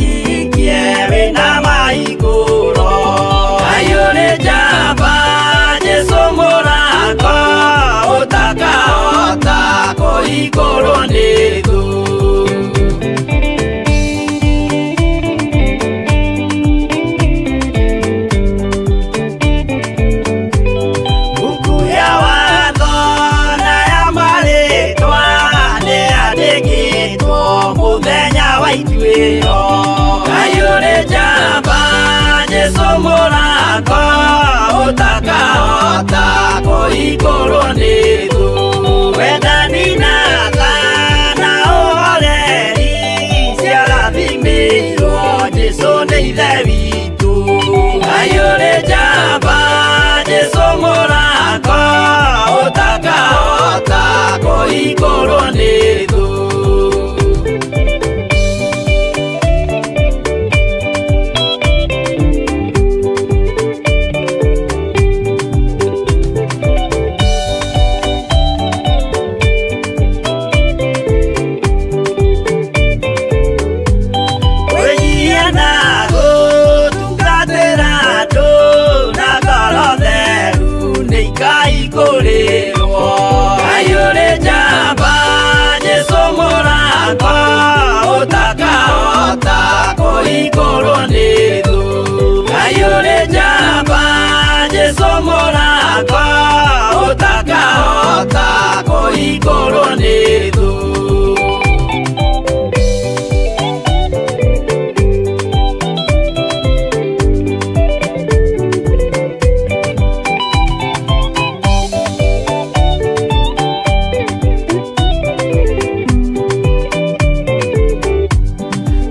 Ũhikie wĩna maikũro. Ngai ũrĩ njamba, Jesũ mũrango, ũtakahota kũhingũrwo nĩ thũ. Buku ya watho na ya marĩtwa nĩyandĩkĩtwo mũthenya wa ituĩro. Ngai ũrĩ njamba, Jesũ mũrango, ũtakahota kũhingũrwo nĩ thũ. Wendani na tha na ũhoreri ciarathimĩirwo Jesũ nĩ Ithe witũ. Ngai ũrĩ njamba, Jesũ mũrango, ũtakahota kũhingũrwo nĩ thũ. Kwĩnyihia na gũtungatĩra andũ na ngoro theru nĩ ikaihingũrĩrwo. Ngai ũrĩ njamba, Jesũ mũrango, ũtakahota kũhingũrwo nĩ thũ. Ngai ũrĩ njamba, Jesũ mũrango, ũtakahota kũhingũrwo nĩ thũ.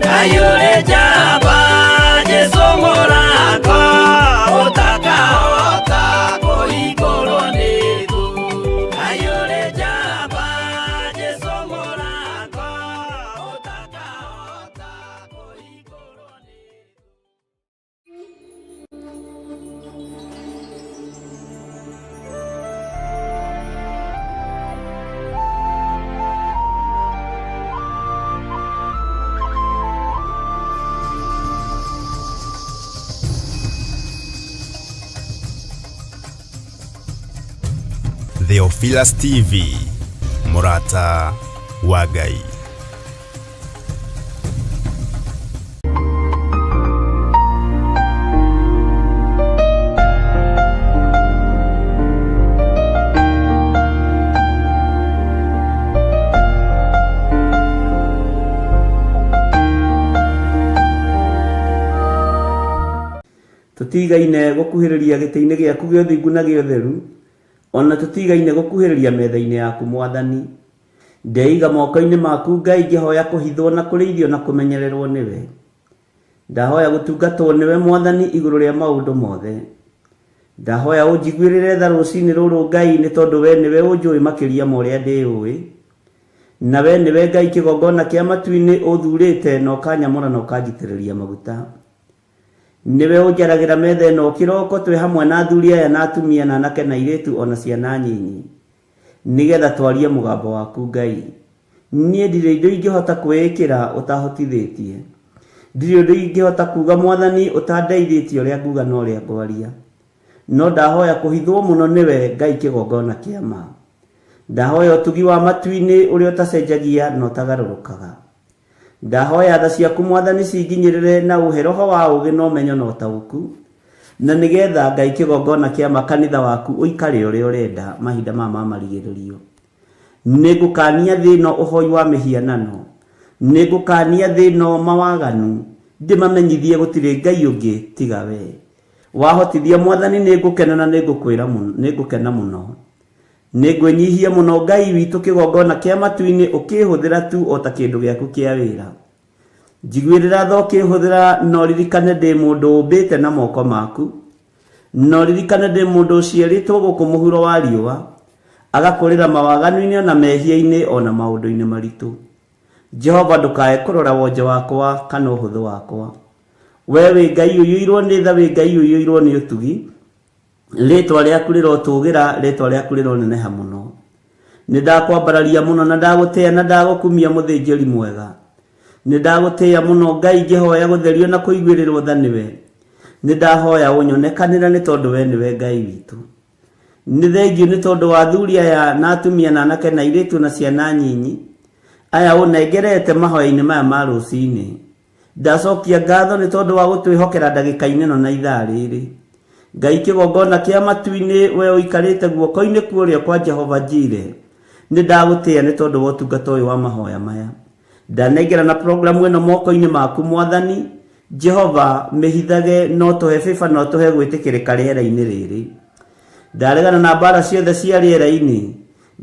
Ngai ũrĩ njamba, Jesũ mũrango, ũtakahota kũhingũrwo nĩ thũ. Ngai ũrĩ njamba, Jesũ mũrango, ũtakahota kũhingũrwo nĩ thũ. Theophilus TV, mũrata wa Ngai. Tũtigaine gũkuhĩrĩria gĩtĩ-inĩ gĩaku gĩa ũthingu na gĩa ũtheru, o na tũtigaine gũkuhĩrĩria metha-inĩ yaku, Mwathani. Ndeiga moko-inĩ maku Ngai ngĩhoya kũhithwo na kũrĩithio na kũmenyererwo nĩwe. Ndahoya gũtungatwo nĩwe Mwathani igũrũ rĩa maũndũ mothe. Ndahoya ũnjiguĩrĩre tha rũcinĩ rũrũ Ngai nĩ tondũ we nĩwe ũnjũĩ makĩria ma ũrĩa ndĩũĩ. Na we nĩwe Ngai kĩgongona kĩa matu-inĩ ũthurĩte na ũkanyamũra na ũkanjitĩrĩria maguta. Nĩwe ũnjaragĩra metha ĩno kĩroko twĩ hamwe na athuri aya na atumia na anake na airĩtu ona ciana nyinyi. Nĩgetha twarie mũgambo waku Ngai. Niĩ ndirĩ indo ingĩhota kwĩĩkĩra ũtahotithĩtie. Ndirĩ ũndũ ingĩhota kuga Mwathani ũtandeithĩtie ũrĩa nguga na ũrĩa ngwaria. No ndahoya kũhithwo mũno nĩwe Ngai kĩgongona kĩa ma. Ndahoya ũtugi wa matu-inĩ ũrĩa ũtacenjagia na ũtagarũrũkaga. Ndahoya tha ciaku Mwathani cinginyĩrĩre na ũhe roho wa ũgĩ na ũmenyo na ũtaũku, na nĩgetha Ngai kĩgongona kĩa ma kanitha waku ũikare ũrĩa ũrenda mahinda maya ma marigĩrĩrio. Nĩngũkania thĩ ĩno ũhoi wa mĩhianano, nĩngũkania thĩ ĩno mawaganu, ndĩmamenyithie gũtirĩ Ngai ũngĩ tiga we. Wahotithia Mwathani nĩngũkena na nĩngũkwĩra nĩngũkena mũno. Nĩngwĩnyihia mũno Ngai witũ kĩgongona kĩa matu-inĩ ũkĩhũthĩra tu o ta kĩndũ gĩaku kĩa wĩra. Njiguĩrĩra tha ũkĩhũthĩra na ũririkane ndĩ mũndũ ũmbĩte na moko maku. Na ũririkane ndĩ mũndũ ũciarĩtwo gũkũ mũhuro wa riũa, agakũrĩra mawaganu-inĩ o na mehia-inĩ o na maũndũ-inĩ maritũ. Jehova ndũkae kũrora wonje wakwa kana ũhũthũ wakwa. Wee wĩ Ngai ũiyũirwo nĩ tha, wĩ Ngai ũiyũirwo nĩ ũtugi. Rĩĩtwa rĩaku rĩrotũũgĩra, rĩĩtwa rĩaku rĩroneneha mũno. Nĩ ndakwambararia mũno na ndagũtĩa na ndagũkumia mũthĩnjĩri mwega. Nĩ ndagũtĩĩa mũno Ngai ngĩhoya gũtherio na kũiguĩrĩrwo tha nĩwe. Nĩ ndahoya ũnyonekanĩre nĩ tondũ we nĩwe Ngai witũ. Nĩ thengiũ nĩ tondũ wa athuri aya na atumia na anake na airĩtu na ciana nyinyi aya ũnengerete mahoya-inĩ maya ma rũcinĩ. Ndacokia ngatho nĩ tondũ wa gũtwĩhokera ndagĩka-inĩ ĩno na ithaa rĩrĩ. Ngai kĩgongona kĩa matu-inĩ we ũikarĩte guoko-inĩ kwa ũrĩo kwa Jehova Jire, nĩ ndagũtĩĩa nĩ tondũ wa ũtungata ũyũ wa mahoya maya. Ndanengerana programu ĩno moko-inĩ maku Mwathani, Jehova mĩhithage na ũtũhe favor na ũtũhe gwĩtĩkĩrĩka rĩera-inĩ rĩrĩ. Ndaregana na mbara ciothe cia rĩera-inĩ.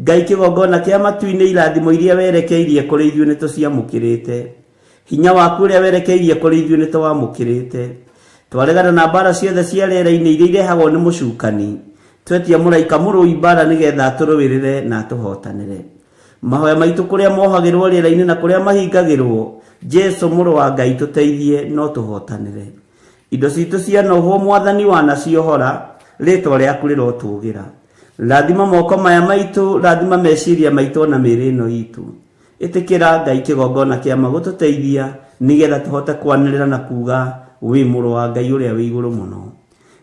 Ngai kĩgongona kĩa matu-inĩ irathimo iria werekeirie kũrĩ ithuĩ nĩ tũciamũkĩrĩte. Hinya waku ũrĩa werekeirie kũrĩ ithuĩ nĩ tũwamũkĩrĩte. Twaregana na mbara ciothe cia rĩera-inĩ iria irehagwo nĩ mũcukani. Twetia mũraika mũrũi mbara nĩgetha atũrũĩrĩre na atũhotanĩre. Mahoya maitũ kũrĩa mohagĩrwo rĩera-inĩ na kũrĩa mahingagĩrwo, Jesu mũrũ wa Ngai tũteithie no tũhotanĩre. Indo citũ cianohwo Mwathani wanaciohora, rĩtwa rĩaku rĩrotũgĩra. Rathima moko maya maitũ, rathima meciria maitũ ona mĩĩrĩ ĩno itũ. Ĩtĩkĩra Ngai kĩgongona kĩa ma gũtũteithia nĩgetha tũhote kwanĩrĩra na kuga wĩ mũrũ wa Ngai ũrĩa wĩ igũrũ mũno.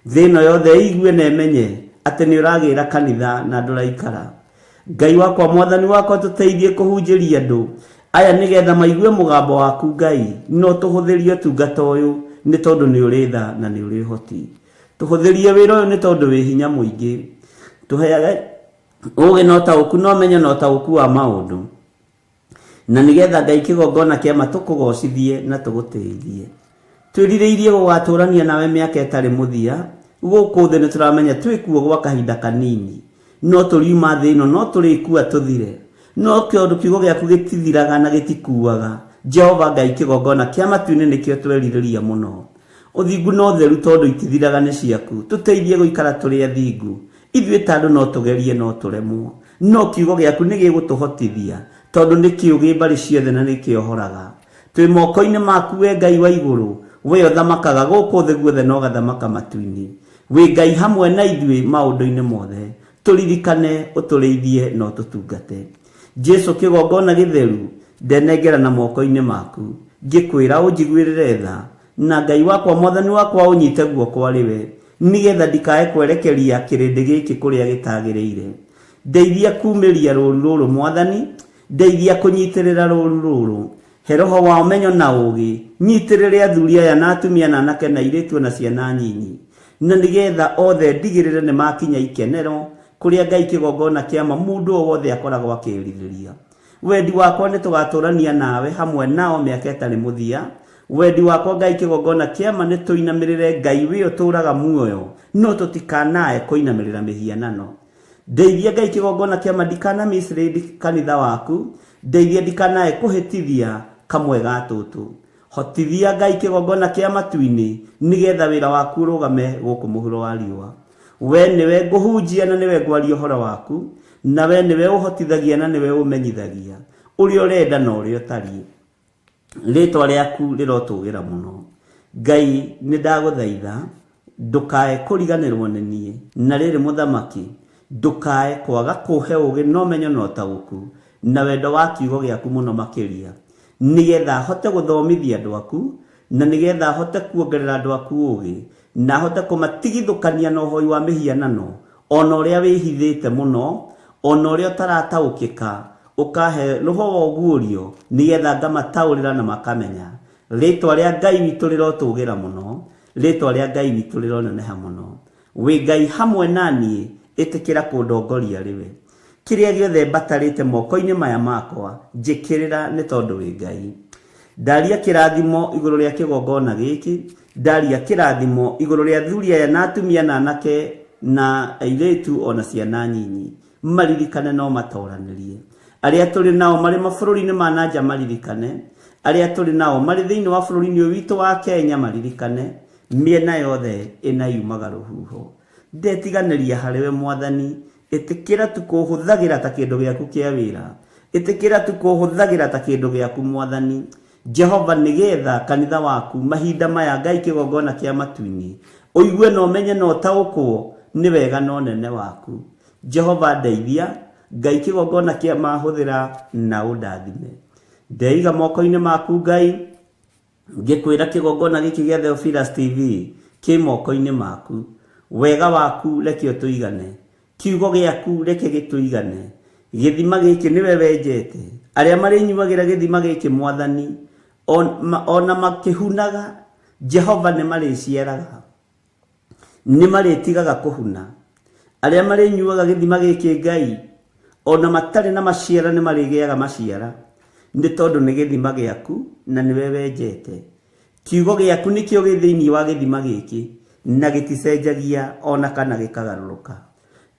Thĩ ĩno yothe ĩigue na ĩmenye atĩ nĩ ũragĩra kanitha na ndũraikara. Ngai wakwa Mwathani wakwa tũteithie kũhunjĩria andũ aya nĩgetha maigue mũgambo waku Ngai no tũhũthĩrie ũtungata ũyũ nĩ tondũ nĩ ũrĩ tha na nĩ ũrĩ ũhoti. Tũhũthĩrie wĩra ũyũ nĩ tondũ wĩ hinya mũingĩ. Tũheage ũũgĩ na ũtaũku na ũmenyo na ũtaũku wa maũndũ. Na nĩgetha Ngai kĩgongona kĩa ma tũkũgocithie na tũgũtĩithie. Twĩrirĩirie gũgatũrania nawe mĩaka ĩtarĩ mũthia, gũkũ thĩ nĩtũramenya twĩkuo gwa kahinda kanini. No tũriuma thĩ ĩno no tũrĩkua tũthire. No tondũ kiugo gĩaku gĩtithiraga na gĩtikuaga, Jehova Ngai kĩgongona kĩa matu-inĩ nĩkĩo twerirĩria mũno. Ũthingu na ũtheru tondũ itithiraga nĩ ciaku, tũteithie gũikara tũrĩ athingu. Ithuĩ ta andũ no tũgerie no tũremwo, no kiugo gĩaku nĩ gĩgũtũhotithia, tondũ nĩ kĩũgĩ mbarĩ ciothe na nĩ kĩohoraga. Twĩ moko-inĩ maku wee Ngai wa igũrũ, wee ũthamakaga gũkũ thĩ guothe na ũgathamaka matu-inĩ. Wĩ Ngai hamwe na ithuĩ maũndũ-inĩ mothe. Tũririkane, ũtũrĩithie na ũtũtungate. Jesu kĩgongona gĩtheru, ndenengerana moko-inĩ maku, ngĩkwĩra ũnjiguĩrĩre tha, na Ngai wakwa Mwathani wakwa ũnyite guoko arĩ we, nĩgetha ndikae kwerekeria kĩrĩndĩ gĩkĩ kũrĩa gĩtagĩrĩire. Ndeithia kumĩria rũru rũrũ Mwathani, ndeithia kũnyitĩrĩra rũru rũrũ. He roho wa ũmenyo na ũũgĩ, nyitĩrĩre athuri aya na atumia na anake na airĩtu o na ciana nyinyi. Na nĩgetha othe ndigĩrĩre nĩ makinya ikenero, kũrĩa Ngai kĩgongona kĩa ma mũndũ o wothe akoragwo akĩĩrirĩria. Wendi wakwa nĩ tũgatũrania nawe hamwe nao mĩaka ĩtarĩ mũthia. Wendi wakwa Ngai kĩgongona kĩa ma nĩ tũinamĩrĩre Ngai wĩ ũtũraga muoyo, no tũtikanae kũinamĩrĩra mĩhianano. Ndeithia Ngai kĩgongona kĩa ma ndikana mislead kanitha waku, ndeithia ndikanae kũhĩtithia kamwe ga tũtũ. Hotithia Ngai kĩgongona kĩa matu-inĩ, nĩgetha wĩra waku ũrũgame gũkũ mũhuro wa riũa. We nĩwe ngũhunjia na nĩwe ngwaria ũhoro waku, na we nĩwe ũhotithagia na nĩwe ũmenyithagia ũrĩa ũrenda na ũrĩa ũtariĩ. Rĩĩtwa rĩaku rĩrotũgĩra mũno. Ngai, nĩ ndagũthaitha, ndũkae kũriganĩrwo nĩ niĩ. Na rĩrĩ, mũthamaki, ndũkae kwaga kũhe ũũgĩ na ũmenyo na ũtaũku, na wendo wa kiugo gĩaku mũno makĩria, nĩgetha hote gũthomithia andũ aku, na nĩgetha hote kuongerera andũ aku ũũgĩ, na hote kũmatigithũkania na ũhoi wa mĩhianano, o na ũrĩa wĩhithĩte mũno, o na ũrĩa ũtarataũkĩka, ũkahe roho wa ũguũrio, nĩgetha ngamataũrĩra na makamenya. Rĩĩtwa rĩa Ngai witũ rĩrotũgĩra mũno, rĩĩtwa rĩa Ngai witũ rĩroneneha mũno. Wĩ Ngai hamwe na niĩ, ĩtĩkĩra kũndongoria rĩwe. Kĩrĩa gĩothe mbatarĩte moko-inĩ maya makwa, njĩkĩrĩra nĩ tondũ wĩ Ngai. Ndaria kĩrathimo igũrũ rĩa kĩgongona gĩkĩ, ndaria kĩrathimo igũrũ rĩa athuri aya na atumia na anake na airĩtu o na ciana nyinyi. Maririkane no matoranĩrie. Arĩa tũrĩ nao marĩ mabũrũri-inĩ ma na nja maririkane, arĩa tũrĩ nao marĩ thĩinĩ wa bũrũri-inĩ ũyũ witũ wa Kenya maririkane, mĩena yothe ĩna yumaga rũhuho. Ndetiganĩria harĩ we Mwathani, ĩtĩkĩra tu kũhũthagĩra ta kĩndũ gĩaku kĩa wĩra. Ĩtĩkĩra tu kũhũthagĩra ta kĩndũ gĩaku Mwathani. Jehova nĩgetha kanitha waku mahinda maya Ngai kĩgongona kĩa matu-inĩ ũigue na ũmenye na ũtaũkwo nĩ wega na ũnene waku. Jehova ndeithia, Ngai kĩgongona kĩa ma hũthĩra na ũndathime. Ndeiga moko-inĩ maku Ngai, ngĩkwĩra kĩgongona gĩkĩ gĩa Theophilus TV kĩ moko-inĩ maku. Wega waku reke ũtũigane, kiugo gĩaku reke gĩtũigane. Gĩthima gĩkĩ nĩwe wenjete, arĩa marĩnyuagĩra gĩthima gĩkĩ Mwathani, ona makĩhunaga, Jehova nĩ marĩciaraga, nĩ marĩtigaga kũhuna. Arĩa marĩnyuaga gĩthima gĩkĩ Ngai, ona matarĩ na maciara nĩ marĩgĩaga maciara, nĩ tondũ nĩ gĩthima gĩaku na nĩwe wenjete. Kiugo gĩaku nĩkĩo gĩ thĩinĩ wa gĩthima gĩkĩ, na gĩticenjagia ona kana gĩkagarũrũka.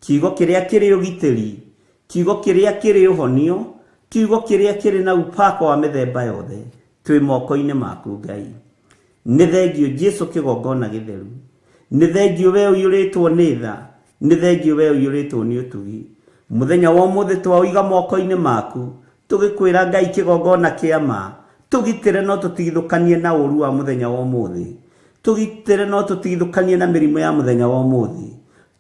Kiugo kĩrĩa kĩrĩ ũgitĩri, kiugo kĩrĩa kĩrĩ ũhonio, kiugo kĩrĩa kĩrĩ na upako wa mĩthemba yothe, twĩ moko-inĩ maku Ngai. Nĩ thengio Jesu kĩgongona gĩtheru, nĩ thengio we ũiyũrĩtwo nĩ tha, nĩ thengio we ũiyũrĩtwo nĩ ũtugi. Mũthenya wa ũmũthĩ twaũiga moko-inĩ maku, tũgĩkwĩra Ngai kĩgongona kĩa ma, tũgitĩre no tũtigithũkanie na ũru wa mũthenya wa ũmũthĩ, tũgitĩre no tũtigithũkanie na mĩrimũ ya mũthenya wa ũmũthĩ,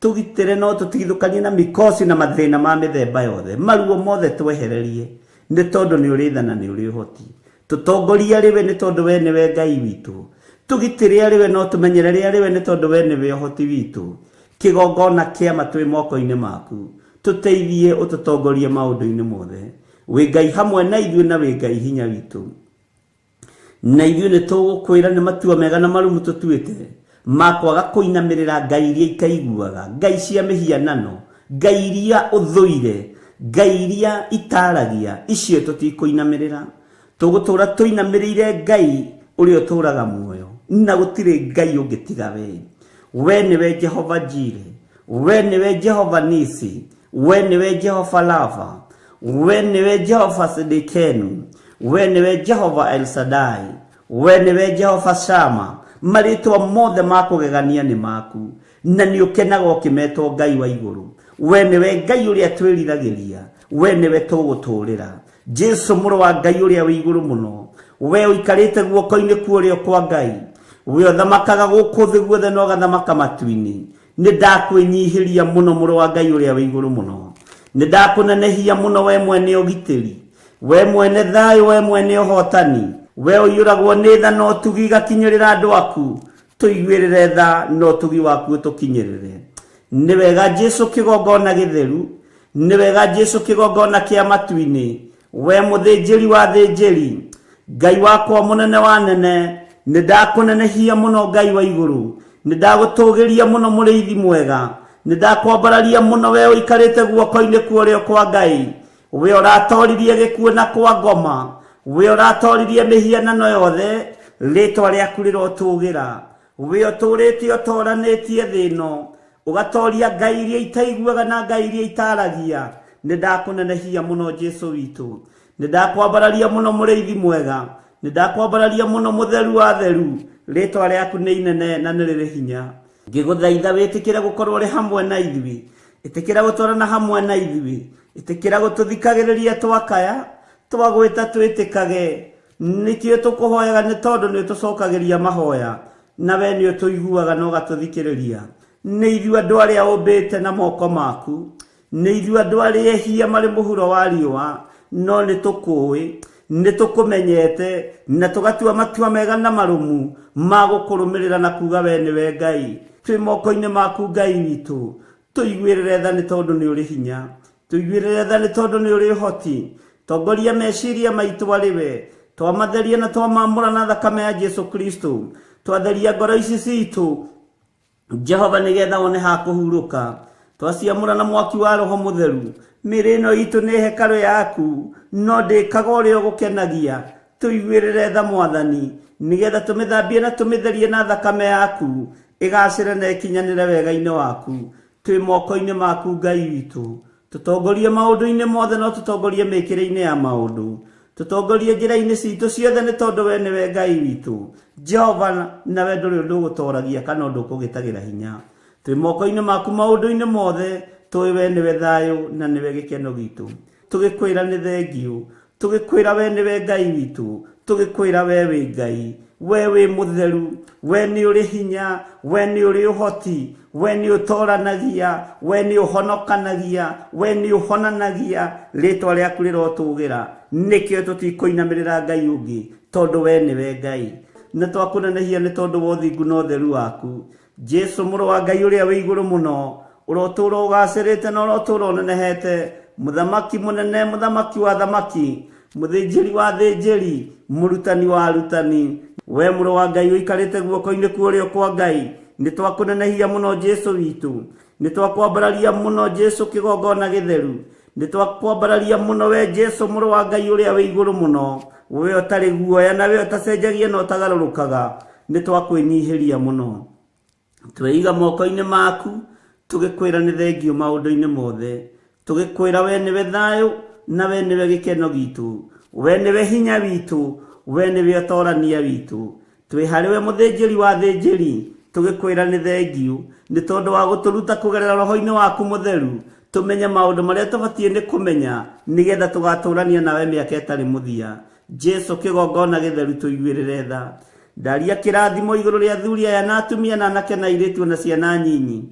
tũgitĩre no tũtigithũkanie na mikosi na mathĩna ma mĩthemba yothe, maruo mothe twehererie, nĩ tondũ nĩ ũrĩ tha na nĩ ũrĩ ũhoti. Tũtongorie arĩ we nĩ tondũ we nĩwe Ngai witũ, tũgitĩre arĩ we no tũmenyerere arĩ we nĩ tondũ we nĩwe ũhoti witũ. Kĩgongona kĩa ma twĩ moko-inĩ maku, tũteithie ũtũtongorie maũndũ-inĩ mothe. Wĩ Ngai hamwe na ithuĩ na wĩ Ngai hinya witũ. Na ithuĩ nĩ tũgũkwĩra nĩ matua mega na marũmu tũtuĩte ma kwaga kũinamĩrĩra ngai iria itaiguaga, ngai cia mĩhianano, ngai iria ũthũire, ngai iria itaragia, icio tũtikũinamĩrĩra. Tũgũtũra tũinamĩrĩire Ngai ũrĩa ũtũraga muoyo, na gũtirĩ Ngai ũngĩ tiga we. We nĩwe Jehova Jire, we nĩwe Jehova Nisi, we nĩwe Jehova Rafa, we nĩwe Jehova Sidikenu, we nĩwe Jehova El Shaddai, we nĩwe Jehova Shama. Marĩtwa mothe ma kũgegania nĩ maku, na nĩ ũkenaga ũkĩmetwo Ngai wa igũrũ. We nĩwe Ngai ũrĩa twĩriragĩria, we nĩwe tũgũtũũrĩra. Jesu mũrũ wa Ngai ũrĩa wĩ igũrũ mũno, we ũikarĩte guoko-inĩ kwa ũrĩo kwa Ngai, we ũthamakaga gũkũ thĩ guothe na ũgathamaka matu-inĩ, nĩ ndakwĩnyihĩria mũno mũrũ wa Ngai ũrĩa wĩ igũrũ mũno. Nĩ ndakũnenehia mũno we mwene ũgitĩri, we mwene thayũ, we mwene ũhotani, we ũiyũragwo nĩ tha na ũtugi igakinyĩrĩra andũ aku, tũiguĩrĩre tha na ũtugi waku ũtũkinyĩrĩre. Nĩ wega Jesu kĩgongona gĩtheru, nĩ wega Jesu kĩgongona kĩa matu-inĩ, we mũthĩnjĩri wa thĩnjĩri, Ngai wakwa mũnene wa nene, nĩ ndakũnenehia mũno Ngai wa igũrũ, nĩ ndagũtũgĩria mũno mũrĩithi mwega, nĩ ndakwambararia mũno we ũikarĩte guoko-inĩ kwa ũrĩo kwa Ngai, we ũratoririe gĩkuũ na kwa ngoma, we ũratoririe mĩhianano yothe, rĩtwa rĩaku rĩrotũgĩra. We ũtũũrĩte ũtoranĩtie thĩ ĩno, ũgatoria ngai iria itaiguaga na ngai iria itaragia, nĩ ndakũnenehia mũno Jesu witũ, nĩ ndakwambararia mũno mũrĩithi mwega, nĩ ndakwambararia mũno mũtheru wa theru, rĩtwa rĩaku nĩ inene na nĩ rĩrĩ hinya. Ngĩgũthaitha wĩtĩkĩre gũkorwo ũrĩ hamwe na ithuĩ, ĩtĩkĩra gũtwarana hamwe na ithuĩ, ĩtĩkĩra gũtũthikagĩrĩria twakaya, twagwĩta twĩtĩkage. Nĩkĩo tũkũhoyaga nĩ tondũ nĩ ũtũcokagĩria mahoya, na we nĩ ũtũiguaga na ũgatũthikĩrĩria. Nĩ ithuĩ andũ arĩa ũmbĩte na moko maku, nĩ ithuĩ andũ arĩa ehia marĩ mũhuro wa riũa, no nĩ tũkũĩ, nĩ tũkũmenyete, na tũgatua matua mega na marũmu ma gũkũrũmĩrĩra na kuga we nĩwe Ngai. Twĩ moko-inĩ maku Ngai witũ, tũiguĩrĩre tha nĩ tondũ nĩ ũrĩ hinya. Tũiguĩrĩre tha nĩ tondũ nĩ ũrĩ ũhoti. Tongoria meciria maitũ arĩ we. Twamatheria na twamamũra na thakame ya Jesu Kristo. Twatheria ngoro ici citũ, Jehova, nĩgetha wone ha kũhurũka. Twaciamũra na mwaki wa Roho Mũtheru. Mĩĩrĩ ĩno itũ nĩ hekarũ yaku, no ndĩkaga ũrĩa ũgũkenagia. Tũiguĩrĩre tha Mwathani, nĩgetha tũmĩthambie na tũmĩtherie na thakame yaku, ĩgacĩre na ĩkinyanĩre wega-inĩ waku. Twĩ moko-inĩ maku Ngai witũ. Tũtongorie maũndũ-inĩ mothe no tũtongorie mĩkĩre-inĩ ya maũndũ. Tũtongorie njĩra-inĩ citũ ciothe nĩ tondũ we nĩwe Ngai witũ. Jehova, nawe ndũrĩ ũndũ ũgũtoragia kana ũndũ ũkũgĩtagĩra hinya. Twĩ moko-inĩ maku maũndũ-inĩ mothe, tũĩ we nĩwe thayũ na nĩwe gĩkeno gitũ. Tũgĩkwĩra nĩ thengiũ, tũgĩkwĩra we nĩwe Ngai witũ, tũgĩkwĩra we wĩ Ngai, we wĩ mũtheru, we nĩ ũrĩ hinya, we nĩ ũrĩ ũhoti, we nĩ ũtoranagia, we nĩ ũhonokanagia, we nĩ ũhonanagia, rĩtwa rĩaku rĩrotũgĩra. Nĩkĩo tũtikũinamĩrĩra Ngai ũngĩ, tondũ we nĩwe Ngai. Nĩ twakũnenehia nĩ tondũ wa ũthingu na ũtheru waku. Jesu mũrũ wa Ngai ũrĩa wĩ igũrũ mũno, ũrotũũra ũgacĩrĩte na ũrotũũra ũnenehete, mũthamaki mũnene, mũthamaki wa thamaki, mũthĩnjĩri wa thĩnjĩri, mũrutani wa arutani. We mũrũ wa Ngai ũikarĩte guoko-inĩ kwa ũrĩo kwa Ngai, nĩ twakũnenehia mũno Jesu witũ. Nĩ twakwambararia mũno Jesu kĩgongona gĩtheru. Nĩ twakwambararia mũno we Jesu mũrũ wa Ngai ũrĩa wĩ igũrũ mũno, we ũtarĩ guoya na we ũtacenjagia na ũtagarũrũkaga. Nĩ twakwĩnyihĩria mũno. Tweiga moko-inĩ maku, tũgĩkwĩra nĩ thengio maũndũ-inĩ mothe. Tũgĩkwĩra we nĩwe thayũ na we nĩwe gĩkeno gitũ, we nĩwe hinya witũ, we nĩwe ũtorania witũ. Twĩ harĩ we mũthĩnjĩri wa thĩnjĩri, tũgĩkwĩra nĩ thengio nĩ tondũ wa gũtũruta kũgerera roho-inĩ waku mũtheru, tũmenye maũndũ marĩa tũbatiĩ nĩ kũmenya nĩgetha tũgatũrania nawe mĩaka ĩtarĩ mũthia. Jesu kĩgongona gĩtheru tũiguĩrĩre tha. Ndaria kĩrathimo igũrũ rĩa athuri aya na atumia na anake na airĩtu na ciana nyinyi.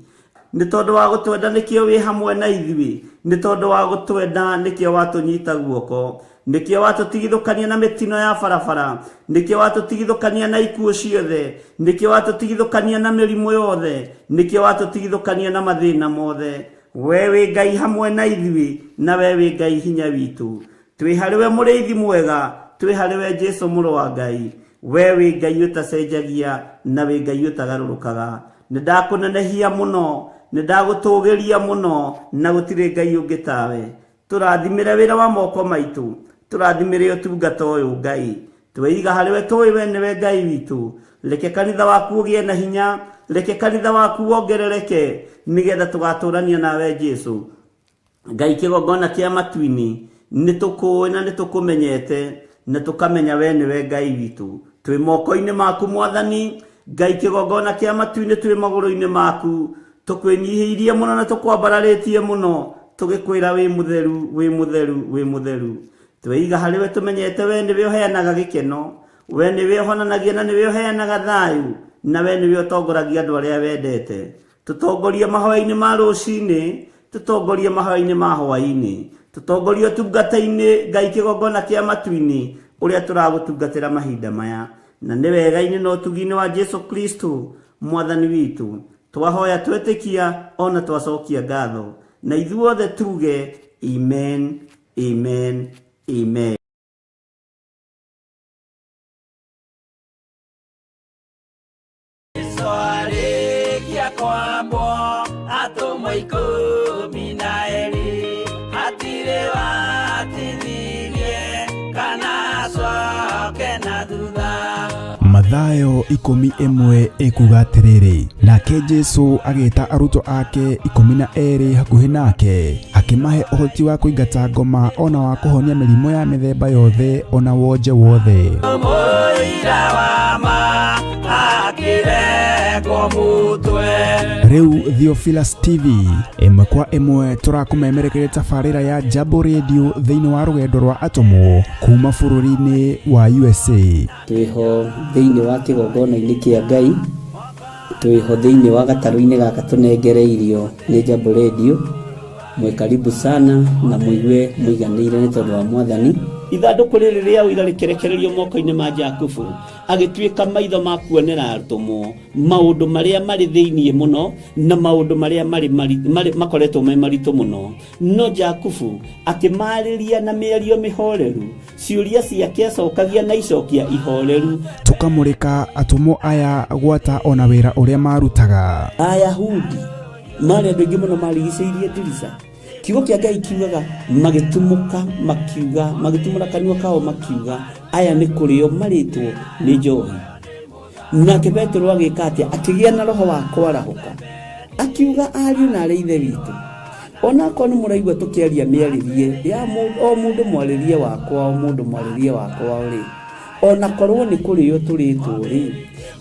Nĩ tondũ wa gũtwenda nĩkĩo wĩ hamwe na ithuĩ, nĩ tondũ wa gũtwenda nĩkĩo watũnyita guoko, nĩkĩo watũtigithũkania na mĩtino ya barabara, nĩkĩo watũtigithũkania na ikuũ ciothe, nĩkĩo watũtigithũkania na mĩrimũ yothe, nĩkĩo watũtigithũkania na mathĩna mothe. We wĩ Ngai hamwe na ithuĩ, na we wĩ Ngai hinya witũ. Twĩ harĩ we mũrĩithi mwega, twĩ harĩ we Jesu mũrũ wa Ngai. We wĩ Ngai ũtacenjagia na wĩ Ngai ũtagarũrũkaga. Nĩ ndakũnenehia mũno, nĩ ndagũtũgĩria mũno, na gũtirĩ Ngai ũngĩ tawe. Tũrathimĩre wĩra wa moko maitũ, tũrathimĩre ũtungata ũyũ Ngai. Tweiga harĩ we tũĩ we nĩwe Ngai witũ. Reke kanitha waku ũgĩe na hinya, reke kanitha waku wongerereke, nĩgetha tũgatũrania nawe Jesu. Ngai kĩgongona kĩa matu-inĩ, nĩ tũkũĩ na nĩ tũkũmenyete, na tũkamenya we nĩwe Ngai witũ. Twĩ moko-inĩ maku Mwathani, Ngai kĩgongona kĩa matu-inĩ twĩ magũrũ-inĩ maku, tũkwĩnyihĩirie mũno na tũkwambararĩtie mũno, tũgĩkwĩra wĩ mũtheru, wĩ mũtheru, wĩ mũtheru. Tweiga harĩ we tũmenyete we nĩwe ũheanaga gĩkeno, we nĩwe ũhonanagia na nĩwe ũheanaga thayũ, na we nĩwe ũtongoragia andũ arĩa wendete. Tũtongorie mahoya-inĩ ma rũcinĩ, tũtongorie mahoya-inĩ ma hwaĩ-inĩ, tũtongorie ũtungata-inĩ Ngai kĩgongona kĩa matu-inĩ ũrĩa tũragũtungatĩra mahinda maya. Na nĩ wega-inĩ na ũtugi-inĩ wa Jesu Kristo Mwathani witũ, twahoya twetĩkia ona twacokia ngatho, na ithuothe tuge amen, amen, amen. Jesu arĩkia kwambwo atũmwo 12 hatirĩ watithirie kana acoke na thutha. Mathayo 11 ĩkuga atĩrĩrĩ, nake Jesu agĩta arutwo ake 12 hakuhĩ nake, akĩmahe ũhoti wa kũingata ngoma ona wa kũhonia mĩrimũ ya mĩthemba yothe ona wonje wothe. Mũira wa ma akĩrengwo mũtwe. Rĩu Theophilus TV ĩmwe kwa ĩmwe tũrakũmemerekeria tabarĩra ya Jambo Radio thĩinĩ wa rũgendo rwa atũmwo kuma bũrũri-inĩ wa USA. Twĩho thĩinĩ wa kĩgongona-inĩ kĩa Ngai, twĩho thĩinĩ wa gatarũ-inĩ gaka tũnengereirio nĩ Jambo Radio. Mwĩ karibu sana na mũigue mũiganĩire nĩ tondũ wa Mwathani. Ithandũkũ rĩrĩ rĩa ũira rĩkĩrekererio moko-inĩ ma Jakubu, agĩtuĩka maitho ma kuonera atũmwo maũndũ marĩa marĩ thĩinĩ mũno na maũndũ marĩa marĩ makoretwo me maritũ mũno. No Jakubu akĩmarĩria na mĩario mĩhoreru, ciũria ciake acokagia na icokia ihoreru. Tũkamũrĩka atũmwo aya gwata ona wĩra ũrĩa marutaga. Ayahudi marĩ andũ aingĩ mũno marigicĩirie ndirica. Kiugo kĩa Ngai kiugaga magĩtumũka makiuga, magĩtumũra kanua kao makiuga, aya nĩ kũrĩo marĩtwo nĩ njohi. Nake Petero agĩka atĩa? Akĩgĩa na roho wa kwarahũka, akiuga ariũ na arĩ ithe witũ, onakorwo nĩ mũraigua tũkĩaria mĩarĩrie ya o mũndũ mwarĩrie wakwa, o mũndũ mwarĩrie wakwa rĩ, onakorwo nĩ kũrĩo tũrĩtwo rĩ,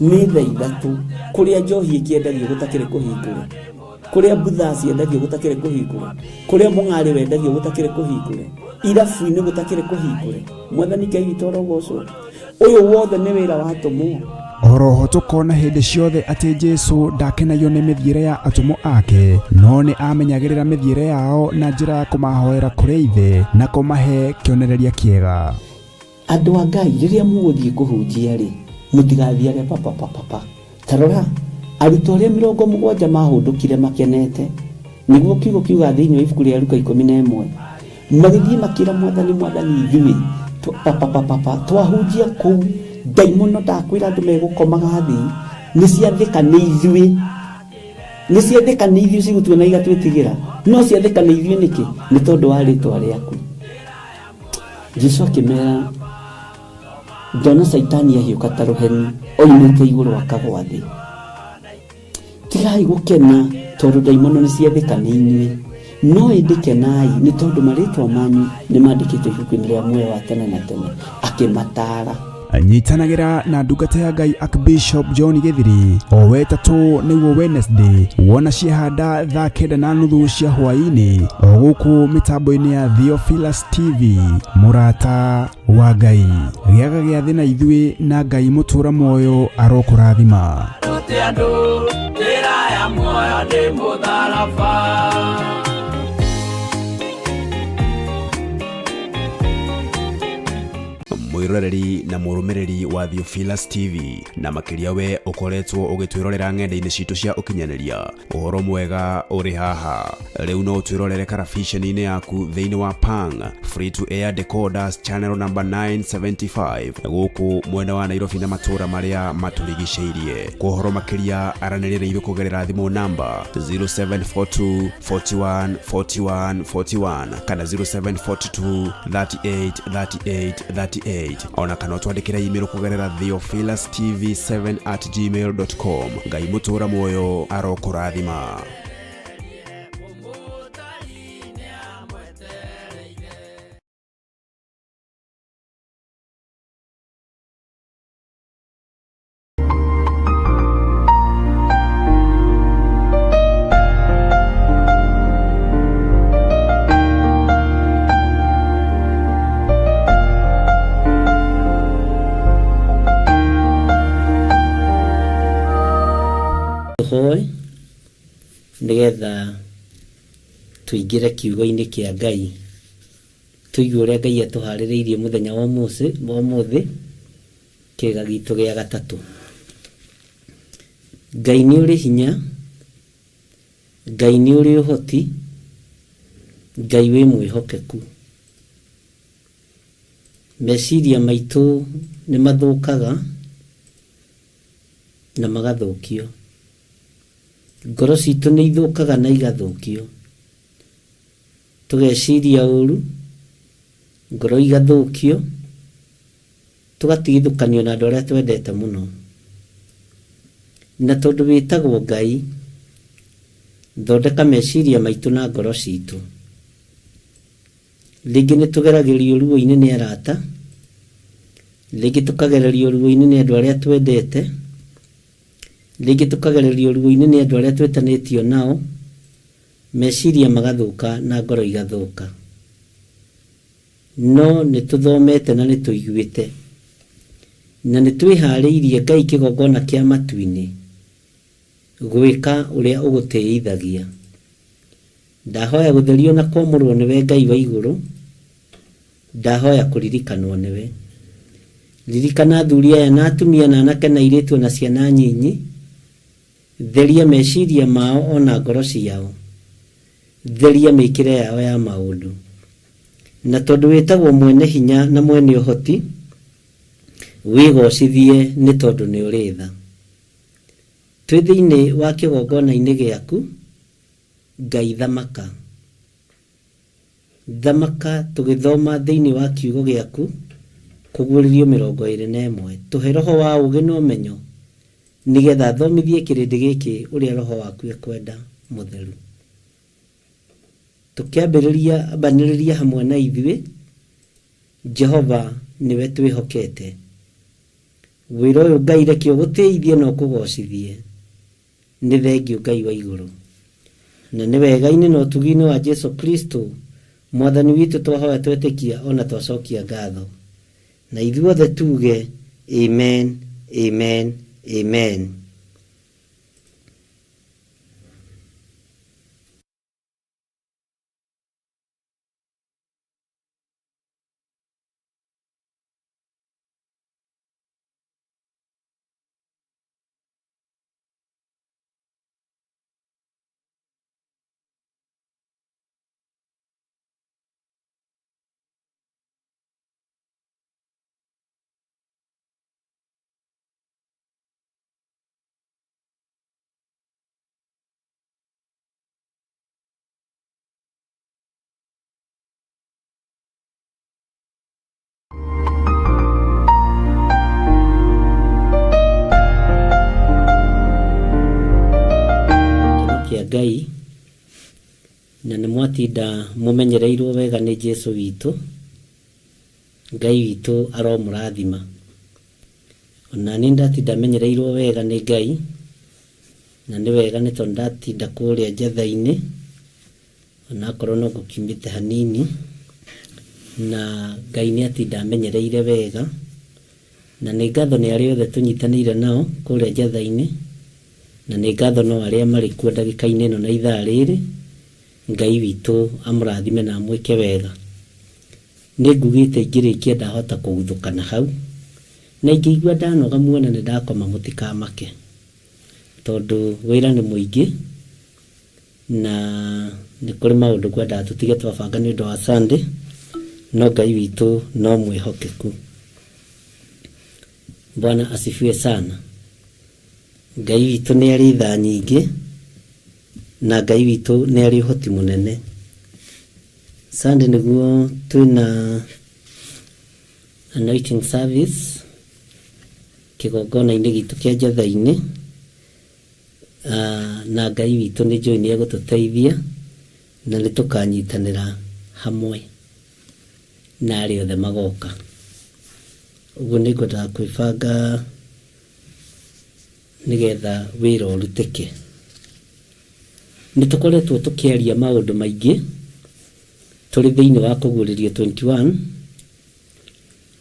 nĩ thaa 3 kũrĩa njohi ĩkĩendagio gũtakĩrĩ kũhingũre, kũrĩa mbutha ciendagio gũtakĩrĩ kũhingũre, kũrĩa mũng'arĩ wendagio gũtakĩrĩ kũhingũre, irabu-inĩ gũtakĩrĩ kũhingũre. Mwathani Ngai witũ arogocwo. Ũyũ wothe nĩ wĩra wa atũmwo. Oroho tũkona hĩndĩ ciothe atĩ Jesu ndakenagio nĩ mĩthiĩre ya atũmwo ake, no nĩ amenyagĩrĩra mĩthiĩre yao na njĩra ya kũmahoera kũrĩ Ithe na kũmahe kĩonereria kĩega. Andũ a Ngai, rĩrĩa mũgũthiĩ kũhunjia-rĩ, mũtigathiage papapapapa. Ta rora, arutwo arĩa 70 maahũndũkire makenete, nĩguo kiugo kiugaga thĩinĩ wa ibuku rĩa Luka 11, magĩthiĩ makĩra Mwathani, Mwathani, ithuĩ papapapapa twahunjia kũu, ndaimono ndakwĩra andũ megũkomaga thĩ, nĩ ciathĩka nĩ ithuĩ. Nĩ ciathĩka nĩ ithuĩ cigũtuona igatwĩtigĩra. No ciathĩka nĩ ithuĩ nĩkĩ? Nĩ tondũ wa rĩtwa rĩaku. Jesu akĩmera, ndona Caitani ahiũka ta rũheni oimĩte igũrũ akagwa thĩ. Tigai gũkena tondũ ndaimono nĩ ciathĩka nĩ inyuĩ, no ĩndĩ kenai nĩ tondũ marĩtwa manyu nĩ mandĩkĩtwo ibuku-inĩ rĩa muoyo wa tene na tene. Akĩmataara. Nyitanagĩra na ndungata ya Ngai Archbishop John Gĩthiri o wetatũ nĩguo Wednesday wona ciehanda thaa 9:30 cia hwaĩ-inĩ o gũkũ mĩtambo-inĩ ya Theophilus TV. Mũrata wa Ngai, gĩaga gĩathĩ na ithuĩ na Ngai mũtũra muoyo arokũrathima. Rute andũ njĩra ya muoyo ndĩ mũtharaba. Mwĩroreri na mũrũmĩrĩri wa Theophilus TV na makĩria we ũkoretwo ũgĩtwĩrorera ng'enda-inĩ citũ cia ũkinyanĩria, ũhoro mwega ũrĩ haha. Rĩu no ũtwĩrorere karabiceni-inĩ yaku thĩinĩ wa Pang Free to Air Decoders channel number 975 gũkũ mwena wa Nairobi na matũũra marĩa matũrigicĩirie. Kwa ũhoro makĩria aranĩria na ithuĩ kũgerera thimũ namba 0742 41 41 41 kana 0742 38 38 38, ona kana ũtwandĩkĩre email kũgerera theophilustv7@gmail.com. Ngai mũtũra muoyo arokũrathima. Tũhoe nĩgetha tũingĩre kiugo-inĩ kĩa Ngai, tũigue ũrĩa Ngai atũharĩrĩirie mũthenya wa ũmũthĩ, kĩĩga gitũ gĩa gatatũ. Ngai nĩ ũrĩ hinya, Ngai nĩ ũrĩ ũhoti, Ngai wĩ mwĩhokeku. Meciria maitũ nĩ mathũkaga na magathũkio. Ngoro citũ nĩ ithũkaga na igathũkio. Tũgeciria ũru, ngoro igathũkio, tũgatigithũkanio na andũ arĩa twendete mũno. Na tondũ wĩtagwo Ngai, thondeka meciria maitũ na ngoro citũ. Rĩngĩ nĩ tũgeragĩrio ruo-inĩ nĩ arata, rĩngĩ tũkagererio ruo-inĩ nĩ andũ arĩa twendete, rĩngĩ tũkagererio ruo-inĩ nĩ andũ arĩa twĩtanĩtio nao, meciria magathũka na ngoro igathũka. No nĩ tũthomete na nĩ tũiguĩte, na nĩ twĩharĩirie Ngai kĩgongona kĩa matu-inĩ gwĩka ũrĩa ũgũtĩithagia. Ndahoya gũtherio na kwamũrwo nĩwe Ngai wa igũrũ, ndahoya kũririkanwo nĩwe. Ririkana athuri aya na atumia na anake na airĩtu na ciana nyinyi, theria meciria mao ona ngoro ciao, theria mĩkĩre yao ya maũndũ. Na tondũ wĩtagwo mwene hinya na mwene ũhoti, wĩgocithie nĩ tondũ nĩ ũrĩ tha. Twĩ thĩinĩ wa kĩgongona-inĩ gĩaku, Ngai thamaka. Thamaka tũgĩthoma thĩinĩ wa kiugo gĩaku, kũguũrĩrio 21. Tũhe roho wa ũũgĩ na ũmenyo, nĩgetha thomithie kĩrĩndĩ gĩkĩ ũrĩa roho waku ekwenda mũtheru. Tũkĩambĩrĩria, ambanĩrĩria hamwe na ithuĩ, Jehova nĩwe twĩhokete. Wĩra ũyũ Ngai reke ũgũtĩithie na ũkũgocithie. Nĩ thengiũ Ngai wa igũrũ. Na nĩ wega-inĩ na ũtugi-inĩ wa Jesu Kristo Mwathani witũ twahoya twetĩkia ona twacokia ngatho. Na ithuothe tuge amen, amen, Amen. Gĩkeno kĩa Ngai, na nĩ mwatinda mũmenyereirwo wega nĩ Jesu witũ. Ngai witũ aromũrathima. Ona niĩ ndatinda menyereirwo wega nĩ Ngai, na nĩ wega nĩ tondũ ndatinda kũrĩa njetha-inĩ, onakorwo no ngũkiumĩte hanini, na Ngai nĩ atinda amenyereire wega, na nĩ ngatho nĩ arĩa othe tũnyitanĩire nao kũrĩa njetha-inĩ, na nĩ ngatho no arĩa marĩ kuo ndagĩka-inĩ ĩno na ithaa rĩrĩ. Ngai witũ amũrathime na amwĩke wega. Nĩ ngugĩte ingĩrĩkia ndahota kũguthũka na hau, na ingĩigua ndanoga muone nĩ ndakoma mũtikamake, tondũ wĩra nĩ mũingĩ na nĩ kũrĩ maũndũ ngwendaga tũtige twabanga nĩ ũndũ wa Sunday, no Ngai witũ no mwĩhokeku. Bwana asifiwe sana. Ngai witũ nĩ arĩ tha nyingĩ, na Ngai witũ nĩ arĩ ũhoti mũnene. Sunday nĩguo twĩna anointing service kĩgongona-inĩ gitũ kĩa njetha-inĩ, na Ngai witũ nĩ njũĩ nĩ egũtũteithia na nĩ tũkanyitanĩra hamwe na arĩa othe magoka. Ũguo nĩ ngwendaga kwĩbanga nĩgetha wĩra ũrutĩke. Nĩ tũkoretwo tũkĩaria maũndũ maingĩ tũrĩ thĩinĩ wa kũguũrĩrio 21.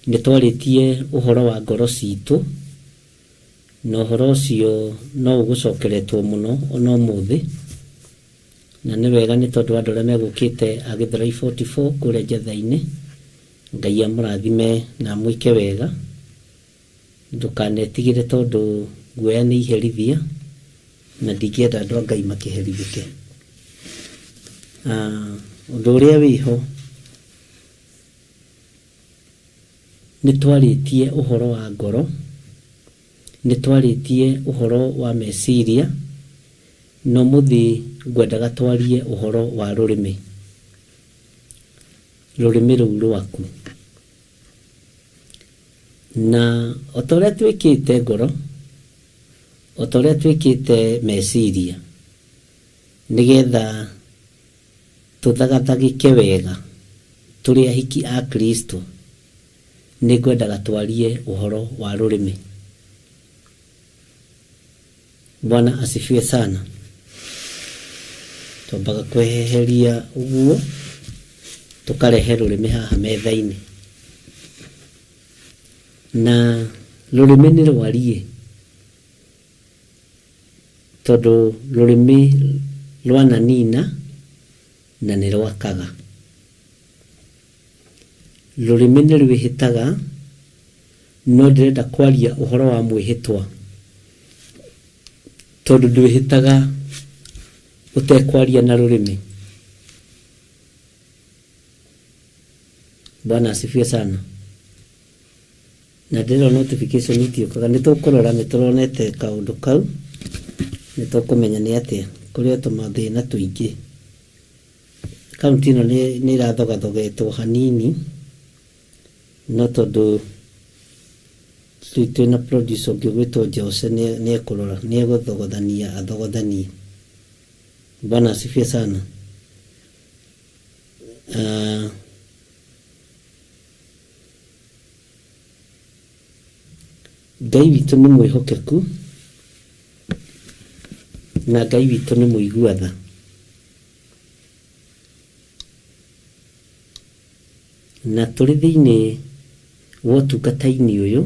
Nĩ twarĩtie ũhoro wa ngoro citũ, na ũhoro ũcio no ũgũcokeretwo mũno ona ũmũthĩ, na nĩ wega nĩ tondũ andũ arĩa megũkĩte a Gĩthũrai 44 kũrĩa njetha-inĩ, Ngai amũrathime na amwĩke wega. Ndũkanetigĩre tondũ guoya nĩ iherithia, na ndingĩenda andũ a Ngai makĩherithĩke. Ũndũ ũrĩa wĩho, nĩ twarĩtie ũhoro wa ngoro, nĩ twarĩtie ũhoro wa meciria, na ũmũthĩ ngwendaga twarie ũhoro wa rũrĩmĩ, rũrĩmĩ rũu rwaku. Na o ta ũrĩa twĩkĩte ngoro, o ta ũrĩa twĩkĩte meciria, nĩgetha tũthagathagĩke wega tũrĩ ahiki a Kristo, nĩ ngwendaga twarie ũhoro wa rũrĩmĩ. Bwana asifiwe sana. Twambaga kweheria ũguo, tũkarehe rũrĩmĩ haha metha-inĩ. Na rũrĩmĩ nĩ rwarie, tondũ rũrĩmĩ rwananina na nĩ rwakaga. Rũrĩmĩ nĩ rwĩhĩtaga, no ndĩrenda kwaria ũhoro wa mwĩhĩtwa, tondũ ndwĩhĩtaga ũtekwaria na rũrĩmĩ. Bwana asifiwe sana. Na ndĩrona notification itiũkaga, nĩ tũkũrora, nĩ tũronete kaũndũ kau, nĩ tũkũmenya nĩ atĩa. Kũrĩ o tũmathĩna tũingĩ. Akaunti ĩno nĩ ĩrathogathogetwo hanini, no tondũ rĩu twĩna producer ũngĩ ũgwĩtwo Jose, nĩ ekũrora, nĩ egũthogothania athogothanie. Bwana asifiwe sana. Ngai witũ nĩ mwĩhokeku, na Ngai witũ nĩ mũigua tha. Na tũrĩ thĩinĩ wa ũtungata-inĩ ũyũ,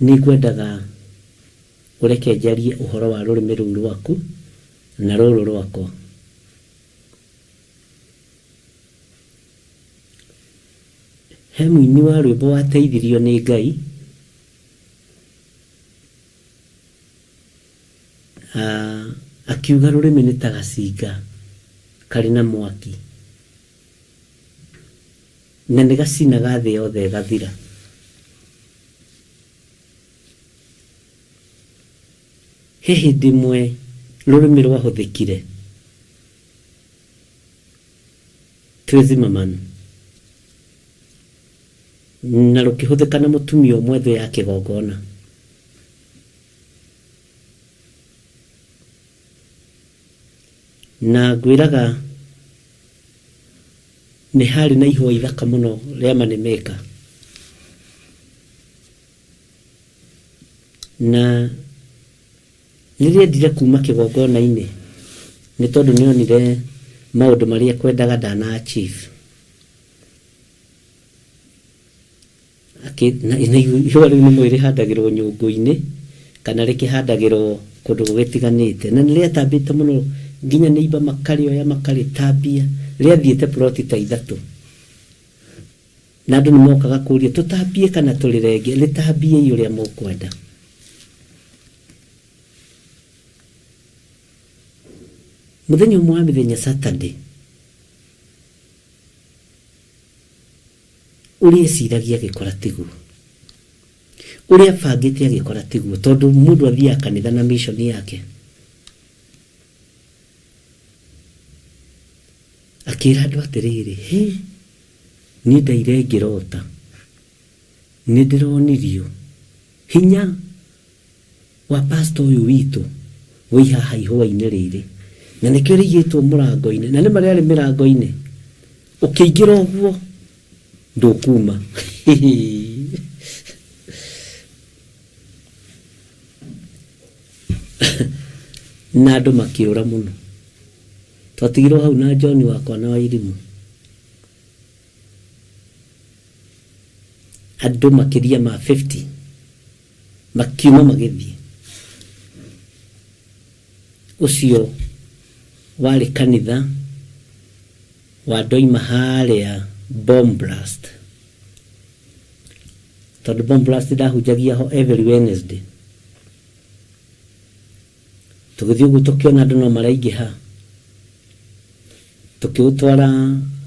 Nĩ ngwendaga ũreke njarie ũhoro wa rũrĩmĩ rũu rwaku na rũrũ rwakwa. He mũini wa rwĩmbo wateithirio nĩ Ngai akiuga rũrĩmĩ nĩ ta gacinga karĩ na mwaki na nĩ gacinaga thĩ yothe ĩgathira. He hĩndĩ ĩmwe rũrĩmĩ rwahũthĩkire twĩ Zimmerman na rũkĩhũthĩka na mũtumia ũmwe thũ ya kĩgongona. Na ngwĩraga nĩ harĩ na ihũa ithaka mũno rĩa Moneymaker. Na nĩrĩendire kuma kĩgongona-inĩ nĩ tondũ nĩonire maũndũ marĩa ekwendaga ndana achieve. Na ihũa rĩu nĩ mũĩ rĩhandagĩrwo nyũngũ-inĩ kana rĩkĩhandagĩrwo kũndũ gũgĩtiganĩte. Na nĩ rĩatambĩte mũno nginya neighbor makarĩoya makarĩtambia. Rĩathiĩte ploti ta ithatũ. Na andũ nĩ mokaga kũria tũtambie kana tũrĩrenge, rĩtambiei ũrĩa mũkwenda. Mũthenya ũmwe wa mĩthenya Saturday, ũrĩa eciragia agĩkora tiguo, ũrĩa abangĩte agĩkora tiguo, tondũ mũndũ athiaga kanitha na mission yake. Akĩra andũ atĩrĩrĩ, hĩ, niĩ ndaire ngĩrota, nĩ ndĩronirio hinya wa pastor ũyũ witũ wĩ haha ihũa-inĩ rĩrĩ, na nĩkĩo rĩigĩtwo mũrango-inĩ, na nĩma rĩarĩ mĩrango-inĩ, ũkĩingĩra ũguo ndũkuma. Na andũ makĩũra mũno. Twatigirwo hau na John wakwa na Wairimũ. Andũ makĩria ma 50 makiuma magĩthiĩ. Ũcio warĩ kanitha wa ndoima harĩa Bomb Blast. Tondũ Bomb Blast ndahunjagia ho every Wednesday. Tũgĩthiĩ ũguo tũkĩona andũ no maraingĩha. Tũkĩũtwara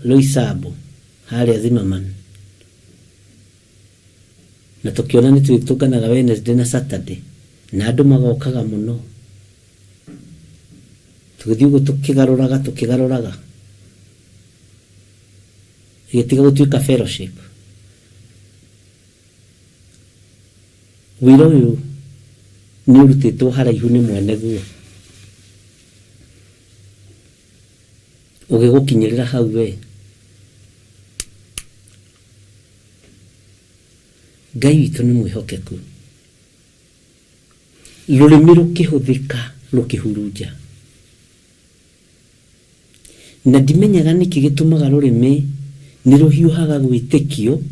Roysambu harĩa Zimmerman. Na tũkĩona nĩ twĩtũnganaga Wednesday na Saturday na andũ magokaga mũno. Tũgĩthiĩ ũguo tũkĩgarũraga tũkĩgarũraga. Ĩgĩtiga gũtuĩka fellowship. Wĩra ũyũ nĩ ũrutĩtwo haraihu nĩ mwene guo. Ũgĩgũkinyĩrĩra hau we. Ngai witũ nĩ mwĩhokeku. Rũrĩmĩ rũkĩhũthĩka rũkĩhurunja. Na ndimenyaga nĩkĩ gĩtũmaga rũrĩmĩ nĩ rũhiũhaga gwĩtĩkio,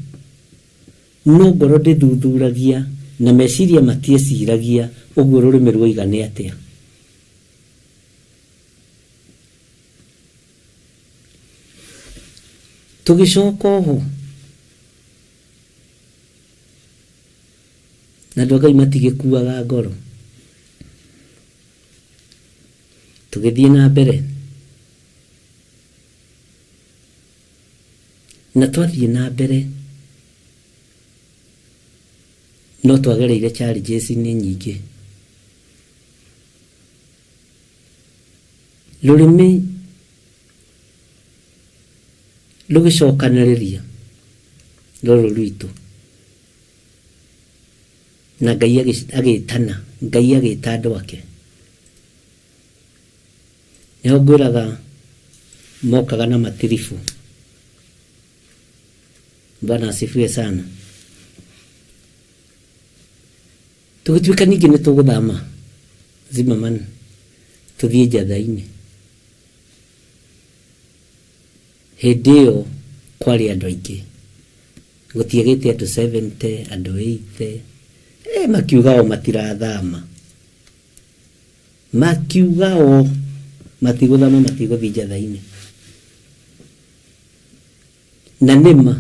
no ngoro ndĩthuthuragia na meciria matiĩciragia ũguo rũrĩmĩ ruoiga nĩ atĩa. Tũgĩcoka oho, na andũ a Ngai matigĩkuaga ngoro. Tũgĩthiĩ na mbere. Na twathiĩ na mbere, no twagereire challenges-inĩ nyingĩ. Rũrĩmĩ rũgĩcokanĩrĩria rũrũ rwitũ na Ngai agĩtana, Ngai agĩta andũ ake. Nĩho ngwĩraga mokaga na matiribũ. Bwana asifiwe sana. Tũgĩtuĩka ningĩ nĩ tũgũthama Zimmerman tũthiĩ Njatha-inĩ. Hĩndĩ ĩyo kwarĩ andũ aingĩ, gũtiagĩte andũ 70, andũ 80, Makiuga o matirathama, makiuga o matigũthama, matigũthiĩ njatha-inĩ. Na nĩma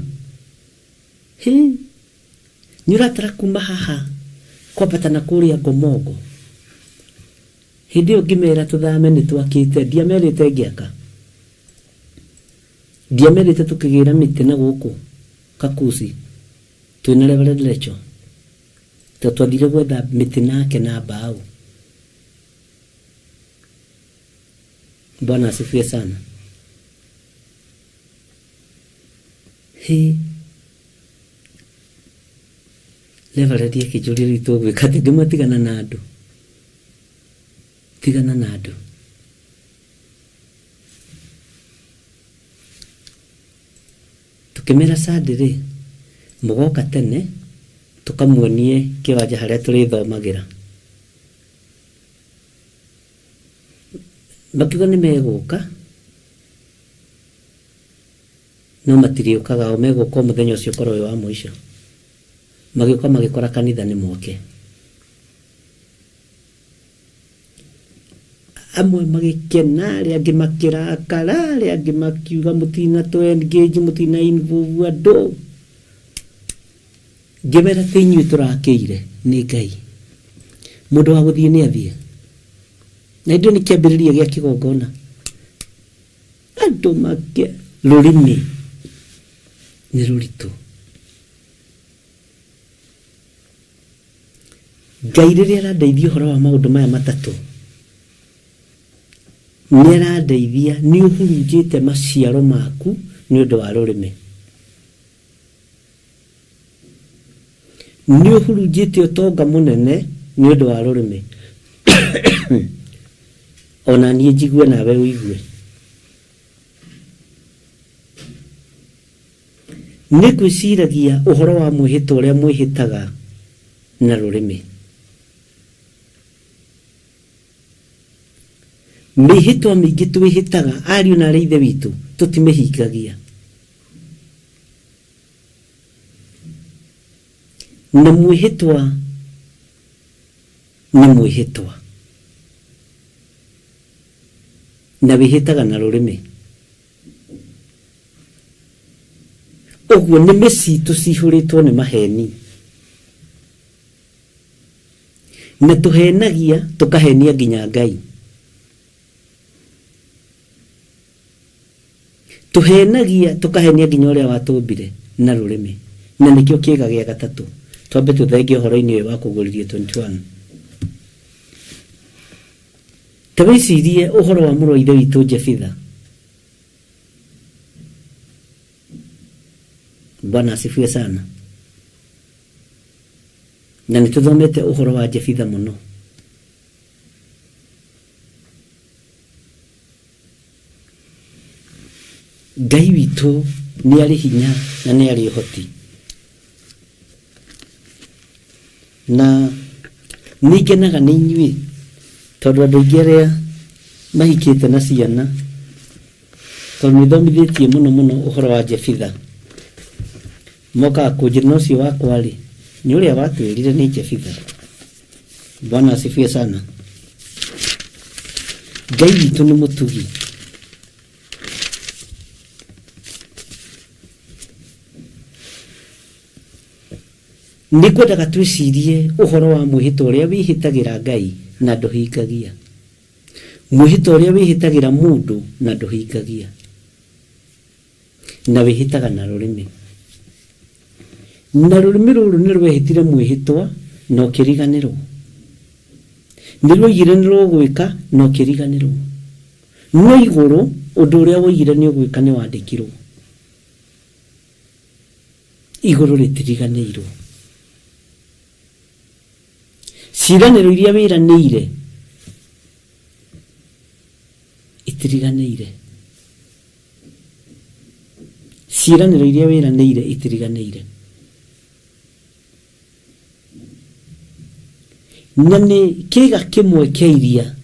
nĩ ũratara kuma haha kwambata na kũrĩa Ngomongo. Hĩndĩ ĩyo ngĩmera tũthame nĩ twakĩte, ndiamerĩte ngĩaka, ndiamerĩte tũkĩgĩra mĩtĩ na gũkũ Kakusi twĩna Reverend Lecho, to twathire gwetha mĩtĩ nake na mbaũ. Bwana asifiwe sana. Hĩ, Reverend akĩnjũria rĩu tũgwĩka atĩ, ngĩmwĩra tigana na andũ, tigana na andũ. Tũkĩmera Sunday rĩ, mũgoka tene tũkamuonie kĩwanja harĩa tũrĩthomagĩra. Makiuga nĩ megũka, no matirĩũkaga o, megũka o mũthenya ũcio ũkorwo wĩ wa mũico. Magĩũka magĩkora kanitha nĩ mwake. Amwe magĩkena, arĩa angĩ makĩrakara, arĩa angĩ makiuga mũtina tũ engage, mũtina involve andũ. Ngĩmera ti inyuĩ tũrakĩire, nĩ Ngai. Mũndũ wa gũthiĩ nĩ athiĩ. Na hĩndĩ ĩyo nĩ kĩambĩrĩria gĩa kĩgongona. Andũ make rũrĩmĩ nĩ rũritũ. Ngai rĩrĩa arandeithia ũhoro wa maũndũ maya matatũ, nĩ arandeithia, nĩ ũhurunjĩte maciaro maku nĩ ũndũ wa rũrĩmĩ. Nĩ ũhurunjĩte ũtonga mũnene nĩ ũndũ wa rũrĩmĩ. Ona niĩ njigue nawe ũigue. Nĩ ngwĩciragia ũhoro wa mwĩhĩtwa ũrĩa mwĩhĩtaga na rũrĩmĩ. Mĩhĩtwa mĩingĩ twĩhĩtaga, ariũ na aarĩ a Ithe witũ, tũtimĩhingagia. Na mwĩhĩtwa nĩ mwĩhĩtwa. Na wĩhĩtaga na rũrĩmĩ. Ũguo nĩmĩ citũ cihũrĩtwo nĩ maheni. Na tũhenagia tũkahenia nginya Ngai. Tũhenagia tũkahenia nginya ũrĩa watũmbire na rũrĩmĩ. Na nĩkĩo kĩĩga gĩa gatatũ. Twambe tũthenge ũhoro-inĩ ũyũ wa kũgũrithio 21. Ta wĩcirie ũhoro wa mũrũ wa Ithe witũ Jefitha. Bwana asifiwe sana. Na nĩ tũthomete ũhoro wa Jefitha mũno. Ngai witũ nĩ arĩ hinya na nĩ arĩ ũhoti. Na nĩ ngenaga nĩ inyuĩ tondũ andũ aingĩ arĩa mahikĩte na ciana, tondũ nĩ thomithĩtie mũno mũno ũhoro wa Jefitha, mokaga kũnjĩra na ũcio wakwa rĩ, nĩ ũrĩa watwĩrire nĩ Jefitha. Bwana asifiwe sana. Ngai witũ nĩ mũtugi. Nĩ ngwendaga twĩcirie ũhoro wa mwĩhĩtwa ũrĩa wĩhĩtagĩra Ngai na ndũhingagia. Mwĩhĩtwa ũrĩa wĩhĩtagĩra mũndũ na ndũhingagia. Na wĩhĩtaga na rũrĩmĩ. Na rũrĩmĩ rũrũ nĩ rwehĩtire mwĩhĩtwa na ũkĩriganĩrwo. Nĩ rwoigire nĩ rũgwĩka na ũkĩriganĩrwo. No igũrũ ũndũ ũrĩa woigire nĩ ũgwĩka nĩ wandĩkirwo. Igũrũ rĩtiriganĩirwo. Ciĩranĩro iria wĩranĩire itiriganĩire. Ciĩranĩro iria wĩranĩire itiriganĩire. Na nĩ kĩĩga kĩmwe kĩa iria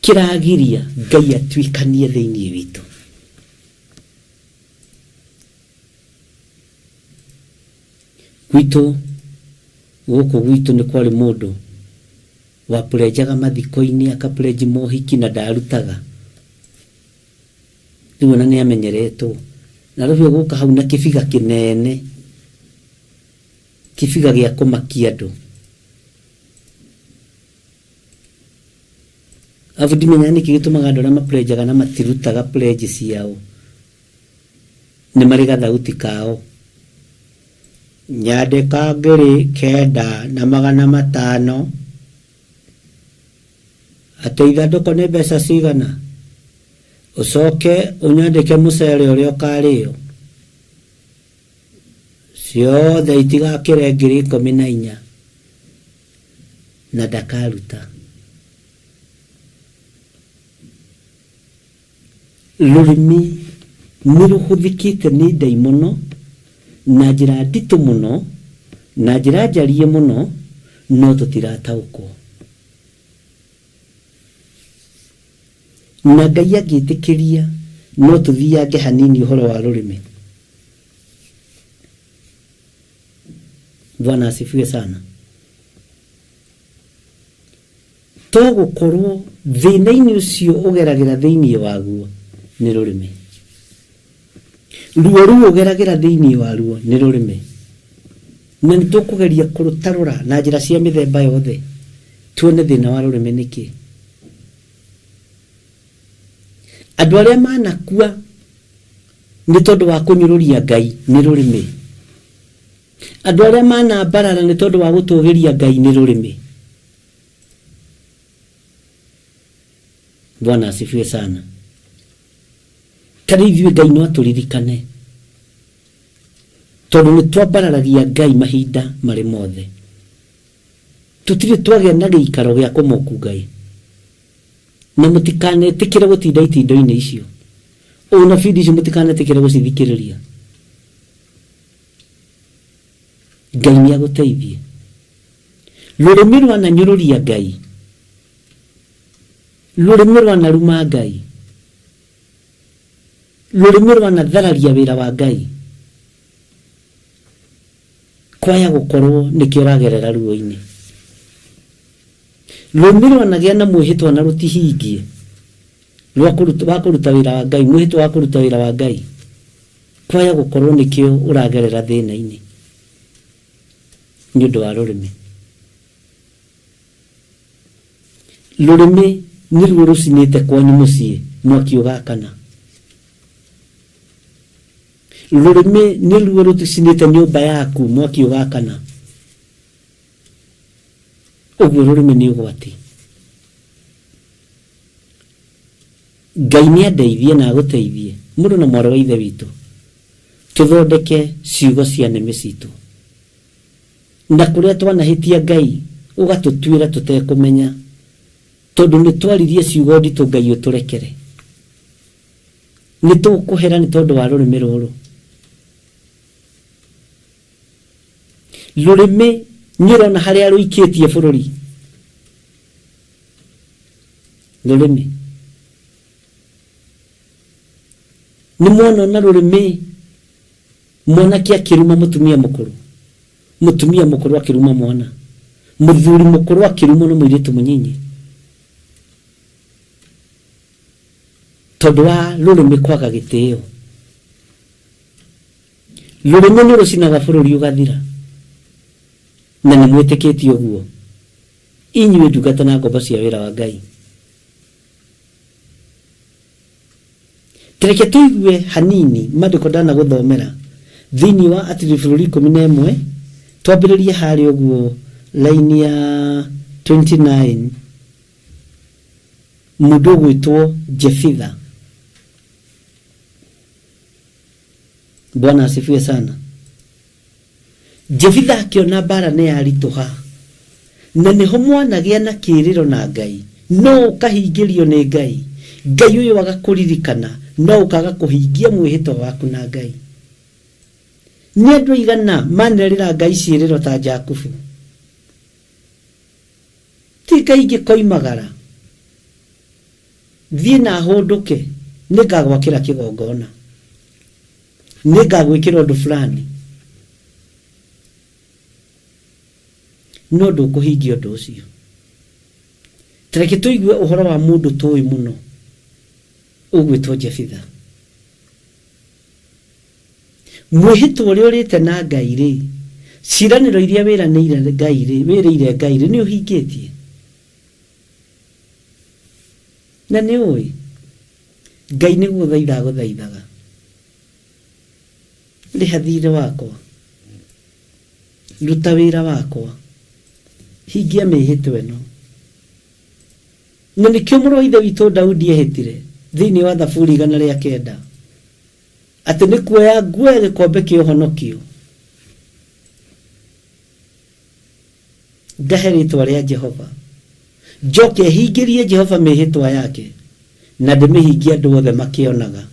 kĩragiria Ngai atuĩkanie thĩinĩ witũ. Gwitũ Gũkũ gwitũ nĩ kwarĩ mũndũ wapurenjaga mathiko-inĩ, akapurenji mohiki na ndarutaga. Rĩu ona nĩ amenyeretwo. Na rĩu gũka hau na kĩbiga kĩnene, kĩbiga gĩa kũmakia andũ. Arabu ndimenyaga nĩkĩ gĩtũmaga andũ arĩa mapurenjaga na matirutaga pledge ciao nĩ marĩ gathauti kao. Nyandĩka 9500. Atĩ ithandũkũ nĩ mbeca cigana? Ũcoke ũnyandĩke mũcere ũrĩa ũkarĩo. Ciothe itigakĩre 14,000. Na ndakaruta. Rũrĩmĩ nĩ rũhũthĩkĩte nĩ ndaimono na njĩra nditũ mũno, na njĩra njariĩ mũno, no tũtirataũkwo. Na Ngai angĩtĩkĩria no tũthiange hanini ũhoro wa rũrĩmĩ. Bwana asifiwe sana. To gũkorwo thĩna-inĩ ũcio ũgeragĩra thĩinĩ waguo nĩ rũrĩmĩ. Ruo rũu ũgeragĩra thĩinĩ waruo nĩ rũrĩmĩ. Na nĩ tũkũgeria kũrũtarũra na njĩra cia mĩthemba yothe tuone thĩna wa rũrĩmĩ nĩkĩ. Andũ arĩa manakua nĩ tondũ wa kũnyũrũria Ngai nĩ rũrĩmĩ. Andũ arĩa manambarara nĩ tondũ wa gũtũgĩria Ngai nĩ rũrĩmĩ. Bwana asifiwe sana. Ta rĩu ithuĩ Ngai no atũririkane tondũ nĩ twambararagia Ngai mahinda marĩ mothe. Tũtirĩ twagĩa na gĩikaro gĩa kũmoku Ngai. Na mũtikanetĩkĩre gũtinda itindo-inĩ icio. Ũnabii icio mũtikanetĩkĩre gũcithikĩrĩria. Ngai nĩ agũteithie. Rũrĩmĩ rwananyũrũria Ngai. Rũrĩmĩ rwanaruma Ngai. Rũrĩmĩ rwanathararia wĩra wa Ngai. Kwaya gũkorwo nĩkĩo ũragerera ruo-inĩ. Rũrĩmĩ rwanagĩa na mwĩhĩtwa na rũtihingie rwa kũruta wa kũruta wĩra wa Ngai, mwĩhĩtwa wa kũruta wĩra wa Ngai. Kwaya gũkorwo nĩkĩo ũragerera thĩna-inĩ nĩ ũndũ wa rũrĩmĩ. Rũrĩmĩ nĩruo rũcinĩte kwanyu mũciĩ mwaki ũgakana. Rũrĩmĩ nĩruo rũcinĩte nyũmba yaku mwaki ũgakana. Ũguo rũrĩmĩ nĩ ũgwati. Ngai nĩ andeithie na agũteithie mũrũ na mwarĩ wa ithe witũ tũthondeke ciugo cia nĩmĩ citũ. Na kũrĩa twanahĩtia Ngai ũgatũtuĩra tũtekũmenya tondũ nĩ twaririe ciugo nditũ Ngai ũtũrekere. Nĩ tũkũhera nĩ tondũ wa rũrĩmĩ rũrũ. Rũrĩmĩ nĩ ũrona harĩa rũikĩtie bũrũri. Rũrĩmĩ. Nĩ mwona ona rũrĩmĩ mwanake akĩruma mũtumia mũkũrũ, mũtumia mũkũrũ akĩruma mwana, mũthuri mũkũrũ akĩrumwo nĩ mũirĩtu mũnyinyi tondũ wa rũrĩmĩ kwaga gĩtĩo. Rũrĩmĩ nĩ rũcinaga bũrũri ũgathira, na nĩ mwĩtĩkĩtie ũguo inyuĩ ndungata na ngombo cia wĩra wa Ngai. Reke tũigue hanini maandĩko ndanagũthomera thĩinĩ wa Atĩrĩrĩ bũrũri 11, twambĩrĩrie harĩa ũguo laini ya 29, mũndũ ũgwĩtwo Jefitha. Bwana asifiwe sana. Jefitha akĩona mbara nĩ yaritũha na nĩho mwanagĩa na kĩrĩro na Ngai, no ũkahingĩrio nĩ Ngai, Ngai ũyũ agakũririkana no ũkaga kũhingia mwĩhĩtwa waku na Ngai. Nĩ andũ aigana manerĩra Ngai ciĩrĩro ta Jakubu? Ti kaingĩ koimagara, thiĩ na hũndũke, nĩngagwakĩra kĩgongona, nĩngagwĩkĩra ũndũ fulani. No ndũkũhingia ũndũ ũcio. Ta reke tũigue ũhoro wa mũndũ tũĩ mũno ũgwĩtwo Jefitha. Mwĩhĩtwa ũrĩa ũrĩte na Ngai rĩ, ciĩranĩro iria wĩranĩire Ngai rĩ, wĩrĩire Ngai rĩ, nĩ ũhingĩtie? Na nĩ ũĩ Ngai nĩ gũgũthaitha agũthaithaga, rĩha thirĩ wakwa, ruta wĩra wakwa, hingia mĩhĩtwa ĩno. Na nĩkĩo mũrũ wa Ithe witũ Daudi ehĩtire thĩinĩ wa Thaburi 109 atĩ nĩ kuoya nguoya gĩkombe kĩa ũhonokio ngahe rĩtwa rĩa Jehova, njoke hingĩrie Jehova mĩhĩtwa yake na ndĩmĩhingie andũ othe makĩonaga.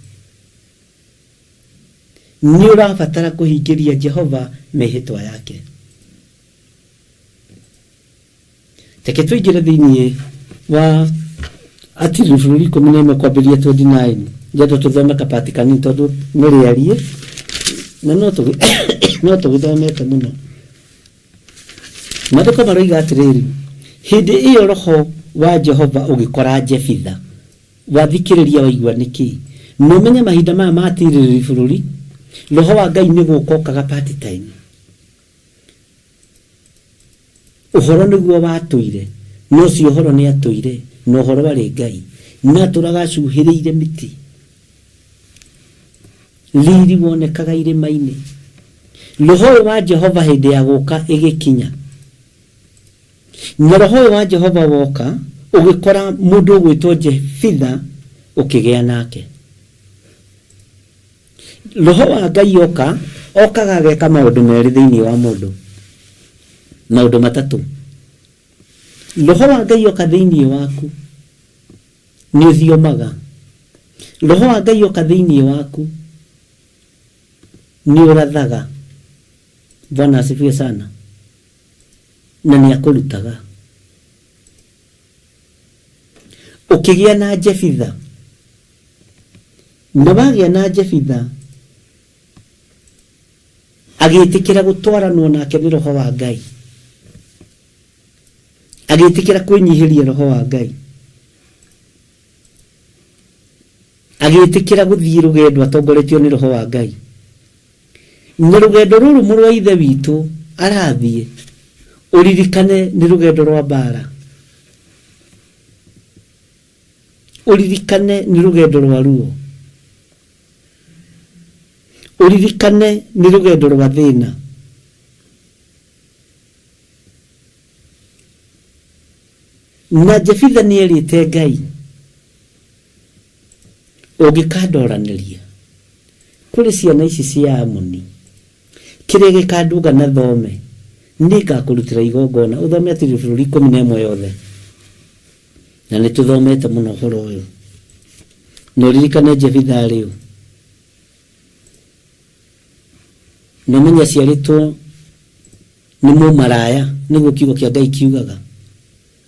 Nĩ ũrabatara kũhingĩria Jehova mĩhĩtwa yake. Reke tũingĩre thĩinĩ wa Atirĩrĩri Bũrũri 11 kwambĩrĩria 29. Ngenda tũthome kapati kanini tondũ nĩ rĩariĩ na no tũgĩ no tũgĩthomete mũno. Maandĩko maroiga atĩrĩrĩ, hĩndĩ ĩyo roho wa Jehova ũgĩkora Jefitha. Wathikĩrĩria waigua nĩkĩ? Na ũmenye mahinda maya ma atirĩrĩri bũrũri, roho wa Ngai nĩ gũka okaga part time. Ũhoro nĩguo watũire, na ũcio Ũhoro nĩatũire, na Ũhoro arĩ Ngai, na atũũraga acuhĩrĩire mĩtĩ. Riri wonekaga irĩma-inĩ. Roho ũyũ wa Jehova hĩndĩ ya gũka ĩgĩkinya. Na roho ũyũ wa Jehova woka, ũgĩkora mũndũ ũgwĩtwo Jefitha ũkĩgĩa nake. Roho wa Ngai oka, okaga ageka maũndũ merĩ thĩinĩ wa mũndũ. Maũndũ matatũ. Roho wa Ngai oka thĩinĩ waku, nĩ ũthiomaga. Roho wa Ngai oka thĩinĩ waku, nĩ ũrathaga. Bwana asifiwe sana. Na nĩ akũrutaga. Ũkĩgĩa na Jefitha, Na wagĩa na Jefitha, agĩtĩkĩra gũtwaranwo nake nĩ Roho wa Ngai. Agĩtĩkĩra kwĩnyihĩria Roho wa Ngai. Agĩtĩkĩra gũthiĩ rũgendo atongoretio nĩ Roho wa Ngai. Na rũgendo rũrũ mũrũ wa Ithe witũ arathiĩ, ũririkane nĩ rũgendo rwa mbara. Ũririkane nĩ rũgendo rwa ruo. Ũririkane nĩ rũgendo rwa thĩna. Na Jefitha nĩ erĩte Ngai, ũngĩkandoranĩria kũrĩ ciana ici cia Amoni, Kĩrĩa gĩkandũnga na thome, nĩngakũrutĩra igongona. Ũthome Atirĩrĩ Bũrũri 11 yothe. Na nĩ tũthomete mũno ũhoro ũyũ. Na ũririkane Jefitha arĩ ũ. Na ũmenye aciarĩtwo nĩ mũmaraya, nĩguo kiugo kĩa Ngai kiugaga.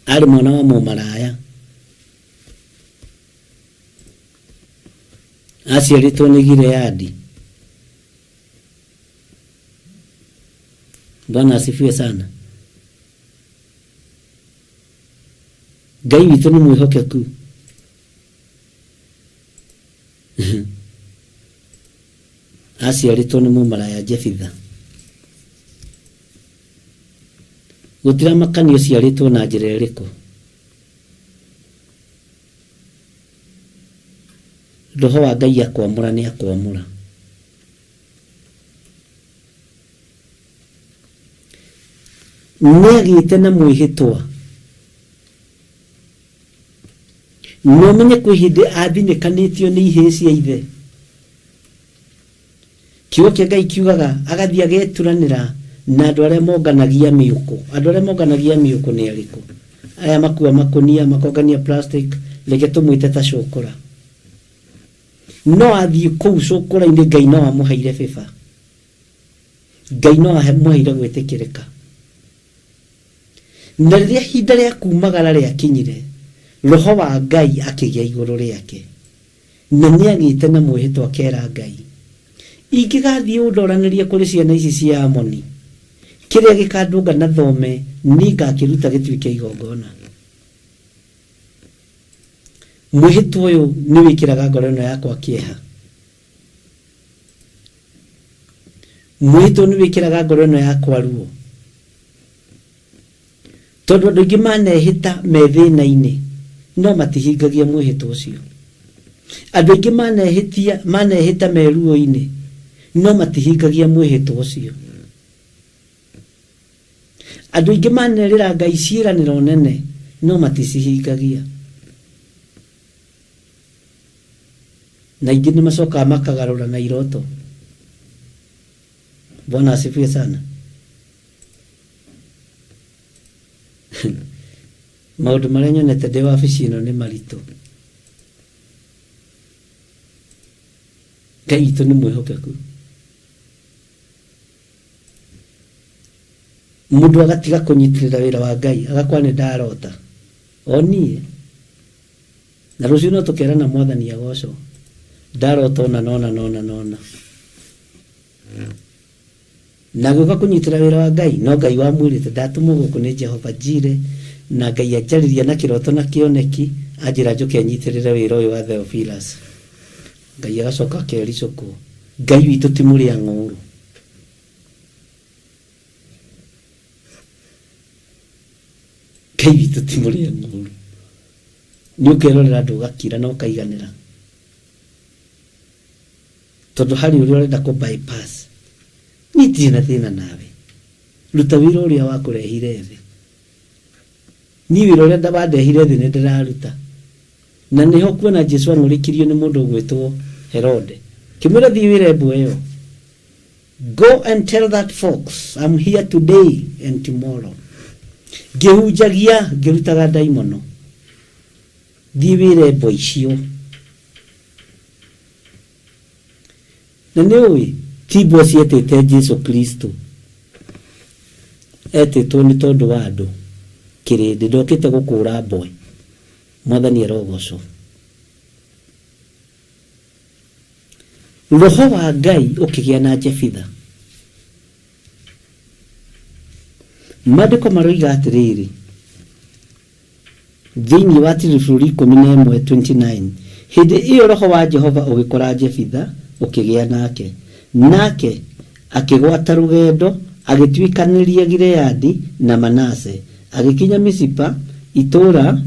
Arĩ mwana wa mũmaraya. Aciarĩtwo nĩ Gileadi. Bwana asifiwe sana. Ngai witũ nĩ mwĩhokeku. Aciarĩtwo nĩ mũmaraya Jefitha. Gũtiramakanio ũciarĩtwo na njĩra ĩrĩkũ. Roho wa Ngai akwamũra nĩ akwamũra. Nĩagĩte na mwĩhĩtwa. Na ũmenye kwĩ hĩndĩ athinĩkanĩtio nĩ ihĩĩ cia ithe. Kiugo kĩa Ngai kiugaga agathiĩ ageturanĩra na andũ arĩa monganagia mĩũkũ. Andũ arĩa monganagia mĩũkũ nĩ arĩkũ? Aya makua makũnia, makongania plastic, reke tũmwĩte ta cũkũra. No athiĩ kũu cũkũra-inĩ Ngai no amũheire favor. Ngai no amũheire gwĩtĩkĩrĩka. Na rĩrĩa ihinda rĩa kumagara rĩakinyire, Roho wa Ngai akĩgĩa igũrũ rĩake. Na nĩagĩte na mwĩhĩtwa akera Ngai, Ingĩgathiĩ ũndoranĩrie kũrĩ ciana ici cia Amoni, Kĩrĩa gĩkandũnga na thome nĩngakĩruta gĩtuĩke igongona. Mwĩhĩtwa ũyũ nĩ wĩkĩraga ngoro ĩno yakwa kĩeha. Mwĩhĩtwa nĩ wĩkĩraga ngoro ĩno yakwa ruo. Tondũ andũ aingĩ manehĩta me thĩna-inĩ no matihingagia mwĩhĩtwa ũcio. Andũ aingĩ manehĩtia manehĩta me ruo-inĩ no matihingagia mwĩhĩtwa ũcio. Andũ aingĩ manerĩra Ngai ciĩranĩro nene no maticihingagia. Na aingĩ nĩ macokaga makagarũra na iroto. Bwana asifiwe sana. Maũndũ marĩa nyonete ndĩ wabici ĩno nĩ maritũ. Ngai witũ nĩ mwĩhokeku. Mũndũ agatiga kũnyitĩrĩra wĩra wa Ngai agakwa nĩ ndarota. O niĩ. Na rũciũ no tũkerana Mwathani agocwo. Ndarota ũna na ũna na ũna na ũna. Na agĩũka kũnyitĩra wĩra wa Ngai, no Ngai wamwĩrĩte, ndatũmwo gũkũ nĩ Jehova Jire, na Ngai anjarĩria na kĩroto na kĩoneki, anjĩra njũke nyitĩrĩre wĩra ũyũ wa Theophilus. Ngai agacoka akericũkwo. Ngai witũ ti mũrĩa ng'ũũrũ. Ngai witũ ti mũrĩa ng'ũũrũ. Nĩ ũkerorera andũ ũgakira na ũkaiganĩra. Tondũ harĩ ũrĩa ũrenda kũ bypass. Niĩ ndirĩ na thĩna nawe. Ruta wĩra ũrĩa wakũrehire thĩ. Niĩ wĩra ũrĩa wandehire thĩ nĩ ndĩraruta. Na nĩho kuona Jesu ang'ũrĩkirio nĩ mũndũ ũgwĩtwo Herode. Kĩmwĩra thiĩ wĩre mbwe ĩyo. Go and tell that fox I'm here today and tomorrow. Ngĩhunjagia ngĩrutaga ndaimono. Thiĩ wĩre mbwa icio. Na nĩ ũĩ ti mbwa cietĩte Jesu Kristo. Etĩtwo nĩ tondũ wa andũ kĩrĩndĩ. Ndokĩte gũkũra mbwe. Mwathani arogocwo. Roho wa Ngai ũkĩgĩa na Jefitha. Maandĩko maroiga atĩrĩrĩ, Thĩinĩ wa Tiribũrũri 11:29, Hĩndĩ ĩyo Roho wa Jehova ũgĩkora Jefitha, ũkĩgĩa nake. Nake akĩgwata rũgendo, agĩtuĩkanĩria Gileadi na Manase, agĩkinya Mizipa, itũũra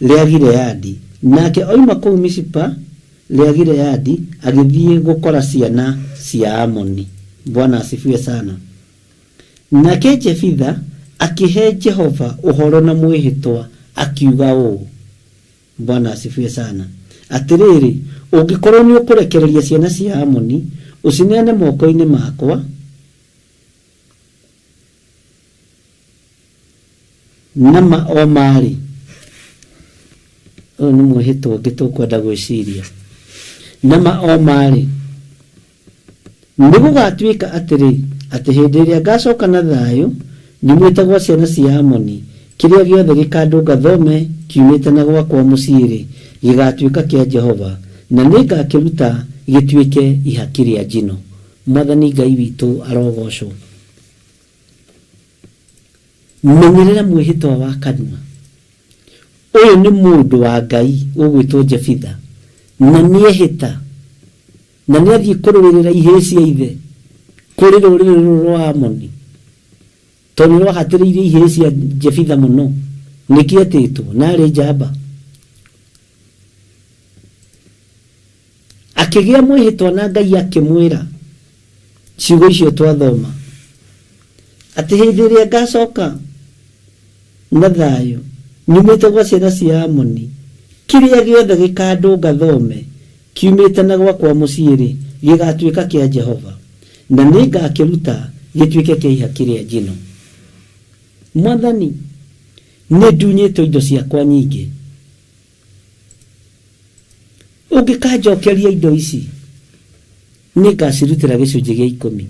rĩa Gileadi. Nake oima kũu Mizipa rĩa Gileadi, agĩthiĩ gũkora ciana cia Amoni. Bwana asifiwe sana. Nake Jefitha akĩhe Jehova ũhoro na mwĩhĩtwa, akiuga ũũ, Bwana asifiwe sana. Atĩrĩrĩ, ũngĩkorũo nĩũkũrekereria ciana cia Amoni, ũcineane moko-inĩ makwa, na ma o ma-rĩ, ũyũ nĩ mwĩhĩtwa ũngĩ tũkwenda gwĩciria, na ma o ma-rĩ, Nĩgũgatuĩka atĩrĩ, atĩ hĩndĩ ĩrĩa ngacoka na thayũ nyumĩte gwa ciana cia Amoni, kĩrĩa gĩothe gĩkandũnga thome kiumĩte na gwakwa mũciĩ-rĩ, gĩgatuĩka kĩa Jehova, na nĩngakĩruta gĩtuĩke ihaki rĩa njino. Mwathani Ngai witũ arogoocwo. Menyerera mwĩhĩtwa wa kanua. Ũyũ nĩ mũndũ wa Ngai ũgwĩtwo Jefitha, na nĩehĩta. Na nĩathiĩ kũrũĩrĩra ihĩĩ cia ithe kũrĩ rũrĩrĩ rũrũ rwa Amoni, tondũ nĩrwahatĩrĩirie ihĩĩ cia Jefitha mũno. Nĩkĩo etĩtwo, na aarĩ njamba. Akĩgĩa mwĩhĩtwa na Ngai akĩmwĩra ciugo icio twathoma, atĩ hĩndĩ ĩrĩa ngacoka na thayũ nyumĩte gwa ciana cia Amoni, kĩrĩa gĩothe gĩkandũnga thome kiumĩte na gwakwa mũciĩ-rĩ, gĩgaatuĩka kĩa Jehova, na nĩngakĩruta gĩtuĩke kĩa ihaki rĩa njino. Mwathani, nĩndunyĩtwo indo ciakwa nyingĩ. Ũngĩkanjokeria indo ici, nĩngacirutĩra gĩcunjĩ gĩa ikũmi.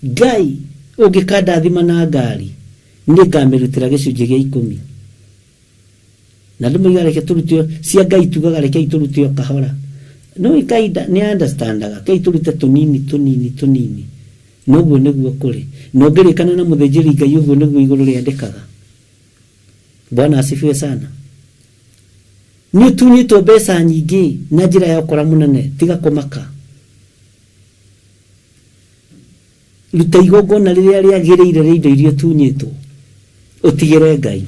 Ngai, ũngĩkandathima na ngari, nĩngamĩrutĩra gĩcunjĩ gĩa ikũmi. Na andũ moigaga reke tũrute cia Ngai tugaga rekei tũrute o kahora. No Ngai nĩ understandaga, rekei tũrute tũnini tũnini tũnini. Na ũguo nĩguo kũrĩ. Na ũngĩrĩkana na mũthĩnjĩri Ngai ũguo nĩguo igũrũ rĩandĩkaga. Bwana asifiwe sana. Nĩ ũtunyĩtwo mbeca nyingĩ na njĩra ya ũkora mũnene, tiga kũmaka. Ruta igongona rĩrĩa rĩagĩrĩire rĩa indo iria ũtunyĩtwo, ũtigĩre Ngai.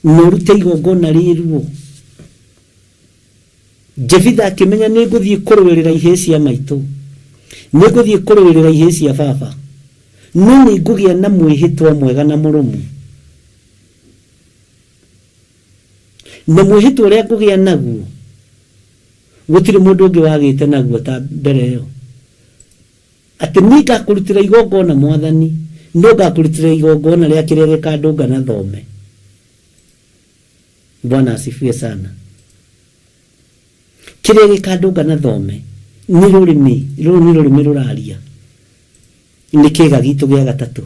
Na ũrute igongona rĩruo. Jefitha akĩmenya nĩ ngũthiĩ kũrũĩrĩra ihĩĩ cia maitũ, nĩ ngũthiĩ kũrũĩrĩra ihĩĩ cia baba, no nĩ ngũgĩa na mwĩhĩtwa mwega na mũrũmu. Na mwĩhĩtwa ũrĩa ngũgĩa naguo, gũtirĩ mũndũ ũngĩ wagĩte naguo ta mbere ĩyo. Atĩ niĩ ngakũrutĩra igongona Mwathani, no ngakũrutĩra igongona rĩa kĩrĩa gĩkandũnga na thome. Bwana asifiwe sana. Kĩrĩa gĩkandũnga na thome nĩ rũrĩmĩ, rũrũ nĩ rũrĩmĩ rũraria, nĩ kĩga gitũ gĩa gatatũ.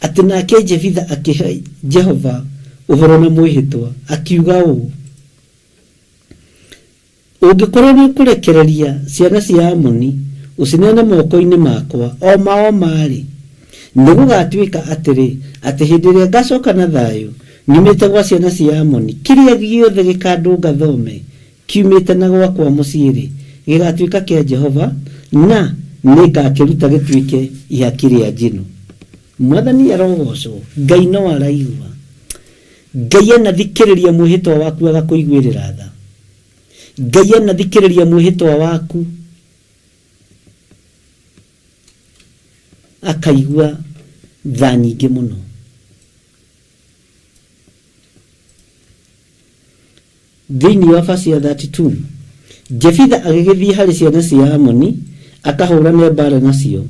Atĩ nake Jefitha akĩhe Jehova ũhoro na mwĩhĩtwa, akiuga ũũ, Ũngĩkorwo nĩũkũrekereria ciana cia Amoni ũcineane moko-inĩ makwa, o ma o ma-rĩ, nĩgũgatuĩka atĩrĩ, atĩ hĩndĩ ĩrĩa ngacoka na thayũ nyumĩte gwa ciana cia Amoni, kĩrĩa gĩothe gĩkandũnga thome kiumĩte na gwakwa mũciĩ-rĩ, gĩgatuĩka kĩa Jehova, na nĩngakĩruta gĩtuĩke ihaki rĩa njino. Mwathani arogoocwo! Ngai no araigua. Ngai anathikĩrĩria mwĩhĩtwa waku agakũiguĩrĩra tha. Ngai anathikĩrĩria mwĩhĩtwa waku akaigua tha nyingĩ mũno. Thĩinĩ wa verse ya 32, Jefitha agĩgĩthiĩ harĩ ciana cia Amoni akahũrane mbaara nacio,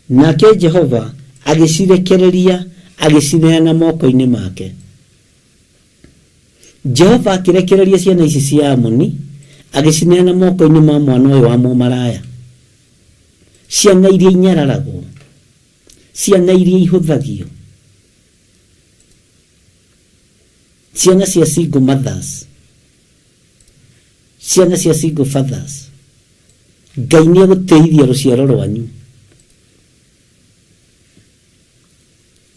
nake Jehova agĩcirekereria agĩcineana moko-inĩ make. Jehova akĩrekereria ciana ici cia Amoni agĩcineana moko-inĩ ma mwana ũyũ wa mũmaraya. Ciana iria inyararagwo, ciana iria ihũthagio, ciana cia single mothers, ciana cia single fathers. Ngai nĩ egũtĩithia rũciaro rwanyu.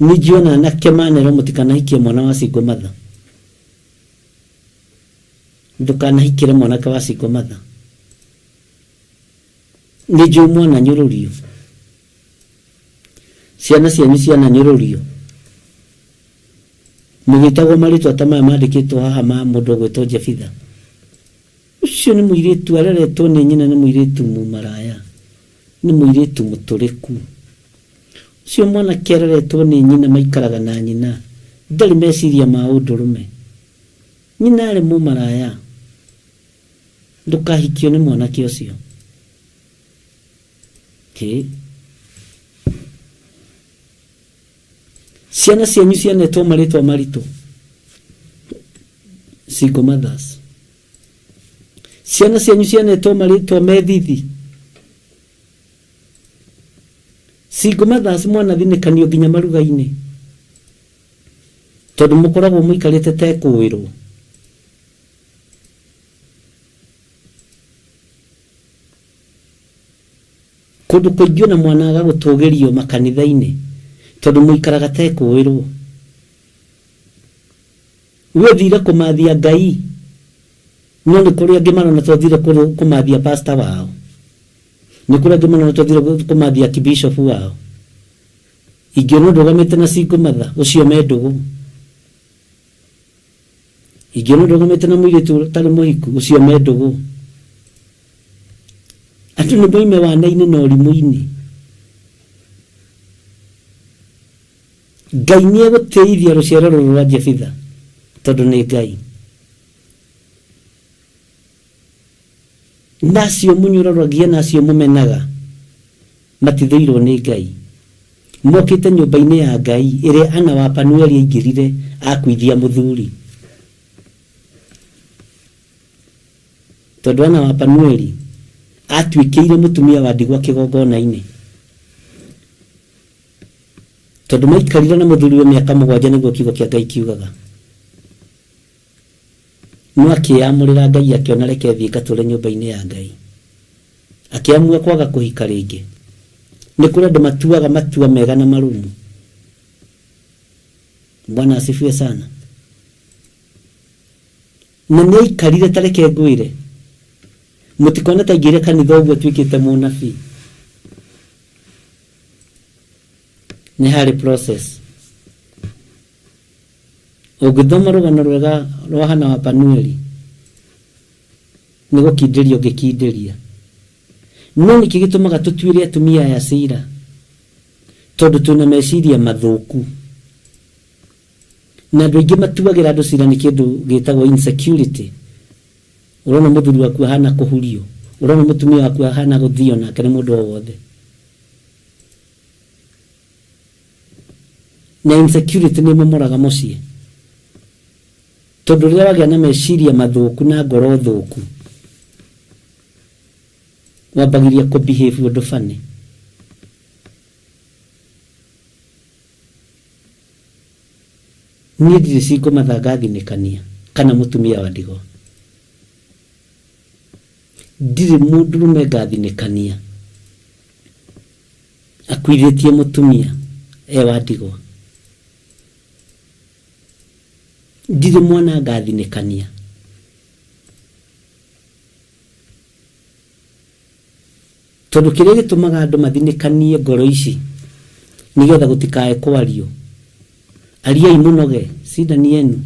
Nĩ njũĩ ona anake manerwo mũtikanahikie mwana wa single mother. Ndũkanahikĩre mwanake wa single mother. Nĩ njũĩ mwananyũrũrio. Ciana cianyu ciananyũrũrio. Mũgĩtagwo marĩtwa ta maya mandĩkĩtwo haha ma mũndũ ũgwĩtwo Jefitha. Ũcio nĩ mũirĩtu areretwo nĩ nyina nĩ mũirĩtu mũmaraya. Nĩ mũirĩtu mũtũrĩku. Ũcio mwanake areretwo nĩ nyina maikaraga na nyina. Ndarĩ meciria ma ũndũrũme. Nyina arĩ mũmaraya. Ndũkahikio nĩ mwanake ũcio. Hĩ. Ciana cianyu cianetwo marĩtwa maritũ. Single mothers. Ciana cianyu cianetwo marĩtwa me thithi. Single mothers mwanathinĩkanio nginya maruga-inĩ. Tondũ mũkoragwo mũikarĩte tekũĩrwo. Kũndũ kũingĩ ona mwanaga gũtũgĩrio makanitha-inĩ tondũ mũikaraga tekũĩrwo. We ũthire kũmathia Ngai no nĩ kũrĩ angĩ marona ta ũthire kũmathia pastor wao. Nĩ kũrĩ angĩ marona ta ũthire kũmathia archbishop wao. Ingĩona ũndũgamĩte na single mother ũcio me ndũgũ. Ingĩona ũndũgamĩte na mũirĩtu ũtarĩ mũhiku ũcio me ndũgũ. Andũ nĩ moime wana-inĩ na ũrimũ-inĩ. Ngai nĩ egũtĩithia rũciaro rũrũ rwa Jefitha tondũ nĩ Ngai. Na acio mũnyũrũragia na acio mũmenaga matithũirwo nĩ Ngai. Mokĩte nyũmba-inĩ ya Ngai ĩrĩa Ana wa Panueli aingĩrire akuithia mũthuri. Tondũ Ana wa Panueli atuĩkĩire mũtumia wa ndigwa kĩgongona-inĩ. Tondũ maikarire na mũthuriwe mĩaka mũgwanja nĩguo kiugo kĩa Ngai kiugaga. No akĩyamũrĩra Ngai akĩona reke thiĩ ngatũre nyũmba-inĩ ya Ngai. Akĩamua kwaga kũhika rĩngĩ. Nĩ kũrĩ andũ matuaga matua mega na marũmu. Bwana asifiwe sana. Na nĩ aikarire ta reke ngwĩre. Mũtikone ta aingĩrire kanitha ũguo atuĩkĩte mũnabii. Nĩ harĩ process. Ũngĩthoma rũgano rwega rwa Hana wa Panueli, nĩ gũkindĩria ũngĩkindĩria. No nĩkĩ gĩtũmaga tũtuĩre atumia aya cira? Tondũ twĩna meciria mathũku. Na andũ aingĩ matuagĩra andũ cira nĩ kĩndũ gĩtagwo insecurity. Ũrona mũthuri waku ahana kũhurio, ũrona mũtumia waku ahana gũthio nake nĩ mũndũ o wothe. Na insecurity nĩ ĩmomoraga mũciĩ. Tondũ rĩrĩa wagĩa na meciria mathũku na ngoro thũku, wambagĩria kũ behave ũndũ funny. Niĩ ndirĩ single mother ngathinĩkania kana mũtumia wa ndigwa. Ndirĩ mũndũrũme ngathinĩkania akuithĩtie mũtumia e wa ndigwa. Ndirĩ mwana ngathinĩkania. Tondũ kĩrĩa gĩtũmaga andũ mathinĩkanie ngoro ici nĩgetha gũtikae kwario. Ariai mũnoge, shida ni yenu.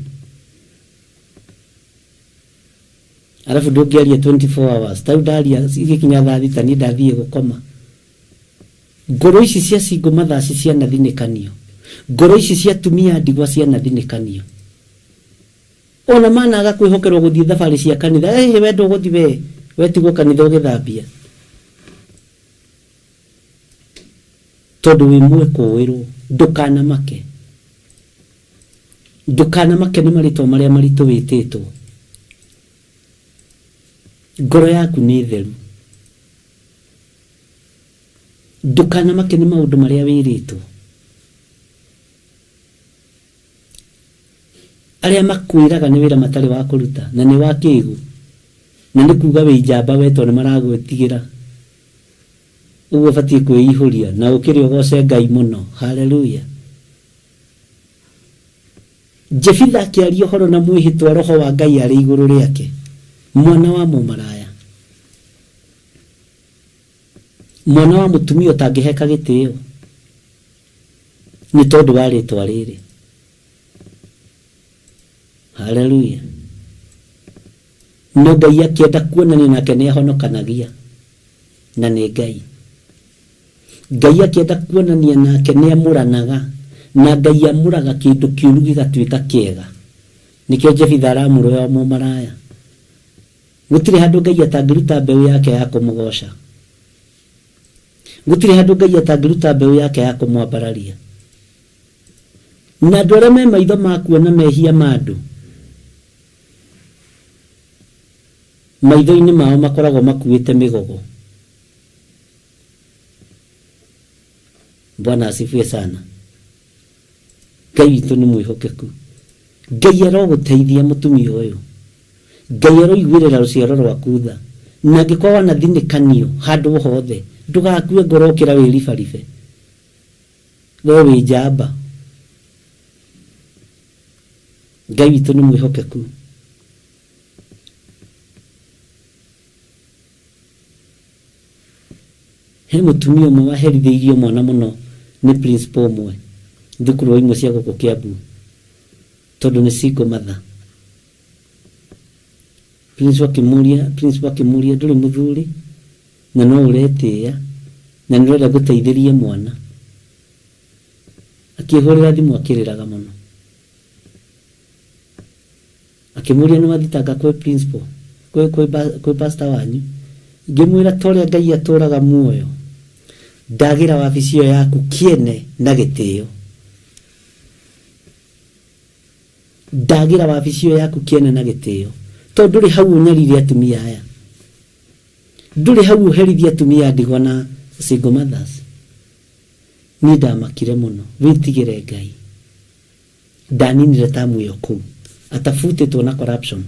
Arabu ndũngĩaria 24 hours. Ta rĩu ndaria igĩkinya thaa thita niĩ ndathiĩ gũkoma. Ngoro ici cia single mothers cianathinĩkanio. Ngoro ici cia atumia a ndigwa cianathinĩkanio. Ona managa kwĩhokerwo gũthiĩ thabarĩ cia kanitha, ĩhĩ we ndũgũthiĩ we, we tigwo kanitha ũgĩthambia. Tondũ wĩ mwĩkũĩrwo, ndũkanamake. Ndũkanamake nĩ marĩtwa marĩa maritũ wĩtĩtwo. Ngoro yaku nĩ theru. Ndũkanamake nĩ maũndũ marĩa wĩrĩtwo. Arĩa makwĩraga nĩ wĩra matarĩ wa kũruta na nĩ wa kĩgu na nĩ kuga wĩ njamba we tondũ nĩ maragwĩtigĩra. Ũguo ũbatiĩ kwĩihũria na ũkĩre ũgoce Ngai mũno. Hallelujah. Jefitha akĩaria ũhoro na mwĩhĩtwa roho wa Ngai arĩ igũrũ rĩake. Mwana wa mũmaraya. Mwana wa mũtumia ũtangĩheka gĩtĩo. Nĩ tondũ wa rĩtwa rĩrĩ. Haleluya. No Ngai akĩenda kuonania nake nĩ ahonokanagia na nĩ Ngai. Ngai akĩenda kuonania nake nĩ amũranaga na Ngai amũraga kĩndũ kĩũru gĩgatuĩka kĩega. Nĩkĩo Jefitha aramũrwo wa mũmaraya. Gũtirĩ handũ Ngai atangĩruta mbeũ yake ya kũmũgoca. Gũtirĩ handũ Ngai atangĩruta mbeũ yake ya kũmwambararia. Na andũ arĩa me maitho ma kuona mehia ma andũ, maitho-inĩ mao makoragwo makuĩte mĩgogo. Bwana asifiwe sana. Ngai witũ nĩ mwĩhokeku. Ngai arogũteithia mũtumia ũyũ. Ngai aroiguĩrĩra rũciaro rwaku tha. Na angĩkorwo wanathinĩkanio handũ o hothe, ndũgakue ngoro ũkĩra wĩribaribe. We wĩ njamba. Ngai witũ nĩ mwĩhokeku. He mũtumia ũmwe waherithĩirio mwana mũno nĩ principal ũmwe thukuru o imwe cia gũkũ Kiambu tondũ nĩ single mother. Principal akĩmũria, principal akĩmũria ndũrĩ mũthuri na no ũretĩĩa na nĩ ũrenda ngũteithĩrie mwana. Akĩhũrĩra thimũ akĩrĩraga mũno. Akĩmũria nĩ wathitanga kwĩ principal, kwĩ, kwĩ, kwĩ pastor wanyu? Ngĩmwĩra ta ũrĩa Ngai atũraga muoyo, ndagĩra wabici ĩyo yaku kĩene na gĩtĩo. Ndagĩra wabici ĩyo yaku kĩene na gĩtĩo. Tondũ ndũrĩ hau ũnyarire atumia aya. Ndũrĩ hau ũherithie atumia a ndigwa na single mothers. Niĩ ndamakire mũno. Wĩtigĩre Ngai. Ndaninire tamu ĩyo kũu. Atabutĩtwo na corruption.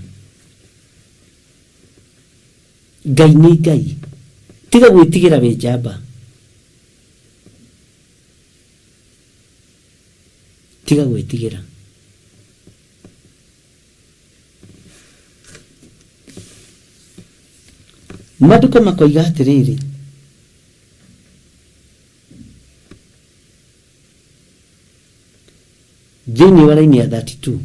Ngai nĩ Ngai. Tiga gwĩtigĩra wĩ njamba. Tiga gwĩtigĩra. Maandĩko makoiga atĩrĩrĩ, thĩinĩ wa raini ya 32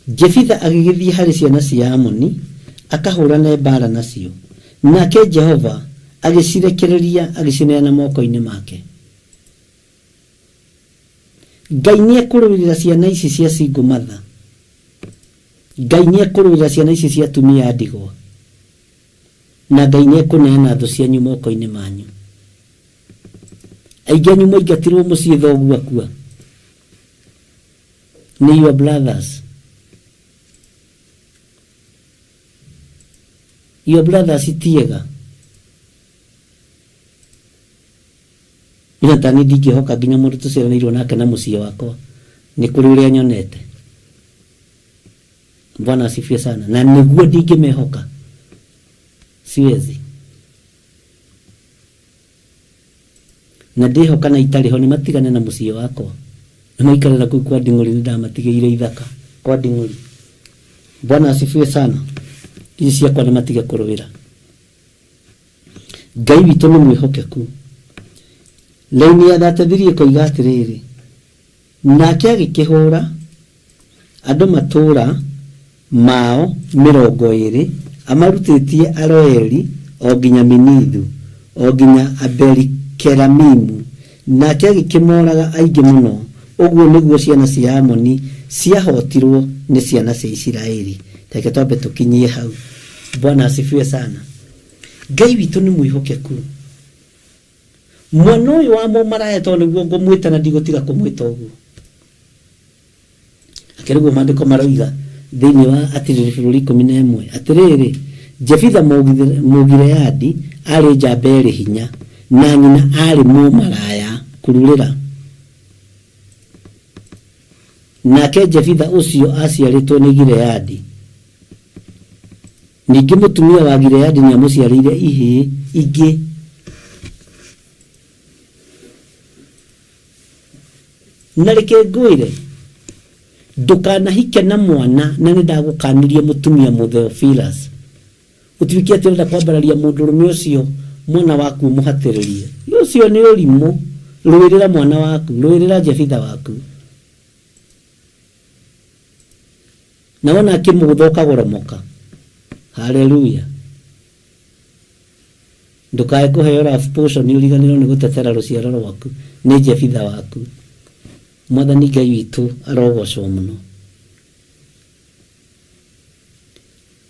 Jefitha agĩgĩthiĩ harĩ ciana cia Amoni akahũrane mbaara nacio, nake Jehova agĩcirekereria agĩcineana moko-inĩ make. Ngai nĩ ekũrũĩrĩra ciana ici cia single mother. Ngai nĩ ekũrũĩrĩra ciana ici cia atumia a ndigwa. Na Ngai nĩ ekũneana thũ cianyu moko-inĩ manyu. Aingĩ anyu mwaingatirwo mũciĩ thoguo akua. Nĩ your brothers. Your brothers ti ega. Ina ta niĩ ndingĩhoka nginya mũndũ tũciaranĩirwo nake na mũciĩ wakwa nĩ kũrĩ ũrĩa nyonete. Bwana asifiwe sana. Na nĩguo ndingĩmehoka. Siwezi. Na ndĩhoka na itarĩ ho nĩ matigane na mũciĩ wakwa. Na maikare na kũu kwa Nding'ũri nĩ ndamatigĩire ithaka kwa Nding'ũri. Bwana asifiwe sana. Ici ciakwa nĩ matige kũrũĩra. Ngai witũ nĩ mwĩhokeku. Raini ya 33 ĩkoiga atĩrĩrĩ, nake agĩkĩhũra andũ matũũra mao 20, amarutĩtie Aroeri o nginya Minithu, o nginya Abeli-Keramimu, nake agĩkĩmoraga aingĩ mũno, ũguo nĩguo ciana cia Amoni ciahootirũo nĩ ciana cia Isiraeli. Reke twambe tũkinyie hau. Bwana asifiwe sana. Ngai witũ nĩ mwĩhokeku. Mwana ũyũ wa mũmaraya tondũ nĩguo ngũmwĩta na ndigũtiga kũmwĩta ũguo. Akĩrĩ ũguo maandĩko maroiga thĩinĩ wa Atirĩrĩ bũrũri 11 atĩrĩrĩ, Jefitha Mũgileadi aarĩ njamba ĩrĩ hinya, na nyina aarĩ mũmaraya kururĩra. Nake Jefitha ũcio aaciarĩtwo nĩ Gileadi. Ningĩ mũtumia wa Gileadi nĩamũciarĩire ihĩĩ ingĩ. Na reke ngwĩre, ndũkanahike na mwana, na nĩndagũkanirie mũtumia Mũtheophilus, ũtuĩke atĩ ũrenda kwambararia mũndũrũme ũcio mwana waku ũmũhatĩrĩrie. Ũcio nĩ ũrimũ. Rũĩrĩra mwana waku, rũĩrĩra Jefitha waku. Na wona akĩmũgũtha ũkagoromoka. Haleluya. Ndũkae kũheo love potion ũriganĩrwo nĩ gũtetera rũciaro rwaku. Nĩ Jefitha waku. Mwathani Ngai witũ arogocwo mũno.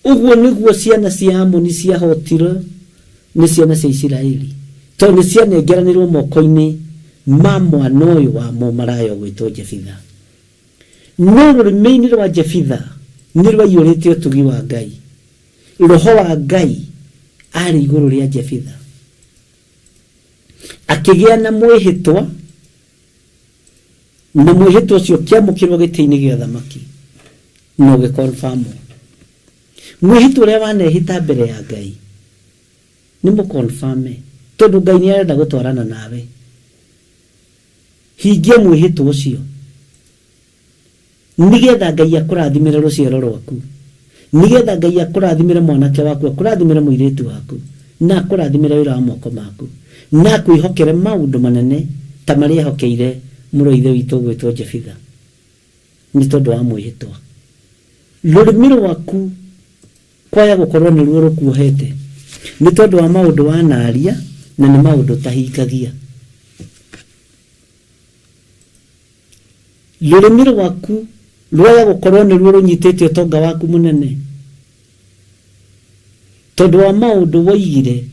Ũguo nĩguo ciana cia Amoni ciahotirwo nĩ ciana cia Isiraeli, tondũ nĩ cianengeranĩrwo moko-inĩ ma mwana ũyũ wa mũmaraya ũgwĩtwo Jefitha. No rũrĩmĩ-inĩ rwa Jefitha nĩ rwaiyũrĩte ũtugi wa Ngai. Roho wa Ngai aarĩ igũrũ rĩa Jefitha. Akĩgĩa na mwĩhĩtwa, na mwĩhĩtwa ũcio ũkĩamũkĩrwo gĩtĩ-inĩ gĩa ũthamaki na ũgĩkonfamwo. Mwĩhĩtwa ũrĩa wanehĩta mbere ya Ngai nĩ mũkonfame, tondũ Ngai nĩ arenda gũtwarana nawe. Hingia mwĩhĩtwa ũcio nĩgetha Ngai akũrathimĩre rũciaro rwaku, nĩgetha Ngai akũrathimĩre mwanake waku, akũrathimĩre mũirĩtu waku, na akũrathimĩre wĩra wa moko maku, na akwĩhokere maũndũ manene ta marĩa ehokeire mũrũ wa ithe witũ ũgwĩtwo Jefitha nĩ tondũ wa mwĩhĩtwa. Rũrĩmĩ rwaku kwaya gũkorwo nĩruo rũkuohete nĩ tondũ wa maũndũ wanaria na nĩ maũndũ ũtahingagia. Rũrĩmĩ rwaku rwaya gũkorwo nĩruo rũnyitĩte ũtonga waku mũnene tondũ wa maũndũ woigire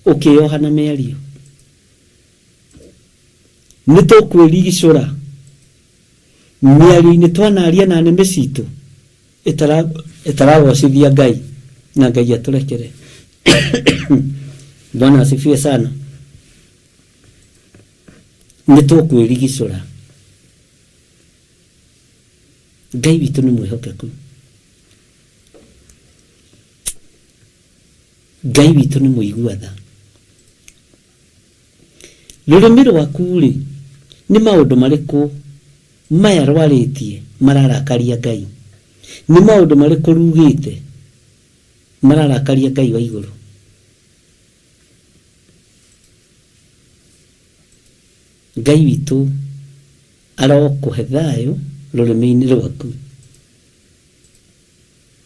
ũkĩyoha na mĩario. Nĩ tũkwĩrigicũra mĩario-inĩ twanaria na nĩmĩ citũ ĩtaragocithia Ngai na Ngai atũrekere. Bwana asifiwe sana. Nĩ tũkwĩrigicũra. Ngai witũ nĩ mwĩhokeku. Ngai witũ nĩ mũigua tha. Rũrĩmĩ rwaku-rĩ, nĩ maũndũ marĩkũ maya rwarĩtie mararakaria Ngai? Nĩ maũndũ marĩkũ rugĩte mararakaria Ngai wa igũrũ? Ngai witũ arokũhe thayũ rũrĩmĩ-inĩ rwaku.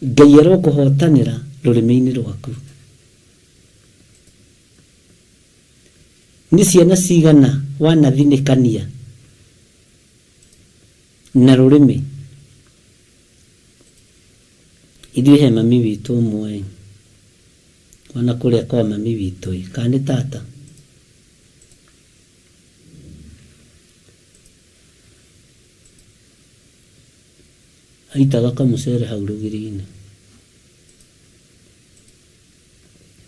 Ngai arokũhotanĩra rũrĩmĩ-inĩ rwaku. Nĩ ciana cigana wanathinĩkania na rũrĩmĩ? Ithuĩ he mami witũ ũmwe wana kũrĩa kwa mami witũ ĩ, kana nĩ tata? Aitaga kamũcere hau rũgiri-inĩ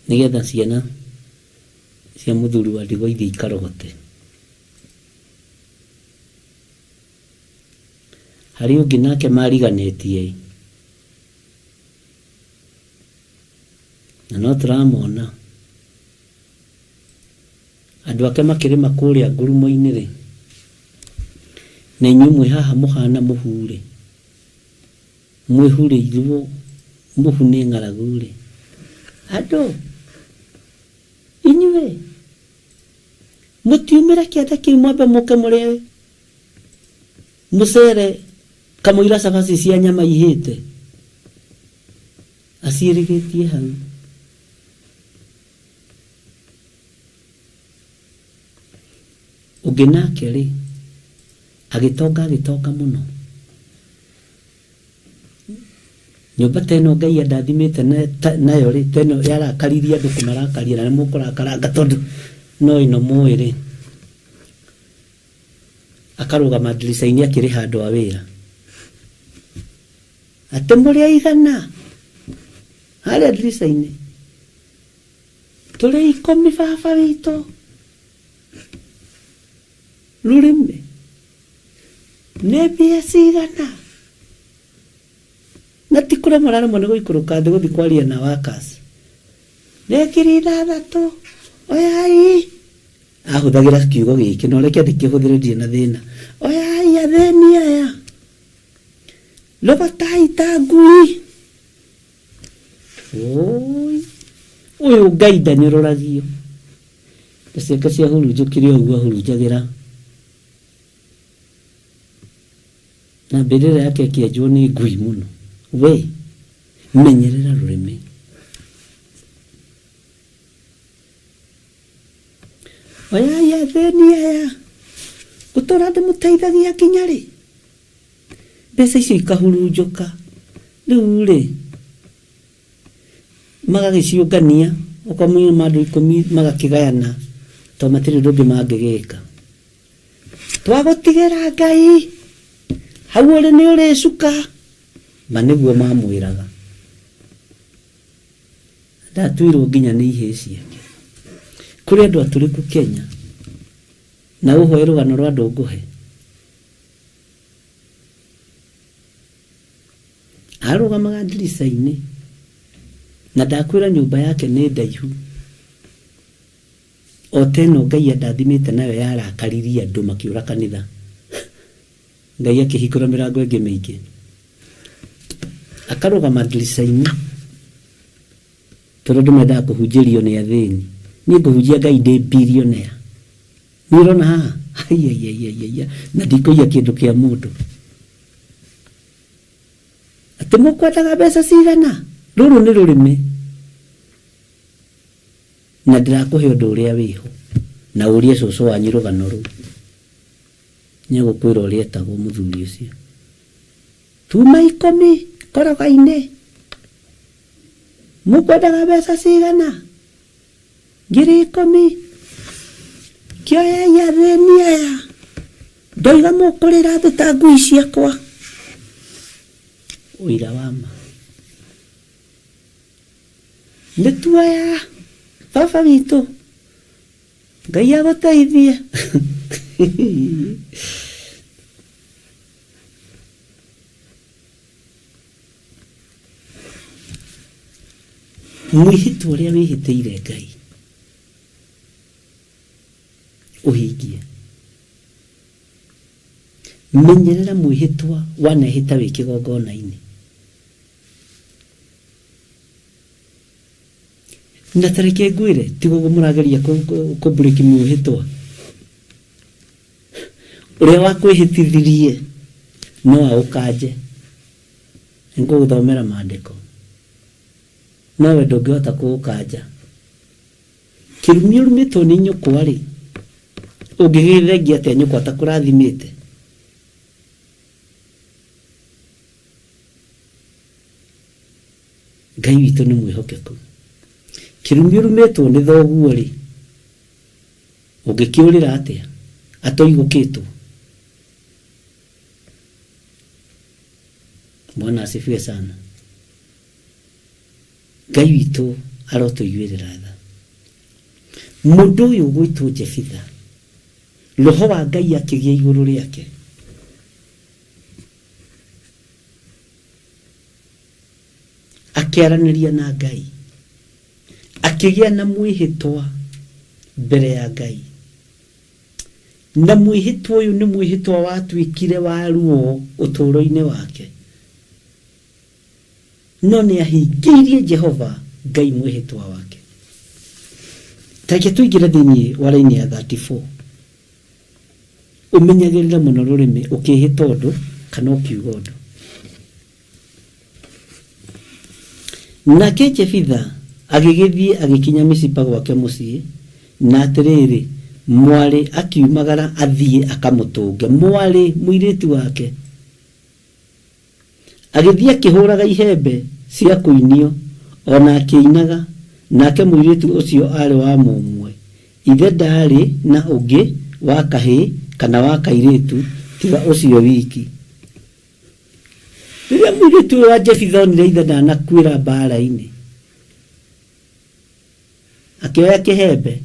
nĩgetha ciana cia mũthuri wa ndigwa ithiĩ ikarogote. Harĩ ũngĩ nake mariganĩtie ĩ, na no tũramona andũ ake makĩrĩma kũrĩa ngurumo-inĩ rĩ, na inyuĩ mwĩ haha mũhana mũhu rĩ, mwĩhurĩirwo mũhu nĩ ng'aragu rĩ, andũ inyuĩ mũtiumĩre kĩanda kĩu mwambe mũke mũrĩe mũcere kamũira cabaci cia nyama ihĩte aciĩrĩgĩtie hau. Ũngĩ nake rĩ, agĩtonga agĩtonga mũno. Nyũmba ta ĩno Ngai andathimĩte nayo rĩ, ta ĩno yarakaririe andũ kũmarakaria na nĩ mũkũrakaranga tondũ no ĩno mũĩ rĩ, akarũgama ndirica-inĩ akĩrĩha andũ a wĩra. Atĩ mũrĩ aigana harĩa ndirica-inĩ? Tũrĩ ikũmi baba witũ. Rũrĩmĩ nĩ mbia cigana? Na ti kũremwo araremwo nĩ gũikũrũka thĩ gũthiĩ kwaria na workers. Nĩ 6000 oyai. Ahũthagĩra kiugo gĩkĩ no reke ndĩkĩhũthĩre ndirĩ na thĩna. Oyai athĩni aya. Rogotai ta ngui. Ũũi, ũyũ Ngai ndanyũrũragio. Na ciake ciahurunjũkire o ũguo ahurunjagĩra. Na mbĩrĩra yake ĩkĩenjwo nĩ ngui mũno. We, menyerera rũrĩmĩ. Oyai athĩni aya, ngũtũra ndĩmũteithagia nginya rĩ? Mbeca icio ikahurunjũka. Rĩu rĩ, magagĩciũngania, okorwo mauma andũ ikũmi magakĩgayana, tondũ matirĩ ũndũ ũngĩ mangĩgĩka. Twagũtigĩra Ngai, hau ũrĩ nĩ ũrĩcuka. Ma nĩguo mamwĩraga. Ndatuirwo nginya nĩ ihĩĩ ciake. Kũrĩ andũ atũrĩku Kenya, na ũhoe rũgano rwa Ndũngũhe. Arũgamaga ndirica-inĩ, na ndakwĩra nyũmba yake nĩ ndaihu o ta ĩno Ngai andathimĩte nayo yarakaririe andũ makĩũra kanitha. Ngai akĩhingũra mĩrango ĩngĩ mĩingĩ. Akarũgama ndirica-inĩ tondũ andũ mendaga kũhunjĩrio nĩ athĩni. Niĩ ngũhunjia Ngai ndĩ billionaire. Nĩ ũrona haha? Aiaiaiaia, na ndikũiya kĩndũ kĩa mũndũ. Atĩ mũkwendaga mbeca cigana? Rũrũ nĩ rũrĩmĩ. Na ndĩrakũhe ũndũ ũrĩa wĩho. Na ũrie cũcũ wanyu rũgano rũu. Nĩegũkwĩra ũrĩa etagwo mũthuri ũcio. Tuma ikũmi koroga-inĩ. Mũkwendaga mbeca cigana? 10,000. Kĩoyei athĩni aya. Ndoiga mũkũrĩra thĩ ta ngui ciakwa. Ũira wa ma. Nĩ tuoya baba witũ. Ngai agũteithie. Mwĩhĩtwa ũrĩa wĩhĩtĩire Ngai ũhingie. Menyerera mwĩhĩtwa wanehĩta wĩ kĩgongona-inĩ. Na ta reke ngwĩre, tiga ũguo mũrageria kũmburĩki mwĩhĩtwa. Ũrĩa wakwĩhĩtithirie no aũkanje. Nĩngũgũthomera maandĩko. Nowe ndũngĩhota kũũkanja. Kĩrumi ũrumĩtwo nĩ nyũkwa-rĩ, ũngĩgĩthengia atĩa nyũkwa atakũrathimĩte? Ngai witũ nĩ mwĩhokeku. Kĩrumi ũrumĩtwo nĩ thoguo-rĩ, ũngĩkĩũrĩra atĩa atoigũkĩtwo? Bwana asifiwe sana. Ngai witũ arotũiguĩrĩra tha. Mũndũ ũyũ ũgwĩtwo Jefitha, roho wa Ngai akĩgĩa igũrũ rĩake. Akĩaranĩria na Ngai. Akĩgĩa na mwĩhĩtwa mbere ya Ngai. Na mwĩhĩtwa ũyũ nĩ mwĩhĩtwa watuĩkire wa ruo ũtũũro-inĩ wake. No nĩ ahingĩirie Jehova Ngai mwĩhĩtwa wake. Ta reke tũingĩre thĩinĩ wa raini ya 34. Ũmenyagĩrĩre mũno rũrĩmĩ ũkĩĩhĩta ũndũ kana ũkiuga ũndũ. Nake Jefitha agĩgĩthiĩ agĩkinya Mizipa gwake mũciĩ, na atĩrĩrĩ, mwarĩ akiumagara athiĩ akamũtũnge, mwarĩ, mũirĩtu wake. Agĩthiĩ akĩhũraga ihembe cia kũinio, o na akĩinaga, nake mũirĩtu ũcio aarĩ wa mũmwe, ithe ndaarĩ na ũngĩ wa kahĩĩ kana wa kairĩtu tiga ũcio wiki. Rĩrĩa mũirĩtu ũyũ wa Jefitha onire ithe ndanakuĩra mbaara-inĩ, akĩoya kĩhembe.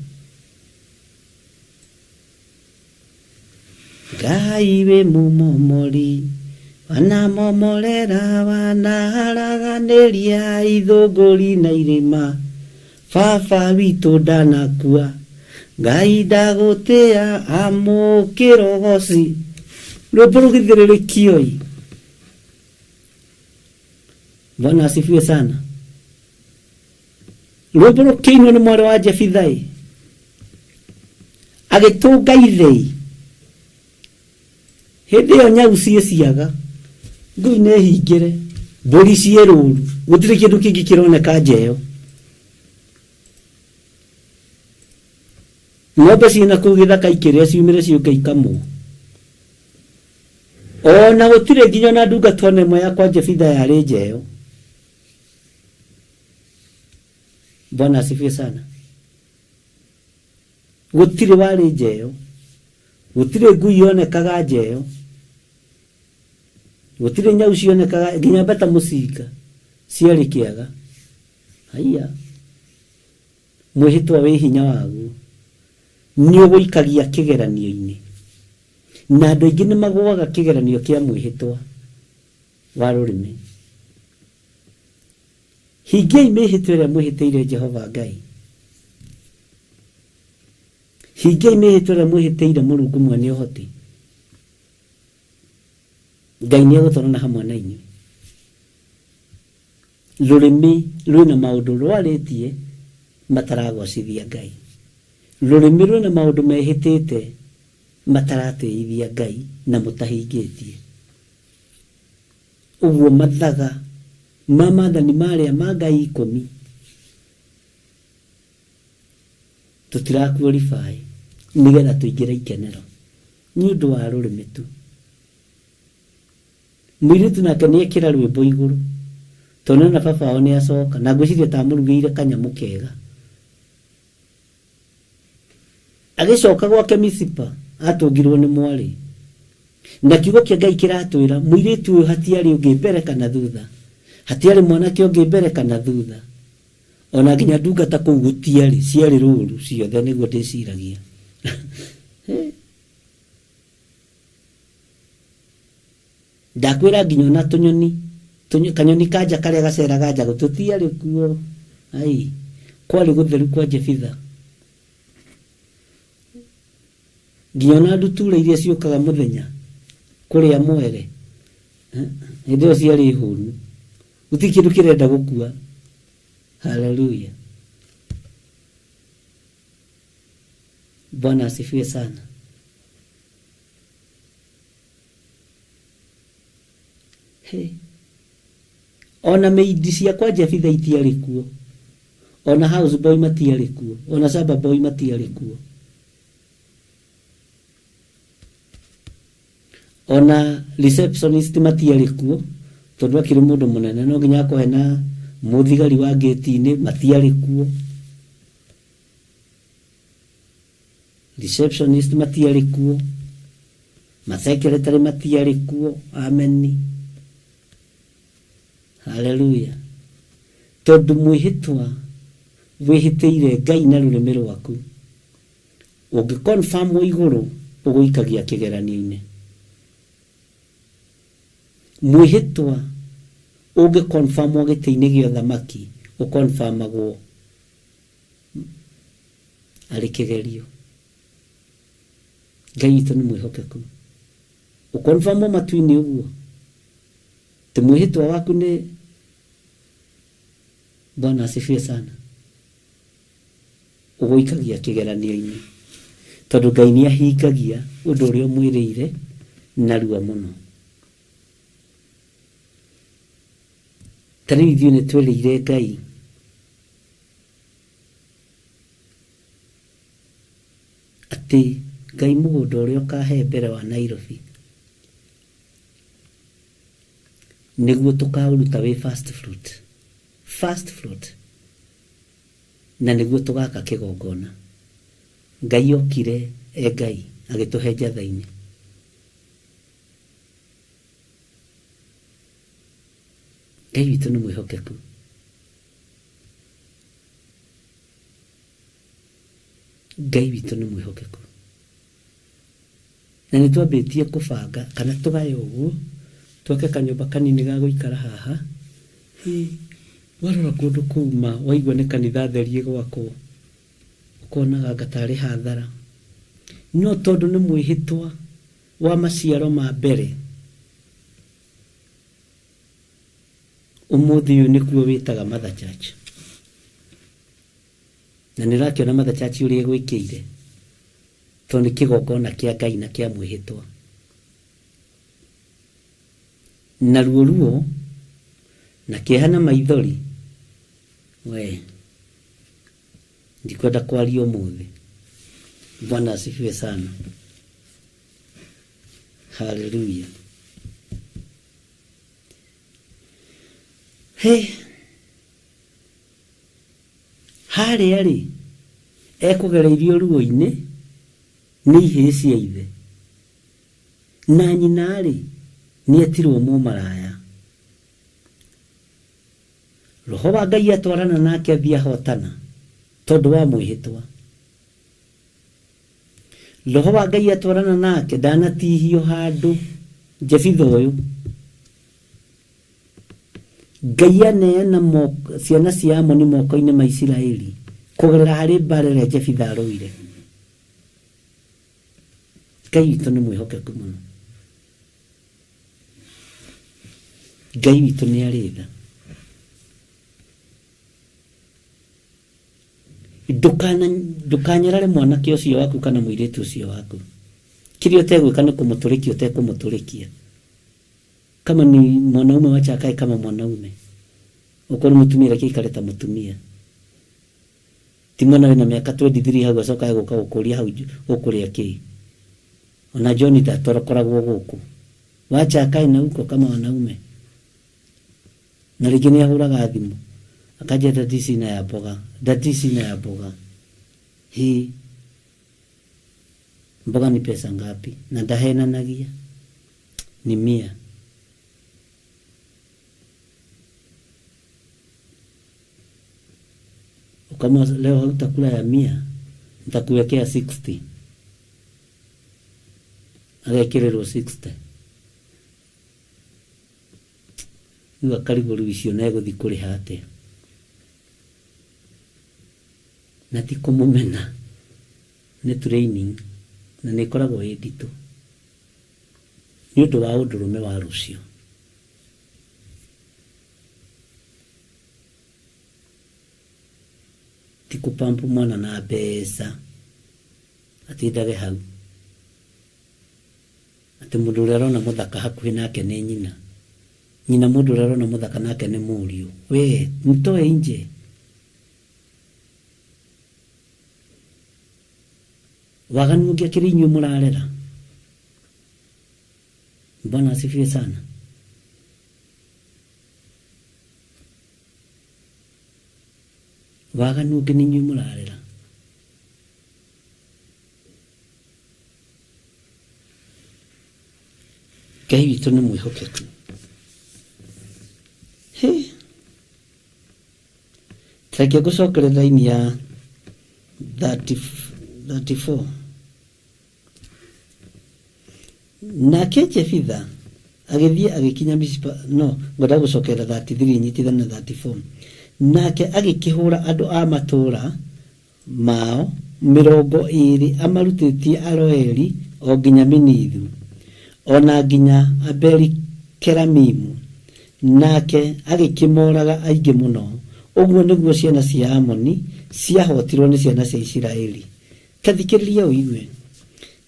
Ngai wĩ mũmomori, wanamomorera, wanaharaganĩria ithũngũri na irĩma. Baba witũ ndanakua, Ngai ndagũtĩa amũkĩra ũgoci. Rwĩmbo rũgĩthĩrĩrĩkio-ĩ. Bwana asifiwe sana. Rwĩmbo rũkĩinwo nĩ mwarĩ wa Jefitha-ĩ. Agĩtũnga ithe-ĩ. Hĩndĩ ĩyo nyau ciĩ ciaga, ngui nĩ hingĩre, mbũri ciĩ rũru, gũtirĩ kĩndũ kĩngĩ kĩroneka nja ĩyo. Ng'ombe ciĩ na kũu gĩthaka ikĩrĩa ciumĩre ciũke ikamwo. Ona gũtirĩ nginya ona ndungata ona ĩmwe ya kwa Jefitha yarĩ nja ĩyo. Bwana asifiwe sana. Gũtirĩ warĩ nja ĩyo. Gũtirĩ ngui yonekaga nja ĩyo. Gũtirĩ nyau cionekaga nginya mbata mũcinga ciarĩ kĩaga. Haiya. Mwĩhĩtwa wĩ hinya waguo. Nĩ ũgũikagia kĩgeranio-inĩ. Na andũ aingĩ nĩ magũaga kĩgeranio kĩa mwĩhĩtwa wa rũrĩmĩ. Hingiai mĩĩhĩtwa ĩrĩa mwĩhĩtĩire Jehova Ngai. Hingiai mĩĩhĩtwa ĩrĩa mwĩhĩtĩire Mũrungu mwene ũhoti. Ngai nĩ egũtwarana hamwe na inyuĩ. Rũrĩmĩ rwĩna maũndũ rwarĩtie mataragocithia Ngai. Rũrĩmĩ rwĩna maũndũ mehĩtĩte mataratĩithia Ngai na mũtahingĩtie. Ũguo mathaga ma maathani marĩa ma Ngai ikũmi tũtirakuorify nĩgetha tũingĩre ikenero nĩ ũndũ wa rũrĩmĩ tu. Mũirĩtu nake nĩ ekĩra rwĩmbo igũrũ tondũ nĩona baba wao nĩ acoka na ngwĩciria ta amũrugĩire kanyamũ kega. Agĩcoka gwake Mizipa atũngirwo nĩ mwarĩ. Na kiugo kĩa Ngai kĩratwĩra mũirĩtu ũyũ hatiarĩ ũngĩ mbere kana thutha. Hatiarĩ mwanake ũngĩ mbere kana thutha. Ona nginya ndungata kũu gũtiarĩ, ciarĩ rũru ciothe nĩguo ndĩciragia. Ndakwĩra nginya ona tũnyoni, kanyoni ka nja karĩa gaceraga nja tũtiarĩ kuo. Ai, kwarĩ gũtheru kwa Jefitha. Nginya ona ndutura iria ciũkaga mũthenya kũrĩa mwere, hĩndĩ ĩyo ciarĩ hũnu, gũtirĩ kĩndũ kĩrenda gũkua. Haleluya, Bwana asifiwe sana. Hey. Ona maid cia kwa Jefitha itiarĩ kuo, ona house boy matiarĩ kuo, ona shamba boy matiarĩ kuo, ona receptionist matiarĩ kuo, tondũ akĩrĩ mũndũ mũnene no nginya akorwo hena mũthigari wa ngĩti-inĩ, matiarĩ kuo. Receptionist matiarĩ kuo, masecretary matiarĩ kuo. Ameni, haleluya. Tondũ mwĩhĩtwa wĩhĩtĩire Ngai na rũrĩmĩ rwaku, ũngĩ confirm igũrũ ũgũikagia kĩgeranio-inĩ. Mwĩhĩtwa ũngĩ confirm gĩtĩ-inĩ gĩa ũthamaki, ũconfirmagwo arĩ kĩgerio. Ngai witũ nĩ mwĩhokeku. Ũconfirmwo matu-inĩ ũguo ti mwĩhĩtwa waku nĩ. Bwana asifiwe sana. Ũgũikagia kĩgeranio-inĩ, tondũ Ngai nĩ ahingagia ũndũ ũrĩa ũmwĩrĩire narua mũno. Ta rĩu ithuĩ nĩ twerĩire Ngai atĩ Ngai mũgũnda ũrĩa ũkahe mbere wa Nairobi nĩguo tũkaũruta wĩ first fruit, first fruit, na nĩguo tũgaka kĩgongona. Ngai okire e Ngai agĩtũhe njatha-inĩ. Ngai witũ nĩ mwĩhokeku. Ngai witũ nĩ mwĩhokeku. Na nĩ twambĩtie kũbanga kana tũgaye ũguo, twake kanyũmba kanini ga gũikara haha. Hĩ, warora kũndũ kũu ma waigua nĩ kanitha theri ĩgwakwo, ũkonaga anga tarĩ hathara. No tondũ nĩ mwĩhĩtwa wa maciaro ma mbere, ũmũthĩ ũyũ nĩkuo wĩtaga Mother Church. Na nĩ ũrakĩona Mother Church ũrĩa ĩgwĩkĩire, tondũ nĩ kĩgongona kĩa Ngai na kĩa mwĩhĩtwa. Naruo ruo na kĩeha na maithori, we ndikwenda kwaria ũmũthĩ. Bwana asifiwe sana. Haleluya. Hey. Harĩa rĩ, ekũgereirio ruo-inĩ nĩ ihĩĩ cia ithe, na nyina-rĩ, nĩetirwo mũmaraya. Roho wa Ngai atwarana nake athiĩ ahotana tondũ wa mwĩhĩtwa. Roho wa Ngai atwarana nake ndanatihio handũ. Jefitha ũyũ Ngai aneana ciana cia Amoni moko-inĩ ma Isiraeli kũgerera harĩ mbaara ĩrĩa Jefitha arũire. Ngai witũ nĩ mwĩhokeku mũno. Ngai witũ nĩ arĩ tha. Ndũkanyarare mwanake ũcio waku kana mũirĩtu ũcio waku. Kĩrĩa ũtegwĩka nĩ kũmũtũrĩkia ũtekũmũtũrĩkia. Kama ni mwanaume wacha akae kama mwanaume. Okorwo nĩ mũtumia reke aikare ta mũtumia. Ti mwana wĩna mĩaka 23 hau acoka gũka gũkũria hau ũkũrĩa kĩĩ. Ona John ndatorokoragwo gũkũ. Wacha akae na huko kama wanaume. Na rĩngĩ nĩ ahũraga thimũ akanjia daddy sina ya mboga, daddy sina ya mboga. Hĩ, mboga ni pesa ngapi? Na ndahenanagia ni mia. Kama leo hautakula ya mia, nitakuwekea 60. Agekĩrĩrwo 60. Rĩu akarigwo rĩu icio na egũthiĩ kũrĩha atĩa. Na ti kũmũmena, nĩ training na nĩ ĩkoragwo ĩ nditũ nĩ ũndũ wa ũndũrũme wa rũciũ. Ti kũpampu mwana na mbeca atindage hau atĩ mũndũ ũrĩa arona mũthaka hakuhĩ nake nĩ nyina, nyina mũndũ ũrĩa arona mũthaka nake nĩ mũriũ. We mtoe nje. Waganu ũngĩ akĩrĩ inyuĩ mũrarera. Bwana asifiwe sana. Waganu ũngĩ nĩ inyuĩ mũrarera. Ngai witũ nĩ mwĩhokeku. Hĩ. Reke ngũcokere raini ya 30 34. Nake Jefitha agĩthiĩ agĩkinya Mizipa, no ngwenda gũcokera 33 nyitithanie na 34. Nake agĩkĩhũra andũ a matũũra mao 20 amarutĩtie Aroeri o nginya Minithu, o na nginya Abeli-Keramimu, nake agĩkĩmoraga aingĩ mũno. Ũguo nĩguo ciana cia Amoni ciahootirũo nĩ ciana cia Isiraeli. Ta thikĩrĩria ũigue.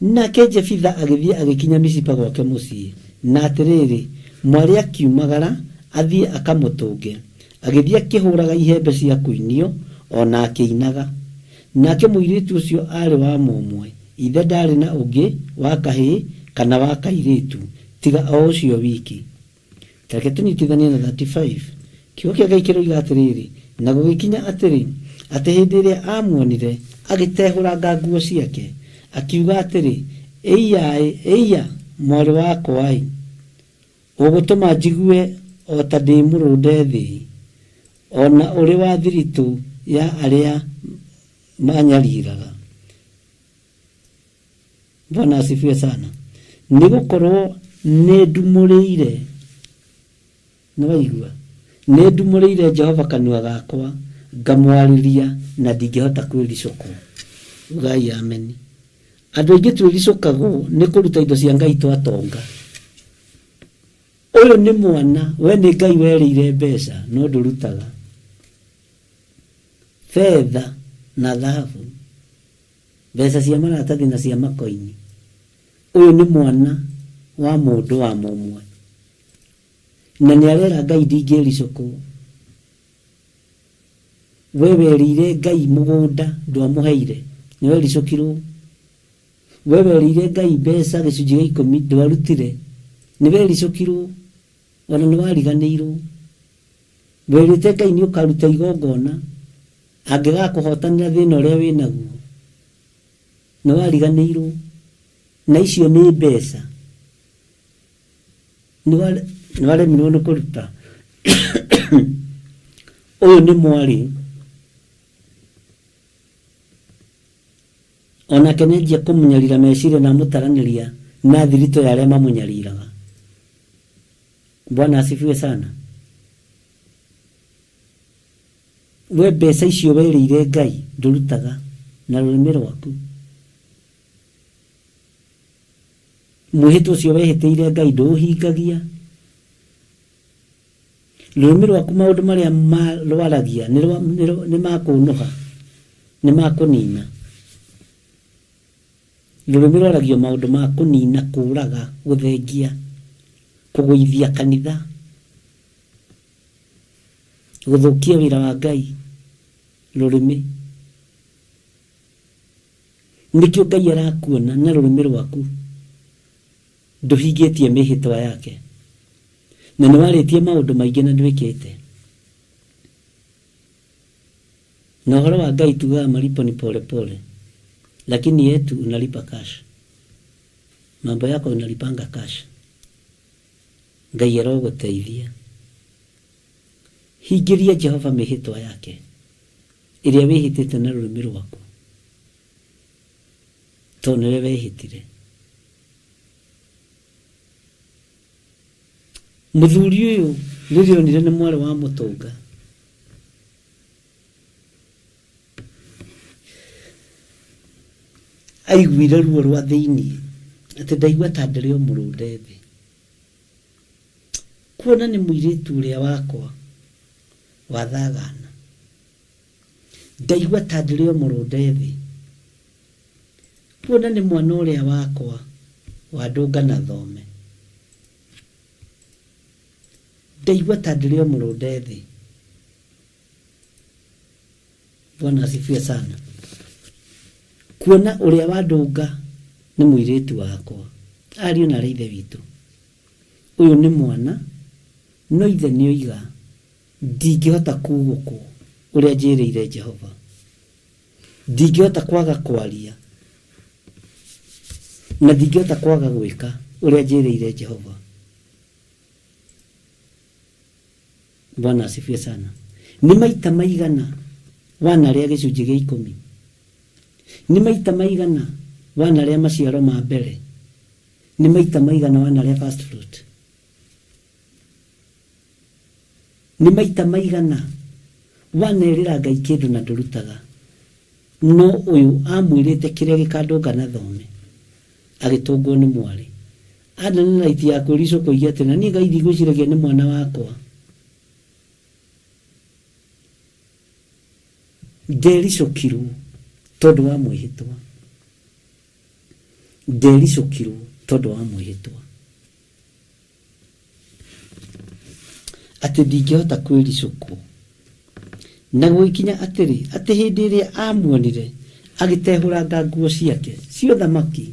Nake Jefitha agĩthiĩ agĩkinya Mizipa gwake mũciĩ, na atĩrĩrĩ, mwarĩ akiumagara athiĩ akamũtũnge, agĩthiĩ akĩhũraga ihembe cia kũinio, o na akĩinaga. Nake mũirĩtu ũcio aarĩ wa mũmwe, ithe ndaarĩ na ũngĩ wa kahĩĩ kana wa kairĩtu, tiga o ũcio wiki. Ta reke tũnyitithanie na 35. Kiugo kĩa Ngai kĩroiga atĩrĩrĩ, Na gũgĩkinya atĩrĩ, atĩ hĩndĩ ĩrĩa aamuonire, agĩtehũranga nguo ciake, akiuga atĩrĩ, Ĩiya-ĩ, ĩiya, mwarĩ wakwa-ĩ! Ũgũtũma njigue o ta ndĩ mũrũnde thĩ, o na ũrĩ wa thiritũ ya arĩa maanyariiraga. Bwana asifiwe sana. Nĩ gũkorwo nĩ ndumũrĩire, nĩ waigua? Nĩ ndumũrĩire Jehova kanua gakwa, ngamwarĩria na ndingĩhota kwĩricũkwo. Ugai ameni. Andũ aingĩ twĩricũkagwo nĩ kũruta indo cia Ngai twatonga. Ũyũ nĩ mwana, we nĩ Ngai werĩire mbeca, no ndũrutaga. Betha na thahabu. Mbeca cia maratathi na cia makoini. Ũyũ nĩ mwana wa mũndũ wa mũmwe. Na nĩ arera Ngai ndingĩricũkwo. We werĩire Ngai mũgũnda ndwamũheire, nĩ wericũkirwo. We werĩire Ngai mbeca gĩcunjĩ gĩa ikũmi ndwarutire, nĩ wericũkirwo. Ona nĩ wariganĩirwo. Werĩte Ngai nĩ ũkaruta igongona angĩgakũhotanĩra thĩna ũrĩa wĩ naguo. Nĩ wariganĩirwo. Na icio nĩ mbeca. Nĩ waremirwo nĩ kũruta. Ũyũ nĩ mwarĩ. Onake nĩ anjia kũmũnyarira meciria na amũtaranĩria na thiritũ ya arĩa mamũnyariraga. Bwana asifiwe sana. We mbeca icio werĩire Ngai ndũrutaga na rũrĩmĩ rwaku. Mwĩhĩtwa ũcio wehĩtĩire Ngai ndũũhingagia. Rũrĩmĩ rwaku maũndũ marĩa rwaragia nĩ ma kũũnũha, nĩ ma kũnina. Rũrĩmĩ rwaragio maũndũ ma kũnina, kũũraga, gũthengia, kũgũithia kanitha, gũthũkia wĩra wa Ngai. Rũrĩmĩ. Nĩkĩo Ngai arakuona na rũrĩmĩ rwaku ndũhingĩtie mĩhĩtwa yake. Na nĩ warĩtie maũndũ maingĩ na ndwĩkĩte. Na ũhoro wa Ngai tugaga malipo ni pole pole, lakini yetu unalipa cash. Mambo yako unalipanga cash. Ngai arogũteithia. Hingĩria Jehova mĩhĩtwa yake ĩrĩa wĩhĩtĩte na rũrĩmĩ rwaku, tondũ nĩwe wehĩtire. Mũthuri ũyũ rĩrĩa onire nĩ mwarĩ wa mũtũnga, Aiguire ruo rwa thĩinĩ atĩ ndaigua ta ndĩrĩ o mũrũnde thĩ. Kuona nĩ mũirĩtu ũrĩa wakwa wathagana. Ndaigua ta ndĩrĩ o mũrũnde thĩ. Kuona nĩ mwana ũrĩa wakwa wa ndũnga na thome. Ndaigua ta ndĩrĩ o mũrũnde thĩ. Bwana asifiwe sana. Kuona ũrĩa wandũnga nĩ mũirĩtu wakwa, ariũ na arĩ ithe witũ. Ũyũ nĩ mwana, no ithe nĩoiga, ndingĩhota kuugũkwo ũrĩa njĩrĩire Jehova. Ndingĩhota kwaga kwaria, na ndingĩhota kwaga gwĩka ũrĩa njĩrĩire Jehova. Bwana asifiwe sana. Nĩ maita maigana wanarĩa gĩcunjĩ gĩa ikũmi? Nĩ maita maigana wanarĩa maciaro ma mbere? Nĩ maita maigana wanarĩa first fruit? Nĩ maita maigana wanerĩra Ngai kĩndũ na ndũrutaga? No ũyũ amwĩrĩte kĩrĩa gĩkandũnga na thome, agĩtũngwo nĩ mwarĩ. Anna na right ya kwĩricũkwo oige atĩ na niĩ Ngai ndigwĩciragia nĩ mwana wakwa. Ndericũkirwo tondũ wa mwĩhĩtwa. Ndericũkirwo tondũ wa mwĩhĩtwa. Atĩ ndingĩhota kwĩricũkwo. Na gũgĩkinya atĩrĩ, atĩ hĩndĩ ĩrĩa aamuonire, agĩtehũranga nguo ciake cia ũthamaki.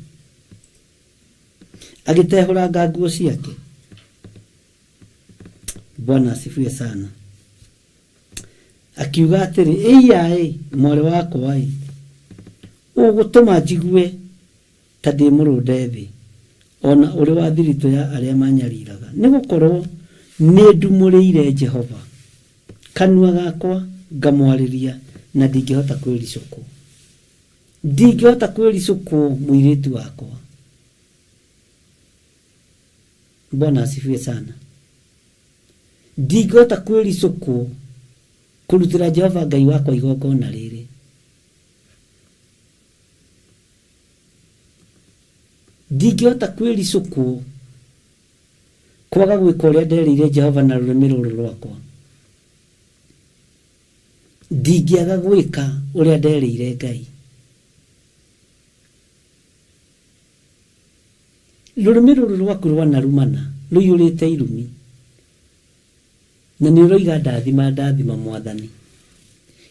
Agĩtehũranga nguo ciake. Bwana asifiwe sana. Akiuga atĩrĩ, ĩiya-ĩ, mwarĩ wakwa-ĩ, ũgũtũma njigue ta ndĩ mũrũnde thĩ, o na ũrĩ wa thiritũ ya arĩa manyariraga, nĩ gũkorũo nĩndumũrĩire Jehova kanua gakwa ngamwarĩria, na ndingĩhota kwĩricũkwo. Ndingĩhota kwĩricũkwo mũirĩtu wakwa. Bwana asifiwe sana. Ndingĩhota kwĩricũkwo kũrutĩra Jehova Ngai wakwa igongona rĩrĩ. Ndingĩhota kwĩricũkwo kwaga gwĩka ũrĩa nderĩire Jehova na rũrĩmĩ rũrũ rwakwa. Ndingĩaga gwĩka ũrĩa nderĩire Ngai. Rũrĩmĩ rũrũ rwaku rwanarumana rũiyũrĩte irumi, na nĩ ũroiga ndathima ndathima Mwathani.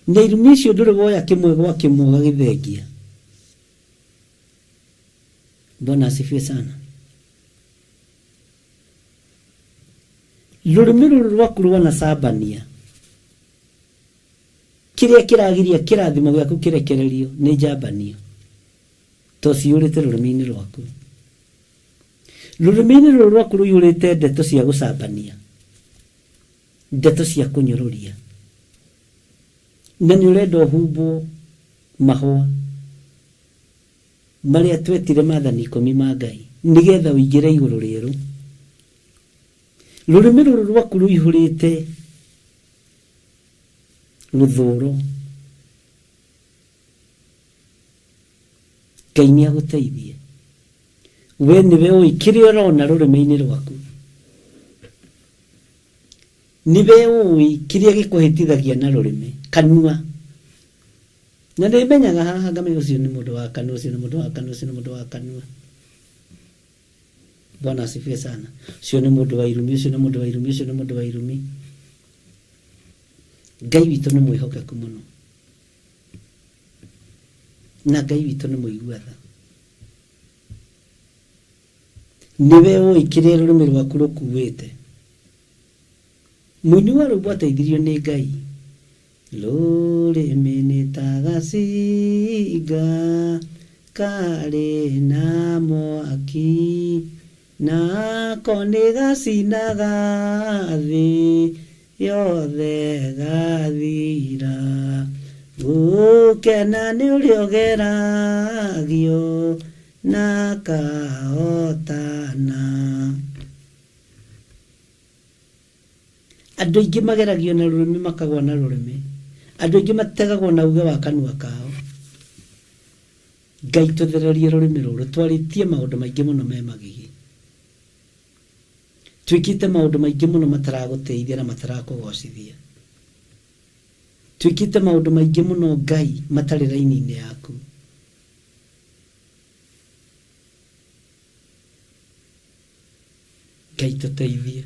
Na irumi icio ndũrĩ woya kĩmwe gwa kĩmwe ũgagĩthengia. Bwana asifiwe sana. Rũrĩmĩ rũrũ rwaku rwanacambania, kĩrĩa kĩragiria kĩrathimo gĩaku kĩrekererio nĩ njambanio, to ciyũrĩte rũrĩmĩ-inĩ rwaku. Rũrĩmĩ-inĩ rũrũ rwaku rũiyũrĩte ndeto cia gũcambania, ndeto cia kũnyũrũria, na nĩ ũrenda ũhumbwo mahũa marĩa twetire maathani ikũmi ma Ngai nĩgetha ũingĩre igũrũ rĩerũ. Rũrĩmĩ rũrũ rwaku rũihũrĩte rũthũro. Ngai nĩ agũteithie. We nĩwe ũĩ kĩrĩa ũrona rũrĩmĩ-inĩ rwaku. Nĩwe ũĩ kĩrĩa gĩkũhĩtithagia na rũrĩmĩ, kanua. Na nĩ menyaga haha ngamenya ũcio nĩ mũndũ wa kanua, ũcio nĩ mũndũ wa kanua, ũcio nĩ mũndũ wa kanua. Bwana asifiwe sana. Ũcio nĩ mũndũ wa irumi, ũcio nĩ mũndũ wa irumi, ũcio nĩ mũndũ wa irumi. Ngai witũ nĩ mwĩhokeku mũno. Na Ngai witũ nĩ mũigua tha. Nĩwe ũĩ kĩrĩa rũrĩmĩ rwaku rũkuĩte. Mũini wa rwĩmbo ateithirio nĩ Ngai. Rũrĩmĩ nĩ ta gacinga karĩ na mwaki, nako nĩ gacinaga thĩ yothe gathira. Gũkena nĩ ũrĩa ũgeragio na akahotana. Andũ aingĩ mageragio na rũrĩmĩ makagwa na rũrĩmĩ. Andũ aingĩ mategagwo na uge wa kanua kao. Ngai tũthererie rũrĩmĩ rũrũ, twarĩtie maũndũ maingĩ mũno me magigi. Twĩkĩte maũndũ maingĩ mũno mataragũteithia na matarakũgocithia. Twĩkĩte maũndũ maingĩ mũno Ngai matarĩ raini-inĩ yaku. Ngai tũteithie.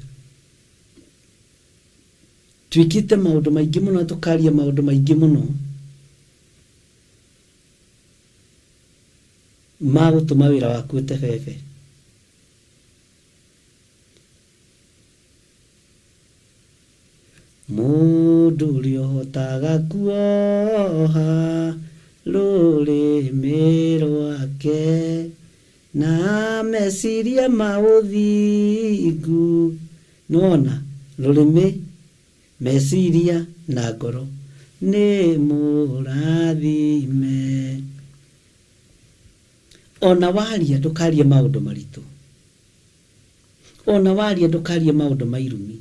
Twĩkĩte maũndũ maingĩ mũno na tũkaria maũndũ maingĩ mũno ma gũtũma wĩra waku ũtebebe. Mũndũ ũrĩa ũhotaga kuoha rũrĩmĩ rwake na meciria ma ũthingu. Nĩwona, rũrĩmĩ, meciria na ngoro nĩ mũrathime. Ona waria ndũkarie maũndũ maritũ. Ona waria ndũkarie maũndũ ma irumi.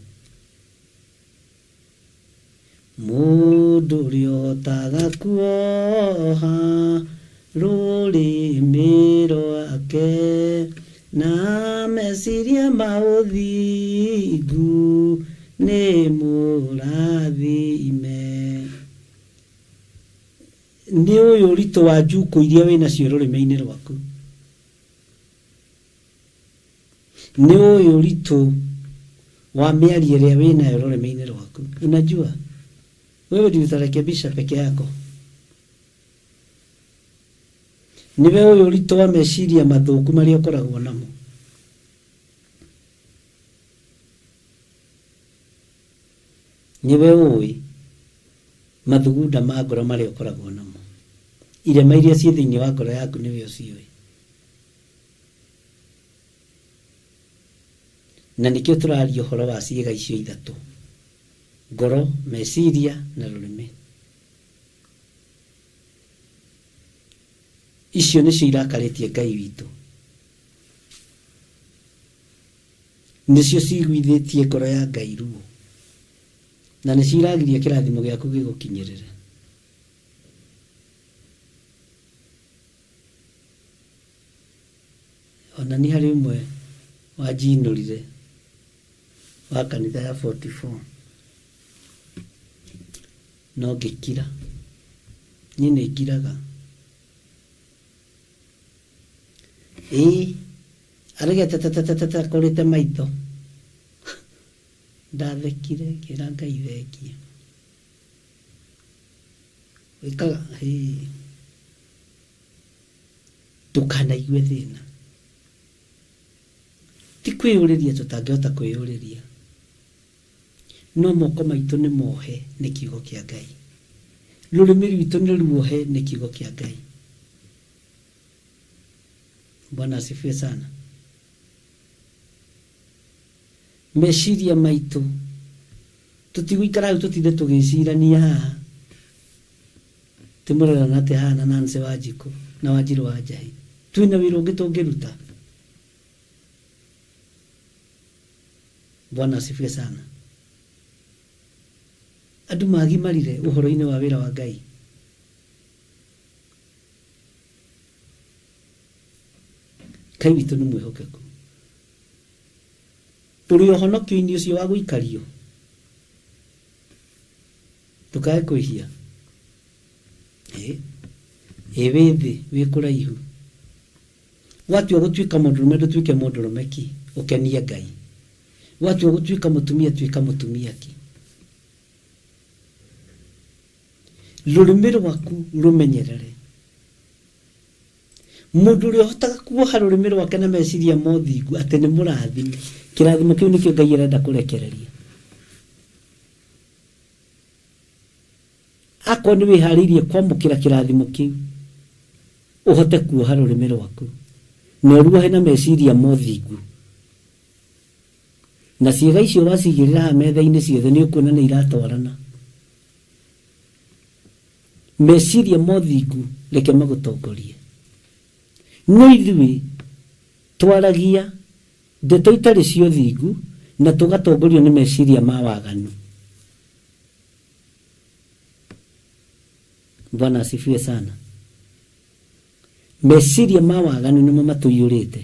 Mũndũ ũrĩa ũhotaga kuoha rũrĩmĩ rwake na meciria ma ũthingu nĩ mũrathime. Nĩ ũyũ ũritũ wa njukũ iria wĩ nacio rũrĩmĩ-inĩ rwaku. Nĩ ũĩ ũritũ wa mĩario ĩrĩa wĩ nayo rũrĩmĩ-inĩ rwaku. Unajua, wewe ndio utarekebisha peke yako. Nĩwe ũĩ ũritũ wa meciria mathũku marĩa ũkoragwo namo. Nĩwe ũĩ mathugunda ma ngoro marĩa ũkoragwo namo. Irema iria ciĩ thĩinĩ wa ngoro yaku nĩwe ũciũĩ. Na nĩkĩo tũraria ũhoro wa ciĩga icio ithatũ, ngoro, meciria na rũrĩmĩ. Icio nĩcio irakarĩtie Ngai witũ. Nĩcio ciguithĩtie ngoro ya Ngai ruo. Na nĩcio iragiria kĩrathimo gĩaku gĩgũkinyĩrĩre. Ona nĩ harĩ ũmwe wanjinũrire wa kanitha ya 44 no ngĩkira. Niĩ nĩ ngiraga. Ĩĩ aregete tetetetete akũrĩte maitho. Ndathekire ngĩra Ngai thengiũ. Wĩkaga hĩĩ. Ndũkanaigue thĩna. Ti kwĩyũrĩria tũtangĩhota kwĩyũrĩria, no moko maitũ nĩ mohe nĩ kiugo kĩa Ngai. Rũrĩmĩ rwitũ nĩ ruohe nĩ kiugo kĩa Ngai. Bwana asifiwe sana. Meciria maitũ tũtigũikara hau tũtinde tũgĩcirania haha. Tũmũrerana atĩa haha na Nancy Wanjikũ na Wanjirũ wa Njahi? Twĩna wĩra ũngĩ tũngĩruta? Bwana asifiwe sana. Andũ magimarire ũhoro-inĩ wa wĩra wa Ngai. Ngai witũ nĩ mwĩhokeku. Ũrĩ ũhonokio-inĩ ũcio wa gũikario. Ndũkae kwĩhia. Ĩ, ĩ wĩ thĩ, wĩ kũraihu. Watua gũtuĩka mũndũrũme ndũtuĩke mũndũrũme ki, ũkenie Ngai. Watua gũtuĩka mũtumia tuĩka mũtumia ki. Rũrĩmĩ rwaku rũmenyerere. Mũndũ ũrĩa ũhotaga kuoha rũrĩmĩ rwake na meciria ma ũthingu atĩ nĩ mũrathime, kĩrathimo kĩu nĩkĩo Ngai arenda kũrekereria. Akorwo nĩ wĩharĩirie kwamũkĩra kĩrathimo kĩu, ũhote kuoha rũrĩmĩ rwaku na ũruohe na meciria ma ũthingu. Na ciĩga icio wacigĩrĩra haha metha-inĩ ciothe nĩ ũkuona nĩ iratwarana. Meciria ma ũthingu reke magũtongorie. No ithuĩ twaragia Ndeto itarĩ cia ũthingu, na tũgatongorio nĩ meciria ma waganu. Bwana asifiwe sana. Meciria ma waganu nĩmo matũiyũrĩte.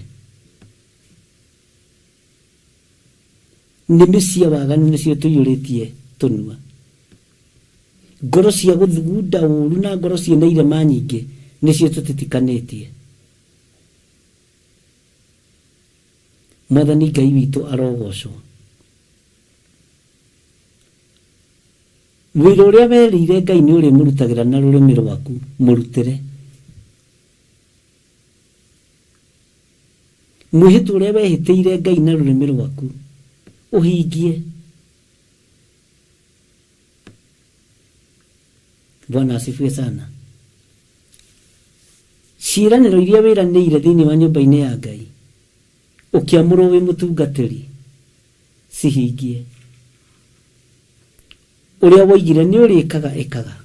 Nĩmĩ cia waganu nĩcio tũiyũrĩtie tũnua. Ngoro cia gũthugunda ũru na ngoro ciĩna irema nyingĩ nĩcio tũtitikanĩtie. Mwathani Ngai witũ arogocwo. Wĩra ũrĩa werĩire Ngai nĩ ũrĩmũrutagĩra na rũrĩmĩ rwaku, mũrutĩre. Mwĩhĩtwa ũrĩa wehĩtĩire Ngai na rũrĩmĩ rwaku, ũhingie. Bwana asifiwe sana. Ciĩranĩro iria wĩranĩire thĩinĩ wa nyũmba-inĩ ya Ngai, ũkĩamũrwo wĩ mũtungatĩri, cihingie. Ũrĩa woigire nĩ ũrĩkaga, ĩkaga.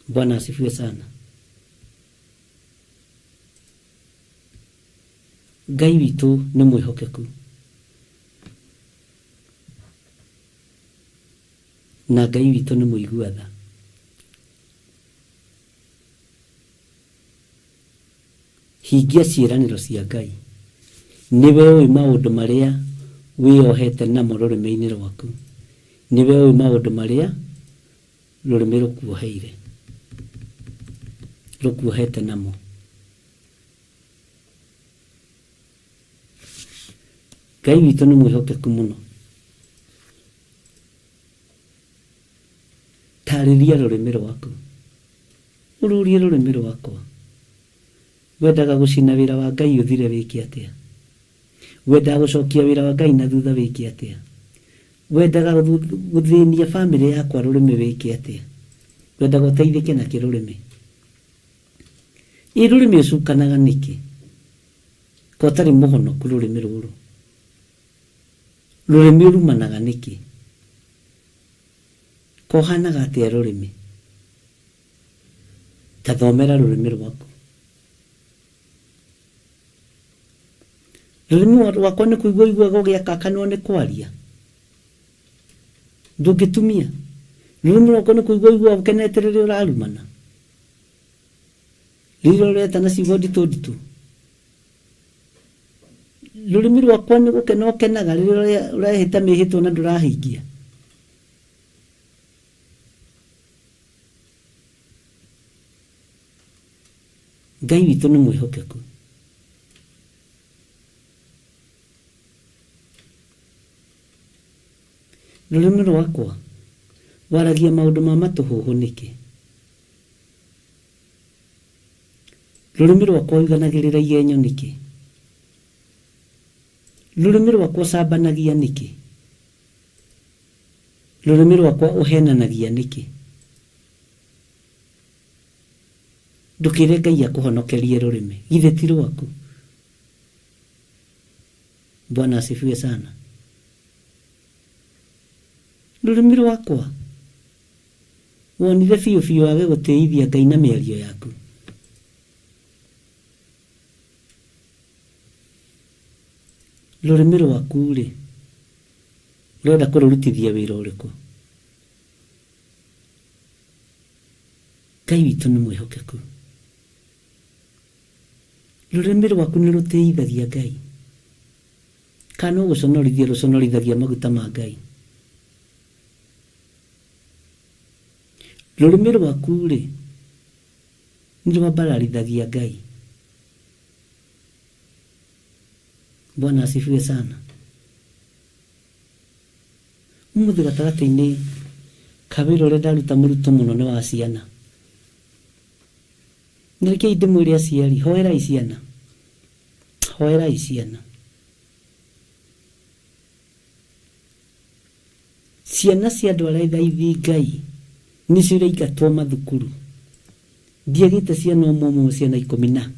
Bwana asifiwe sana. Ngai witũ nĩ mwĩhokeku. Na Ngai witũ nĩ mũigua tha. Hingia ciĩranĩro cia Ngai. Nĩwe ũĩ maũndũ marĩa wĩyohete namo rũrĩmĩ-inĩ rwaku. Nĩwe ũĩ maũndũ marĩa rũrĩmĩ rũkuoheire, rũkuohete namo. Ngai witũ nĩ mwĩhokeku mũno. Tarĩria rũrĩmĩ rwaku. Ũrũrie rũrĩmĩ rwakwa. Wendaga gũcina wĩra wa Ngai ũthire wĩke atĩa? Wendaga gũcokia wĩra wa Ngai na thutha wĩke atĩa? Wendaga gũthĩnia famĩlĩ yakwa rũrĩmĩ wĩke atĩa? Wendaga ũteithĩke nakĩ rũrĩmĩ? Ĩ rũrĩmĩ ũcukanaga nĩkĩ? Ko ũtarĩ mũhonoku rũrĩmĩ rũrũ? Rũrĩmĩ ũrumanaga nĩkĩ? Ko ũhanaga atĩa rũrĩmĩ? Ta thomera rũrĩmĩ rwaku. Rũrĩmĩ rwakwa nĩ kũigua ũiguaga ũgĩakakanwo nĩ kwaria. Ndũngĩtumia. Rũrĩmĩ rwakwa nĩ kũigua ũiguaga ũkenete rĩrĩa ũrarumana. Rĩrĩa ũretana ciugo nditũ nditũ. Rũrĩmĩ rwakwa nĩ gũkena ũkenaga rĩrĩa ũrehĩta mĩhĩtwa na ndũrahingia. Ngai witũ nĩ mwĩhokeku. Rũrĩmĩ rwakwa waragia maũndũ ma matũhũhũ nĩkĩ? Rũrĩmĩ rwakwa ũiganagĩrĩra igenyo nĩkĩ? Rũrĩmĩ rwakwa ũcambanagia nĩkĩ? Rũrĩmĩ rwakwa ũhenanagia nĩkĩ? Ndũkĩre Ngai akũhonokerie rũrĩmĩ, githĩ ti rwaku? Bwana asifiwe sana. Rũrĩmĩ rwakwa wonire biũ biũ wage gũtĩithia Ngai na mĩario yaku. Rũrĩmĩ rwaku-rĩ, ũrenda kũrũrutithia wĩra ũrĩkũ? Ngai witũ nĩ mwĩhokeku. Rũrĩmĩ rwaku nĩ rũtĩithagia Ngai, kana no gũconorithia rũconorithagia maguta ma Ngai? Rũrĩmĩ rwaku-rĩ, nĩ rwambararithagia Ngai? Bwana asifiwe sana. Ũmũthĩ gatagatĩ-inĩ ka wĩra ũrĩa ndaruta mũritũ mũno nĩ wa ciana. Na rekei ndĩmwĩre aciari, hoerai ciana. Hoerai ciana. Ciana cia andũ arĩa thaithi Ngai nĩcio iraingatwo mathukuru. Ndiagĩte ciana ũmwe ũmwe ciana ikũmi na.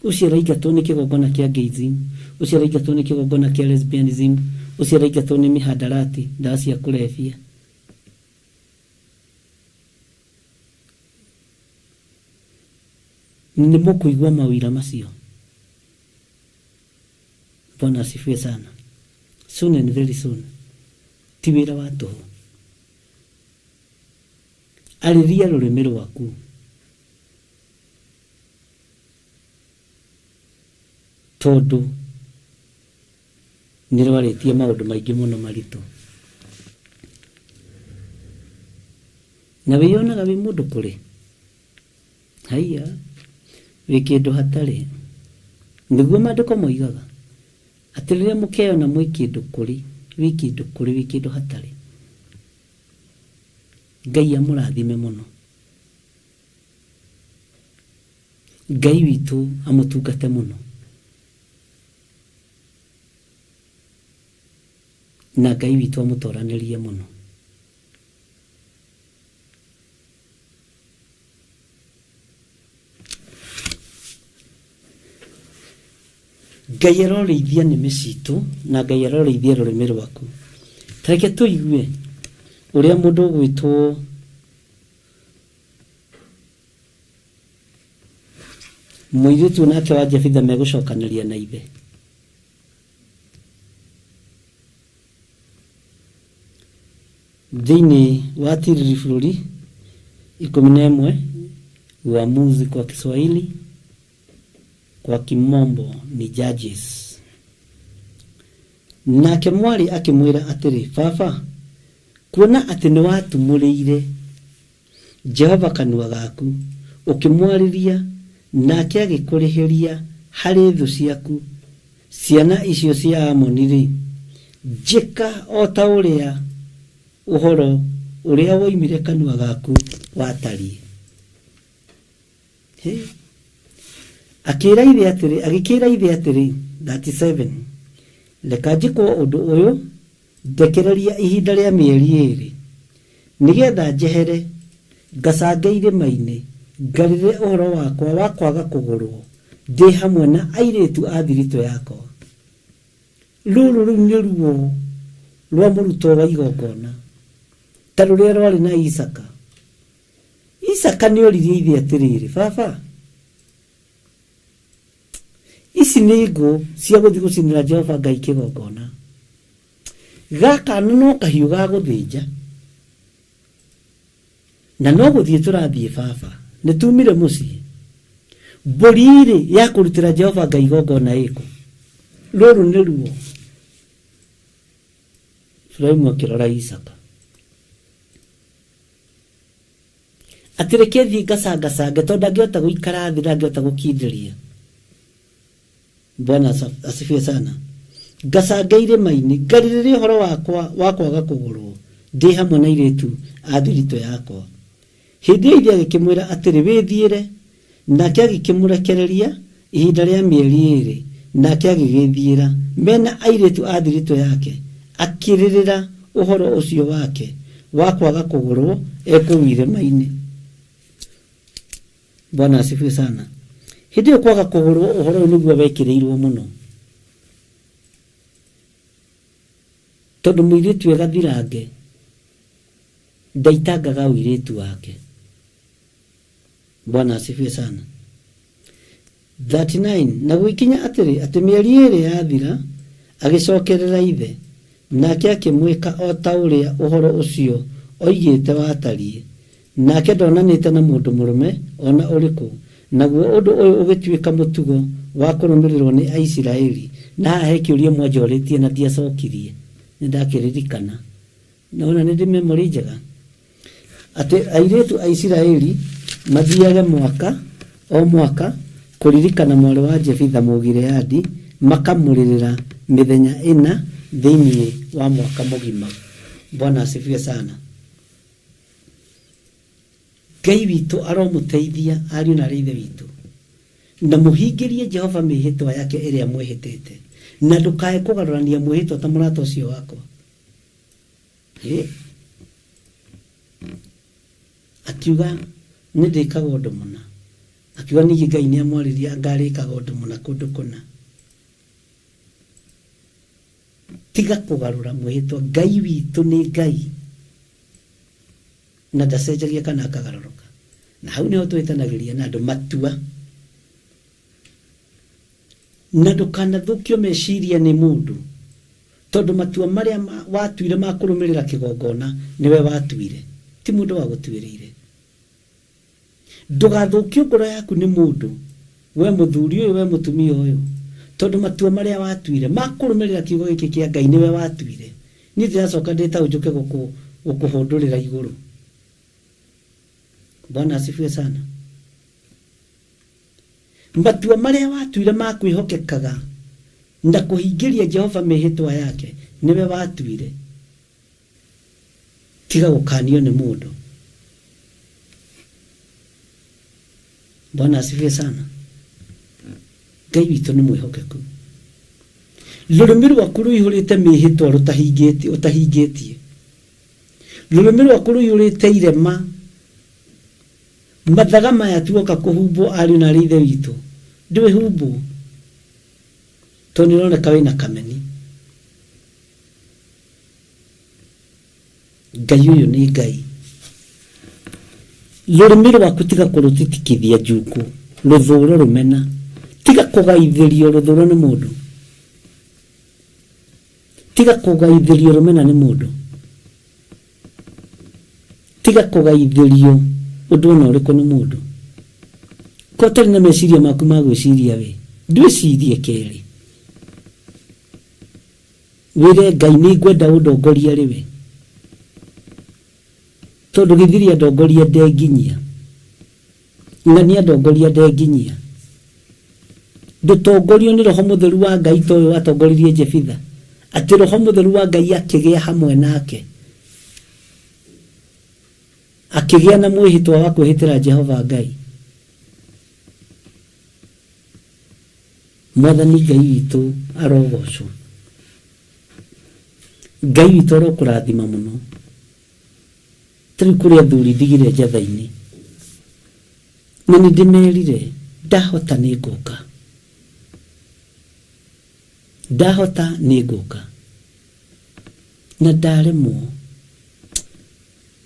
Ũcio araingatwo nĩ kĩgongona kĩa gayism, ũcio araingatwo nĩ kĩgongona kĩa lesbianism, ũcio araingatwo nĩ mĩhandarati, ndawa cia kũrebia. Nĩ mũkũigua maũira macio. Bwana asifiwe sana. Soon and very soon. Ti wĩra wa tũhũ. Arĩria rũrĩmĩ rwaku. Tondũ nĩ rwarĩtie maũndũ maingĩ mũno maritũ. Na wĩyonaga wĩ mũndũ kũrĩ? Haiya, wĩ kĩndũ hatarĩ. Nĩguo maandĩko moigaga, atĩ rĩrĩa mũkeyona mwĩ kĩndũ kũrĩ, wĩ kĩndũ kũrĩ, wĩ kĩndũ hatarĩ. Ngai amũrathime mũno. Ngai witũ amũtungate mũno. Na Ngai witũ amũtoranĩrie mũno. Ngai arorĩithia nĩmĩ citũ na Ngai arorĩithia rũrĩmĩ rwaku. Ta reke tũigue ũrĩa mũndũ ũgwĩtwo mũirĩtu nake wa Jefitha megũcokanĩria na ithe. Thĩinĩ wa Tiriri bũrũri 11 Uamuzi kwa Kiswahili kwa kimombo ni Judges. Nake mwarĩ akĩmwĩra atĩrĩ, Baba, kuona atĩ nĩwatumũrĩire Jehova kanua gaku, ũkĩmwarĩria, nake agĩkũrĩhĩria harĩ thũ ciaku, ciana icio cia Amoni-rĩ, njĩka o ta ũrĩa ũhoro ũrĩa woimire kanua gaku watariĩ. Hĩ! Akĩĩra ithe atĩrĩ, agĩkĩĩra ithe atĩrĩ, 37 Reka njĩkwo ũndũ ũyũ, ndekereria ihinda rĩa mĩeri ĩĩrĩ, nĩgeetha njehere, ngacange irĩma-inĩ, ngarĩrĩre ũhoro wakwa wa kwaga kũgũrwo, ndĩ hamwe na airĩtu a thiritũ yakwa. Rũrũ rĩu nĩ ruo rwa mũrutwo wa igongona, ta rũrĩa rwarĩ na Isaaka. Isaaka nĩoririe ithe atĩrĩrĩ, Baba, ici nĩ ngũ cia gũthiĩ gũcinĩra Jehova Ngai kĩgongona. Gaka no kahiũ ga gũthĩnja. Na no gũthiĩ tũrathiĩ baba. Nĩ tumire mũciĩ. Mbũri-rĩ ya kũrutĩra Jehova Ngai igongona ĩkũ? Rũrũ nĩ ruo. Iburahĩmu akĩrora Isaaka. Atĩ reke thiĩ ngacangacange tondũ ndangĩhota gũikara thĩ, ndangĩhota gũkindĩria. Bwana asifiwe sana. Ngacange irĩma-inĩ, ngarĩrĩre ũhoro wakwa wa kwaga kũgũrwo, ndĩ hamwe na airĩtu a thiritũ yakwa. Hĩndĩ ĩyo ithe agĩkĩmwĩra atĩrĩ, Wĩthiĩre. Nake agĩkĩmũrekereria ihinda rĩa mĩeri ĩĩrĩ, nake agĩgĩĩthiĩra, me na airĩtu a thiritũ yake, akĩrĩrĩra ũhoro ũcio wake wa kwaga kũgũrũo e kũu irĩma-inĩ. Bwana asifiwe sana. Hĩndĩ ĩyo kwaga kũgũrũo ũhoro ũyũ nĩguo wekĩrĩirũo mũno, tondũ mũirĩtu e gathirange ndaitangaga ũirĩtu wake. Bwana asifiwe sana. 39 na gũgĩkinya atĩrĩ, atĩ mĩeri ĩĩrĩ yathira, agĩcokerera ithe, nake akĩmwĩka o ta ũrĩa ũhoro ũcio oigĩte watariĩ. Nake ndonanĩte na mũndũ mũrũme o na ũrĩkũ. Naguo ũndũ ũyũ ũgĩtuĩka mũtugo wa kũrũmĩrĩrũo nĩ Aisiraeli. Na haha he kĩũria mwanjorĩtie na ndiacokirie, nĩndakĩririkana. Nĩwona nĩ ndĩ memory njega? Atĩ airĩtu a Isiraeli mathiage mwaka o mwaka kũririkana mwarĩ wa Jefitha Mũgileadi, makamũrĩrĩra mĩthenya ĩna thĩinĩ wa mwaka mũgima. Bwana asifiwe sana. Ngai witũ aromũteithia ariũ na aarĩ a Ithe witũ, na mũhingĩrie Jehova mĩĩhĩtwa yake ĩrĩa mwĩhĩtĩte, na ndũkae kũgarũrania mwĩhĩtwa ta mũrata ũcio wakwa. Hĩ! Akiuga nĩ ndĩkaga ũndũ mũna. Akiuga ningĩ Ngai nĩ amwarĩria anga arĩkaga ũndũ mũna kũndũ kũna. Tiga kũgarũra mwĩhĩtwa. Ngai witũ nĩ Ngai na ndacenjagia kana akagarũrũka. Na hau nĩho tũhĩtanagĩria na andũ matua. Na ndũkanathũkio meciria nĩ mũndũ, tondũ matua marĩa watuire ma kũrũmĩrĩra kĩgongona nĩwe watuire, ti mũndũ wagũtuĩrĩire. Ndũgathũkio ngoro yaku nĩ mũndũ, we mũthuri ũyũ, we mũtumia ũyũ, tondũ matua marĩa watuire ma kũrũmĩrĩra kiugo gĩkĩ kĩa Ngai nĩwe watuire. Niĩ ndĩracoka ndĩ ta njũke gũkũhũndũrĩra igũrũ. Bwana asifiwe sana. Matua marĩa watuire ma kwĩhokekaga na kũhingĩria Jehova mĩhĩtwa yake nĩwe watuire. Tiga gũkanio nĩ mũndũ. Bwana asifiwe sana. Ngai witũ nĩ mwĩhokeku. Rũrĩmĩ rwaku rũihũrĩte mĩhĩtwa rũtahingĩtie ũtahingĩtie. Rũrĩmĩ rwaku rũihũrĩte irema. Mathaga maya tuoka kũhumbwo ariũ na arĩ ithe witũ. Ndwĩhumbwo. Tondũ nĩ ũroneka wĩna kameni. Ngai ũyũ nĩ Ngai. Rũrĩmĩ rwaku tiga kũrũtitikithia njuku, rũthũre rũmena. Tiga kũgaithĩrio rũthũro nĩ mũndũ. Tiga kũgaithĩrio rũmena nĩ mũndũ. Tiga kũgaithĩrio ũndũ ona ũrĩkũ nĩ mũndũ. Ko ũtarĩ na meciria maku ma gwĩciria we, ndwĩcirie kerĩ. Wĩre Ngai nĩ ngwenda ũndongorie arĩ we. Tondũ gĩthiri andongoria ndenginyia. Ng'ania andongoria ndenginyia. Ndũtongorio nĩ roho mũtheru wa Ngai ta ũyũ watongoririe Jefitha. Atĩ roho mũtheru wa Ngai akĩgĩa hamwe nake. Akĩgĩa na mwĩhĩtwa wa kwĩhĩtĩra Jehova Ngai. Mwathani Ngai witũ arogocwo. Ngai witũ arokũrathima mũno. Ta rĩu kũrĩ athuri ndigire njatha-inĩ. Na nĩ ndĩmerire ndahota nĩ ngũka. Ndahota nĩ ngũka. Na ndaremwo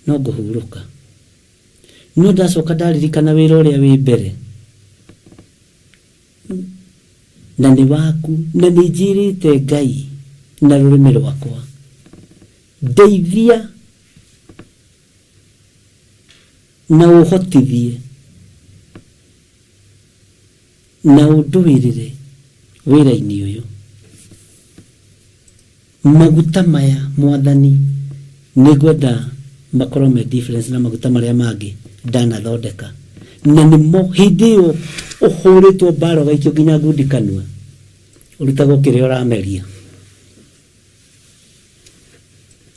no ngũhurũka. No ndacoka ndaririkana wĩra ũrĩa wĩ mbere na nĩ waku na nĩ njĩrĩte Ngai na rũrĩmĩ rwakwa ndeithia na ũhotithie na ũndũĩrĩre wĩra-inĩ ũyũ. Maguta maya Mwathani nĩ ngwenda makorwo me difference na maguta marĩa mangĩ ndanathondeka, na nĩmo hĩndĩ ĩyo ũhũrĩtwo mbara ũgaikio nginya ngundi kanua ũrutagwo kĩrĩa ũrameria.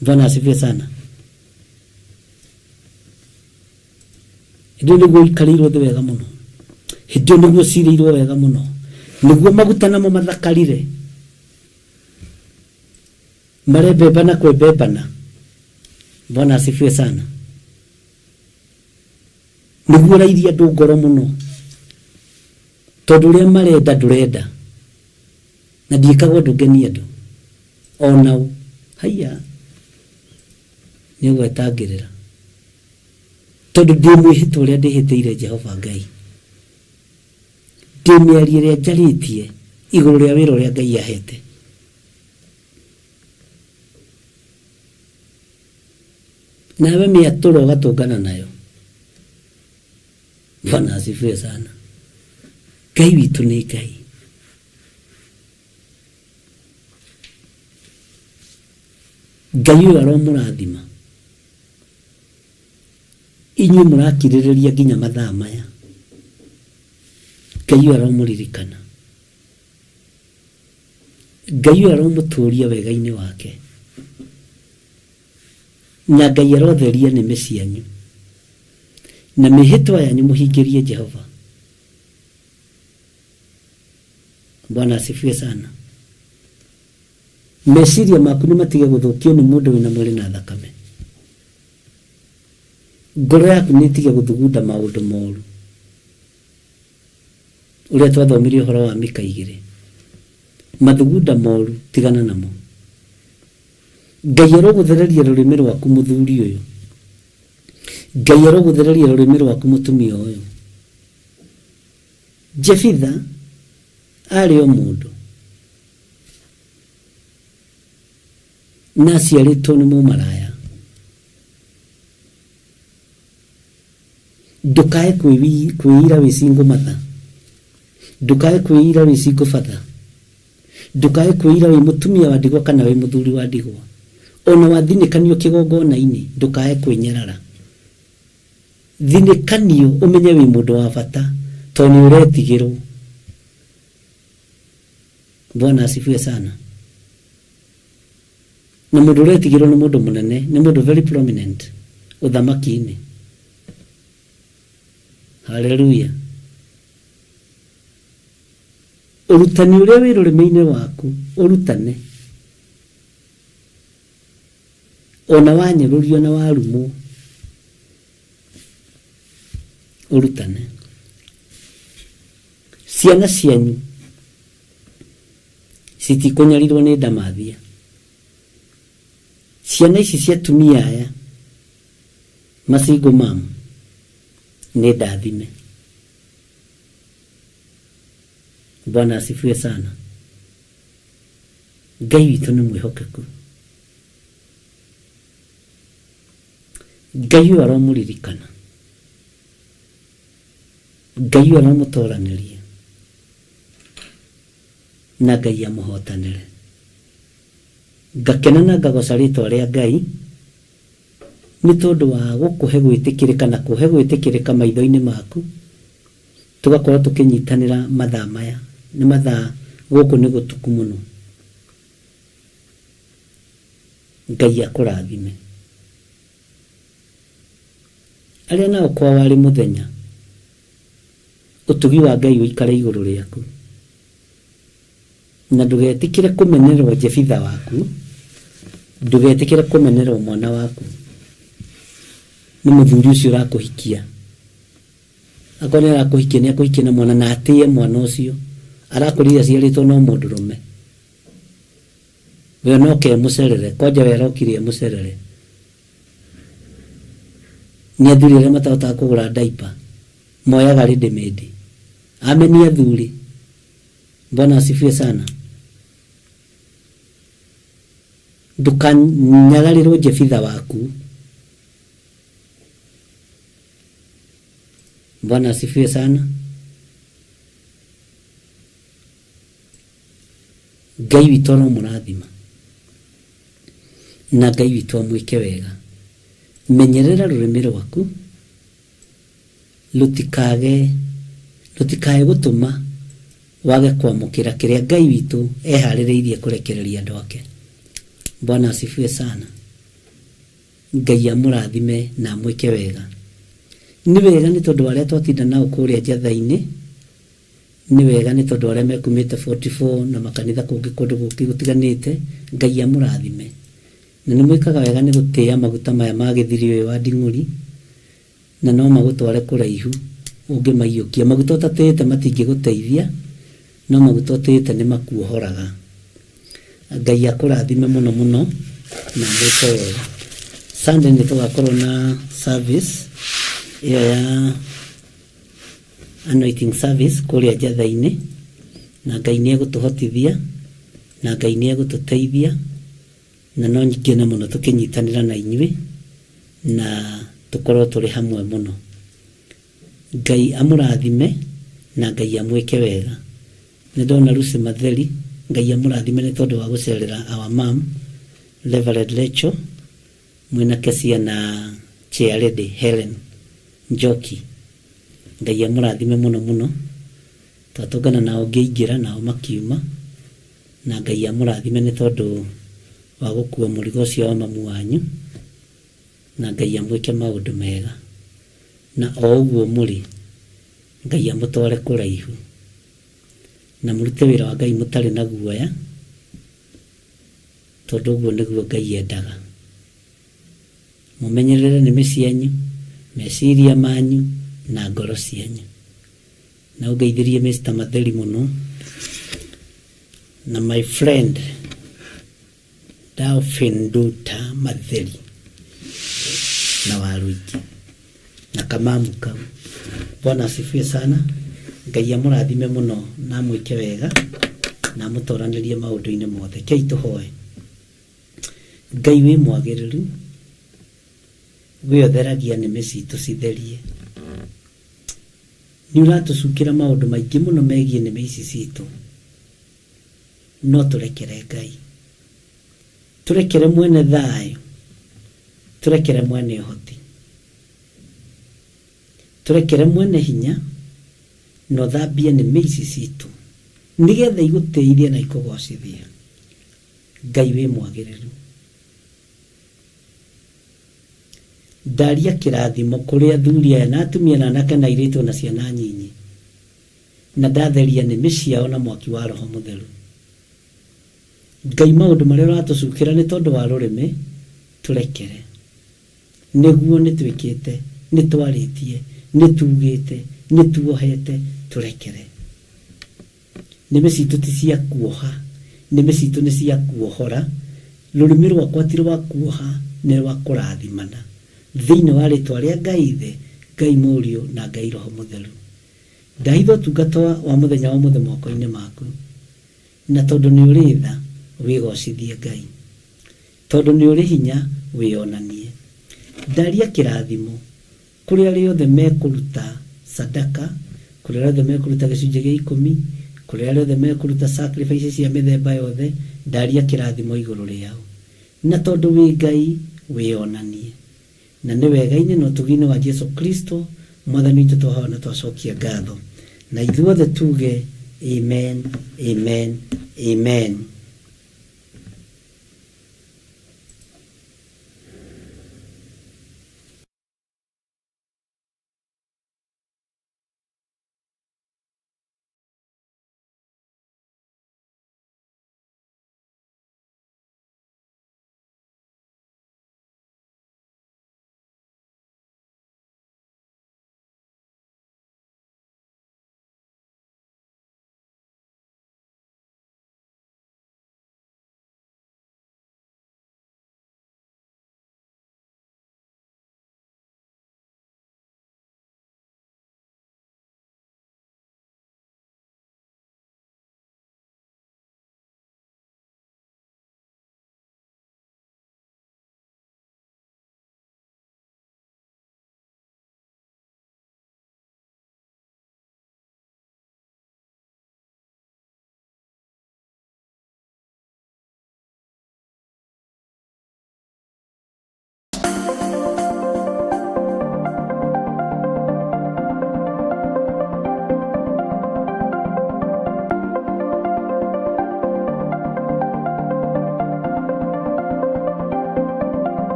Bwana asifiwe sana. Hĩndĩ ĩyo nĩguo ũikarĩirwo thĩ wega mũno, hĩndĩ ĩyo nĩguo ũcirĩirwo wega mũno, nĩguo maguta namo mathakarire marembembana kwembembana. Bwana asifiwe sana. Nĩguo ũrairia andũ ngoro mũno, tondũ ũrĩa marenda ndũrenda, na ndiĩkaga ũndũ ngenie andũ onao. Haiya, nĩ ũgwetangĩrĩra, tondũ ndĩ mwĩhĩtwa ũrĩa ndĩhĩtĩire Jehova Ngai, ndĩ mĩario ĩrĩa njarĩtie igũrũ rĩa wĩra ũrĩa Ngai ahete. Nawe mĩatũro ũgatũngana nayo. Bwana asifiwe sana. Ngai witũ nĩ Ngai. Ngai ũyũ aromũrathima inyuĩ mũrakirĩrĩria nginya mathaa maya. Ngai ũyũ aromũririkana. Ngai ũyũ aromũtũria wega-inĩ wake. Na Ngai arotheria nĩmĩ cianyu na mĩhĩtwa yanyu mũhingĩrie Jehova. Bwana asifiwe sana. Meciria maku nĩ matige gũthũkio nĩ mũndũ wĩna mwĩrĩ na thakame. Ngoro yaku nĩ ĩtige gũthugunda maũndũ moru. Ũrĩa twathomire ũhoro wa Mika igĩrĩ. Mathugunda moru tigana namo. Ngai arogũthereria rũrĩmĩ rwaku mũthuri ũyũ. Ngai arogũthereria rũrĩmĩ rwaku mũtumia ũyũ. Jefitha aarĩ o mũndũ na aciarĩtwo nĩ mũmaraya. Ndũkae kwĩira wĩ single mother, ndũkae kwĩira wĩ single father, ndũkae kwĩira wĩ mũtumia wa ndigwa kana wĩ mũthuri wa ndigwa. Ona wathinĩkanio kĩgongona-inĩ, ndũkae kwĩnyarara. Thinĩkanio ũmenye wĩ mũndũ wa bata tondũ nĩ ũretigĩrwo. Bwana asifiwe sana. Na mũndũ ũretigĩrwo nĩ mũndũ mũnene, nĩ mũndũ very prominent ũthamaki-inĩ. Haleluya. Ũrutani ũrĩa wĩ rũrĩmĩ-inĩ waku ũrutane, ona wanyũrũrio na warumwo ũrutane. Ciana cianyu citikũnyarirwo nĩ ndamathia. Ciana ici cia atumia aya masingle mom nĩ ndathime. Bwana asifiwe sana. Ngai witũ nĩ mwĩhokeku. Ngai ũyũ aromũririkana, Ngai ũyũ aromũtoranĩria, na Ngai amũhotanĩre. Ngakena na ngagoca rĩtwa rĩa Ngai nĩ tondũ wa gũkũhe gwĩtĩkĩrĩka na kũhe gwĩtĩkĩrĩka maitho-inĩ maku, tũgakorwo tũkĩnyitanĩra mathaa maya. Nĩ mathaa gũkũ nĩ gũtuku mũno. Ngai akũrathime. Arĩa nao kwao arĩ mũthenya, ũtugi wa Ngai ũikare igũrũ rĩaku. Na ndũgetĩkĩre kũmenerwo Jefitha waku, ndũgetĩkĩre kũmenerwo mwana waku nĩ mũthuri ũcio ũrakũhikia. Akorwo nĩ arakũhikia, nĩ akũhikie na mwana na atĩe mwana ũcio. Arakũrire aciarĩtwo no mũndũrũme. We no ke mũcerere, kwanja we arokire e mũcerere. Nĩ athuri arĩa matahotaga kũgũra diaper, moyaga ready made. Ameni athuri. Bwana asifiwe sana. Ndũkanyararĩrwo Jefitha waku. Bwana asifiwe sana. Ngai witũ aromũrathima na Ngai witũ amwĩke wega. Menyerera rũrĩmĩ rwaku rũtikage rũtikae gũtũma wage kwamũkĩra kĩrĩa Ngai witũ eharĩrĩirie kũrekereria andũ ake. Bwana asifiwe sana. Ngai amũrathime na amwĩke wega. Nĩ wega nĩ tondũ arĩa twatinda nao kũrĩa njatha-inĩ, nĩ wega nĩ tondũ arĩa mekumĩte 44 na makanitha kũngĩ kũndũ gũngĩ gũtiganĩte, Ngai amũrathime. Na nĩ mwĩkaga wega nĩ gũtĩĩa maguta maya ma gĩthiri ũyũ wa nding'ũri, na no magũtware kũraihu ũngĩmaiyũkia. Maguta ũtatĩĩte matingĩgũteithia, no maguta ũtĩĩte nĩ makuohoraga. Ngai akũrathime mũno mũno na mwĩke wega. Sunday nĩ tũgakorwo na service ĩyo ya anointing service kũrĩa njatha-inĩ, na Ngai nĩ egũtũhotithia na Ngai nĩ egũtũteithia, na no ngene mũno tũkĩnyitanĩra na inyuĩ na tũkorwo tũrĩ hamwe mũno. Ngai amũrathime na Ngai amwĩke wega. Nĩ ndona Lucy Matheri, Ngai amũrathime nĩ tondũ wa gũcerera our mom Reverend Rachel mwĩna Kesia na chair lady Helen Njoki. Ngai amũrathime mũno mũno. Twatũngana nao ngĩingĩra nao makiuma, na Ngai amũrathime nĩ tondũ wa gũkua mũrigo ũcio wa mamu wanyu, na Ngai amwĩke maũndũ mega. Na o ũguo mũrĩ, Ngai amũtware kũraihu, na mũrute wĩra wa Ngai mũtarĩ na guoya, tondũ ũguo nĩguo Ngai endaga. Mũmenyerere nĩmĩ cianyu, meciria manyu, na ngoro cianyu. Na ũngeithĩrie Mr. Matheri mũno, na my friend Delphin Nduta Matheri na Waruingi na kamamu kau. Bwana asifiwe sana. Ngai amũrathime mũno na amwĩke wega na amũtoranĩrie maũndũ-inĩ mothe. Kei tũhoe. Ngai wĩ mwagĩrĩru, we ũtheragia nĩmĩ citũ citherie. Nĩ ũratũcukĩra maũndũ maingĩ mũno megiĩ nĩmĩ ici citũ, no tũrekere Ngai, tũrekere mwene thayũ, tũrekere mwene ũhoti, tũrekere mwene hinya, na ũthambie nĩmĩ ici citũ nĩgetha igũtĩithie na ikũgocithie. Ngai wĩ mwagĩrĩru. Ndaria kĩrathimo kũrĩ athuri aya na atumia na anake na airĩtu na ciana nyinyi, na ndatheria nĩmĩ ciao na mwaki wa Roho Mũtheru. Ngai, maũndũ marĩa ũratũcukĩra nĩ tondũ wa rũrĩmĩ, tũrekere. Nĩguo nĩ twĩkĩte, nĩ twarĩtie, nĩ tugĩte, nĩ tuohete, tũrekere. Nĩmĩ citũ ti cia kuoha, nĩmĩ citũ nĩ cia kuohora. Rũrĩmĩ rwakwa ti rwa kuoha, nĩ rwa kũrathimana. Thĩinĩ wa rĩtwa rĩa Ngai Ithe, Ngai Mũriũ na Ngai Roho Mũtheru. Ndahitha ũtungata wa mũthenya wa ũmũthĩ moko-inĩ maku. Na tondũ nĩ ũrĩ tha, wĩgocithie Ngai. Tondũ nĩ ũrĩ hinya, wĩonanie. Ndaria kĩrathimo kũrĩ arĩa othe mekũruta sadaka, kũrĩ arĩa othe mekũruta gĩcunjĩ gĩa ikũmi, kũrĩ arĩa othe mekũruta sacrifice cia mĩthemba yothe, ndaria kĩrathimo igũrũ rĩao. Na tondũ wĩ Ngai, wĩonanie. Na nĩ wega-inĩ na ũtugi-inĩ wa Jesu Kristo Mwathani witũ twahoya na twacokia ngatho. Na ithuothe tuge amen, amen, amen.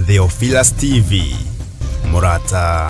Theophilus TV, mũrata.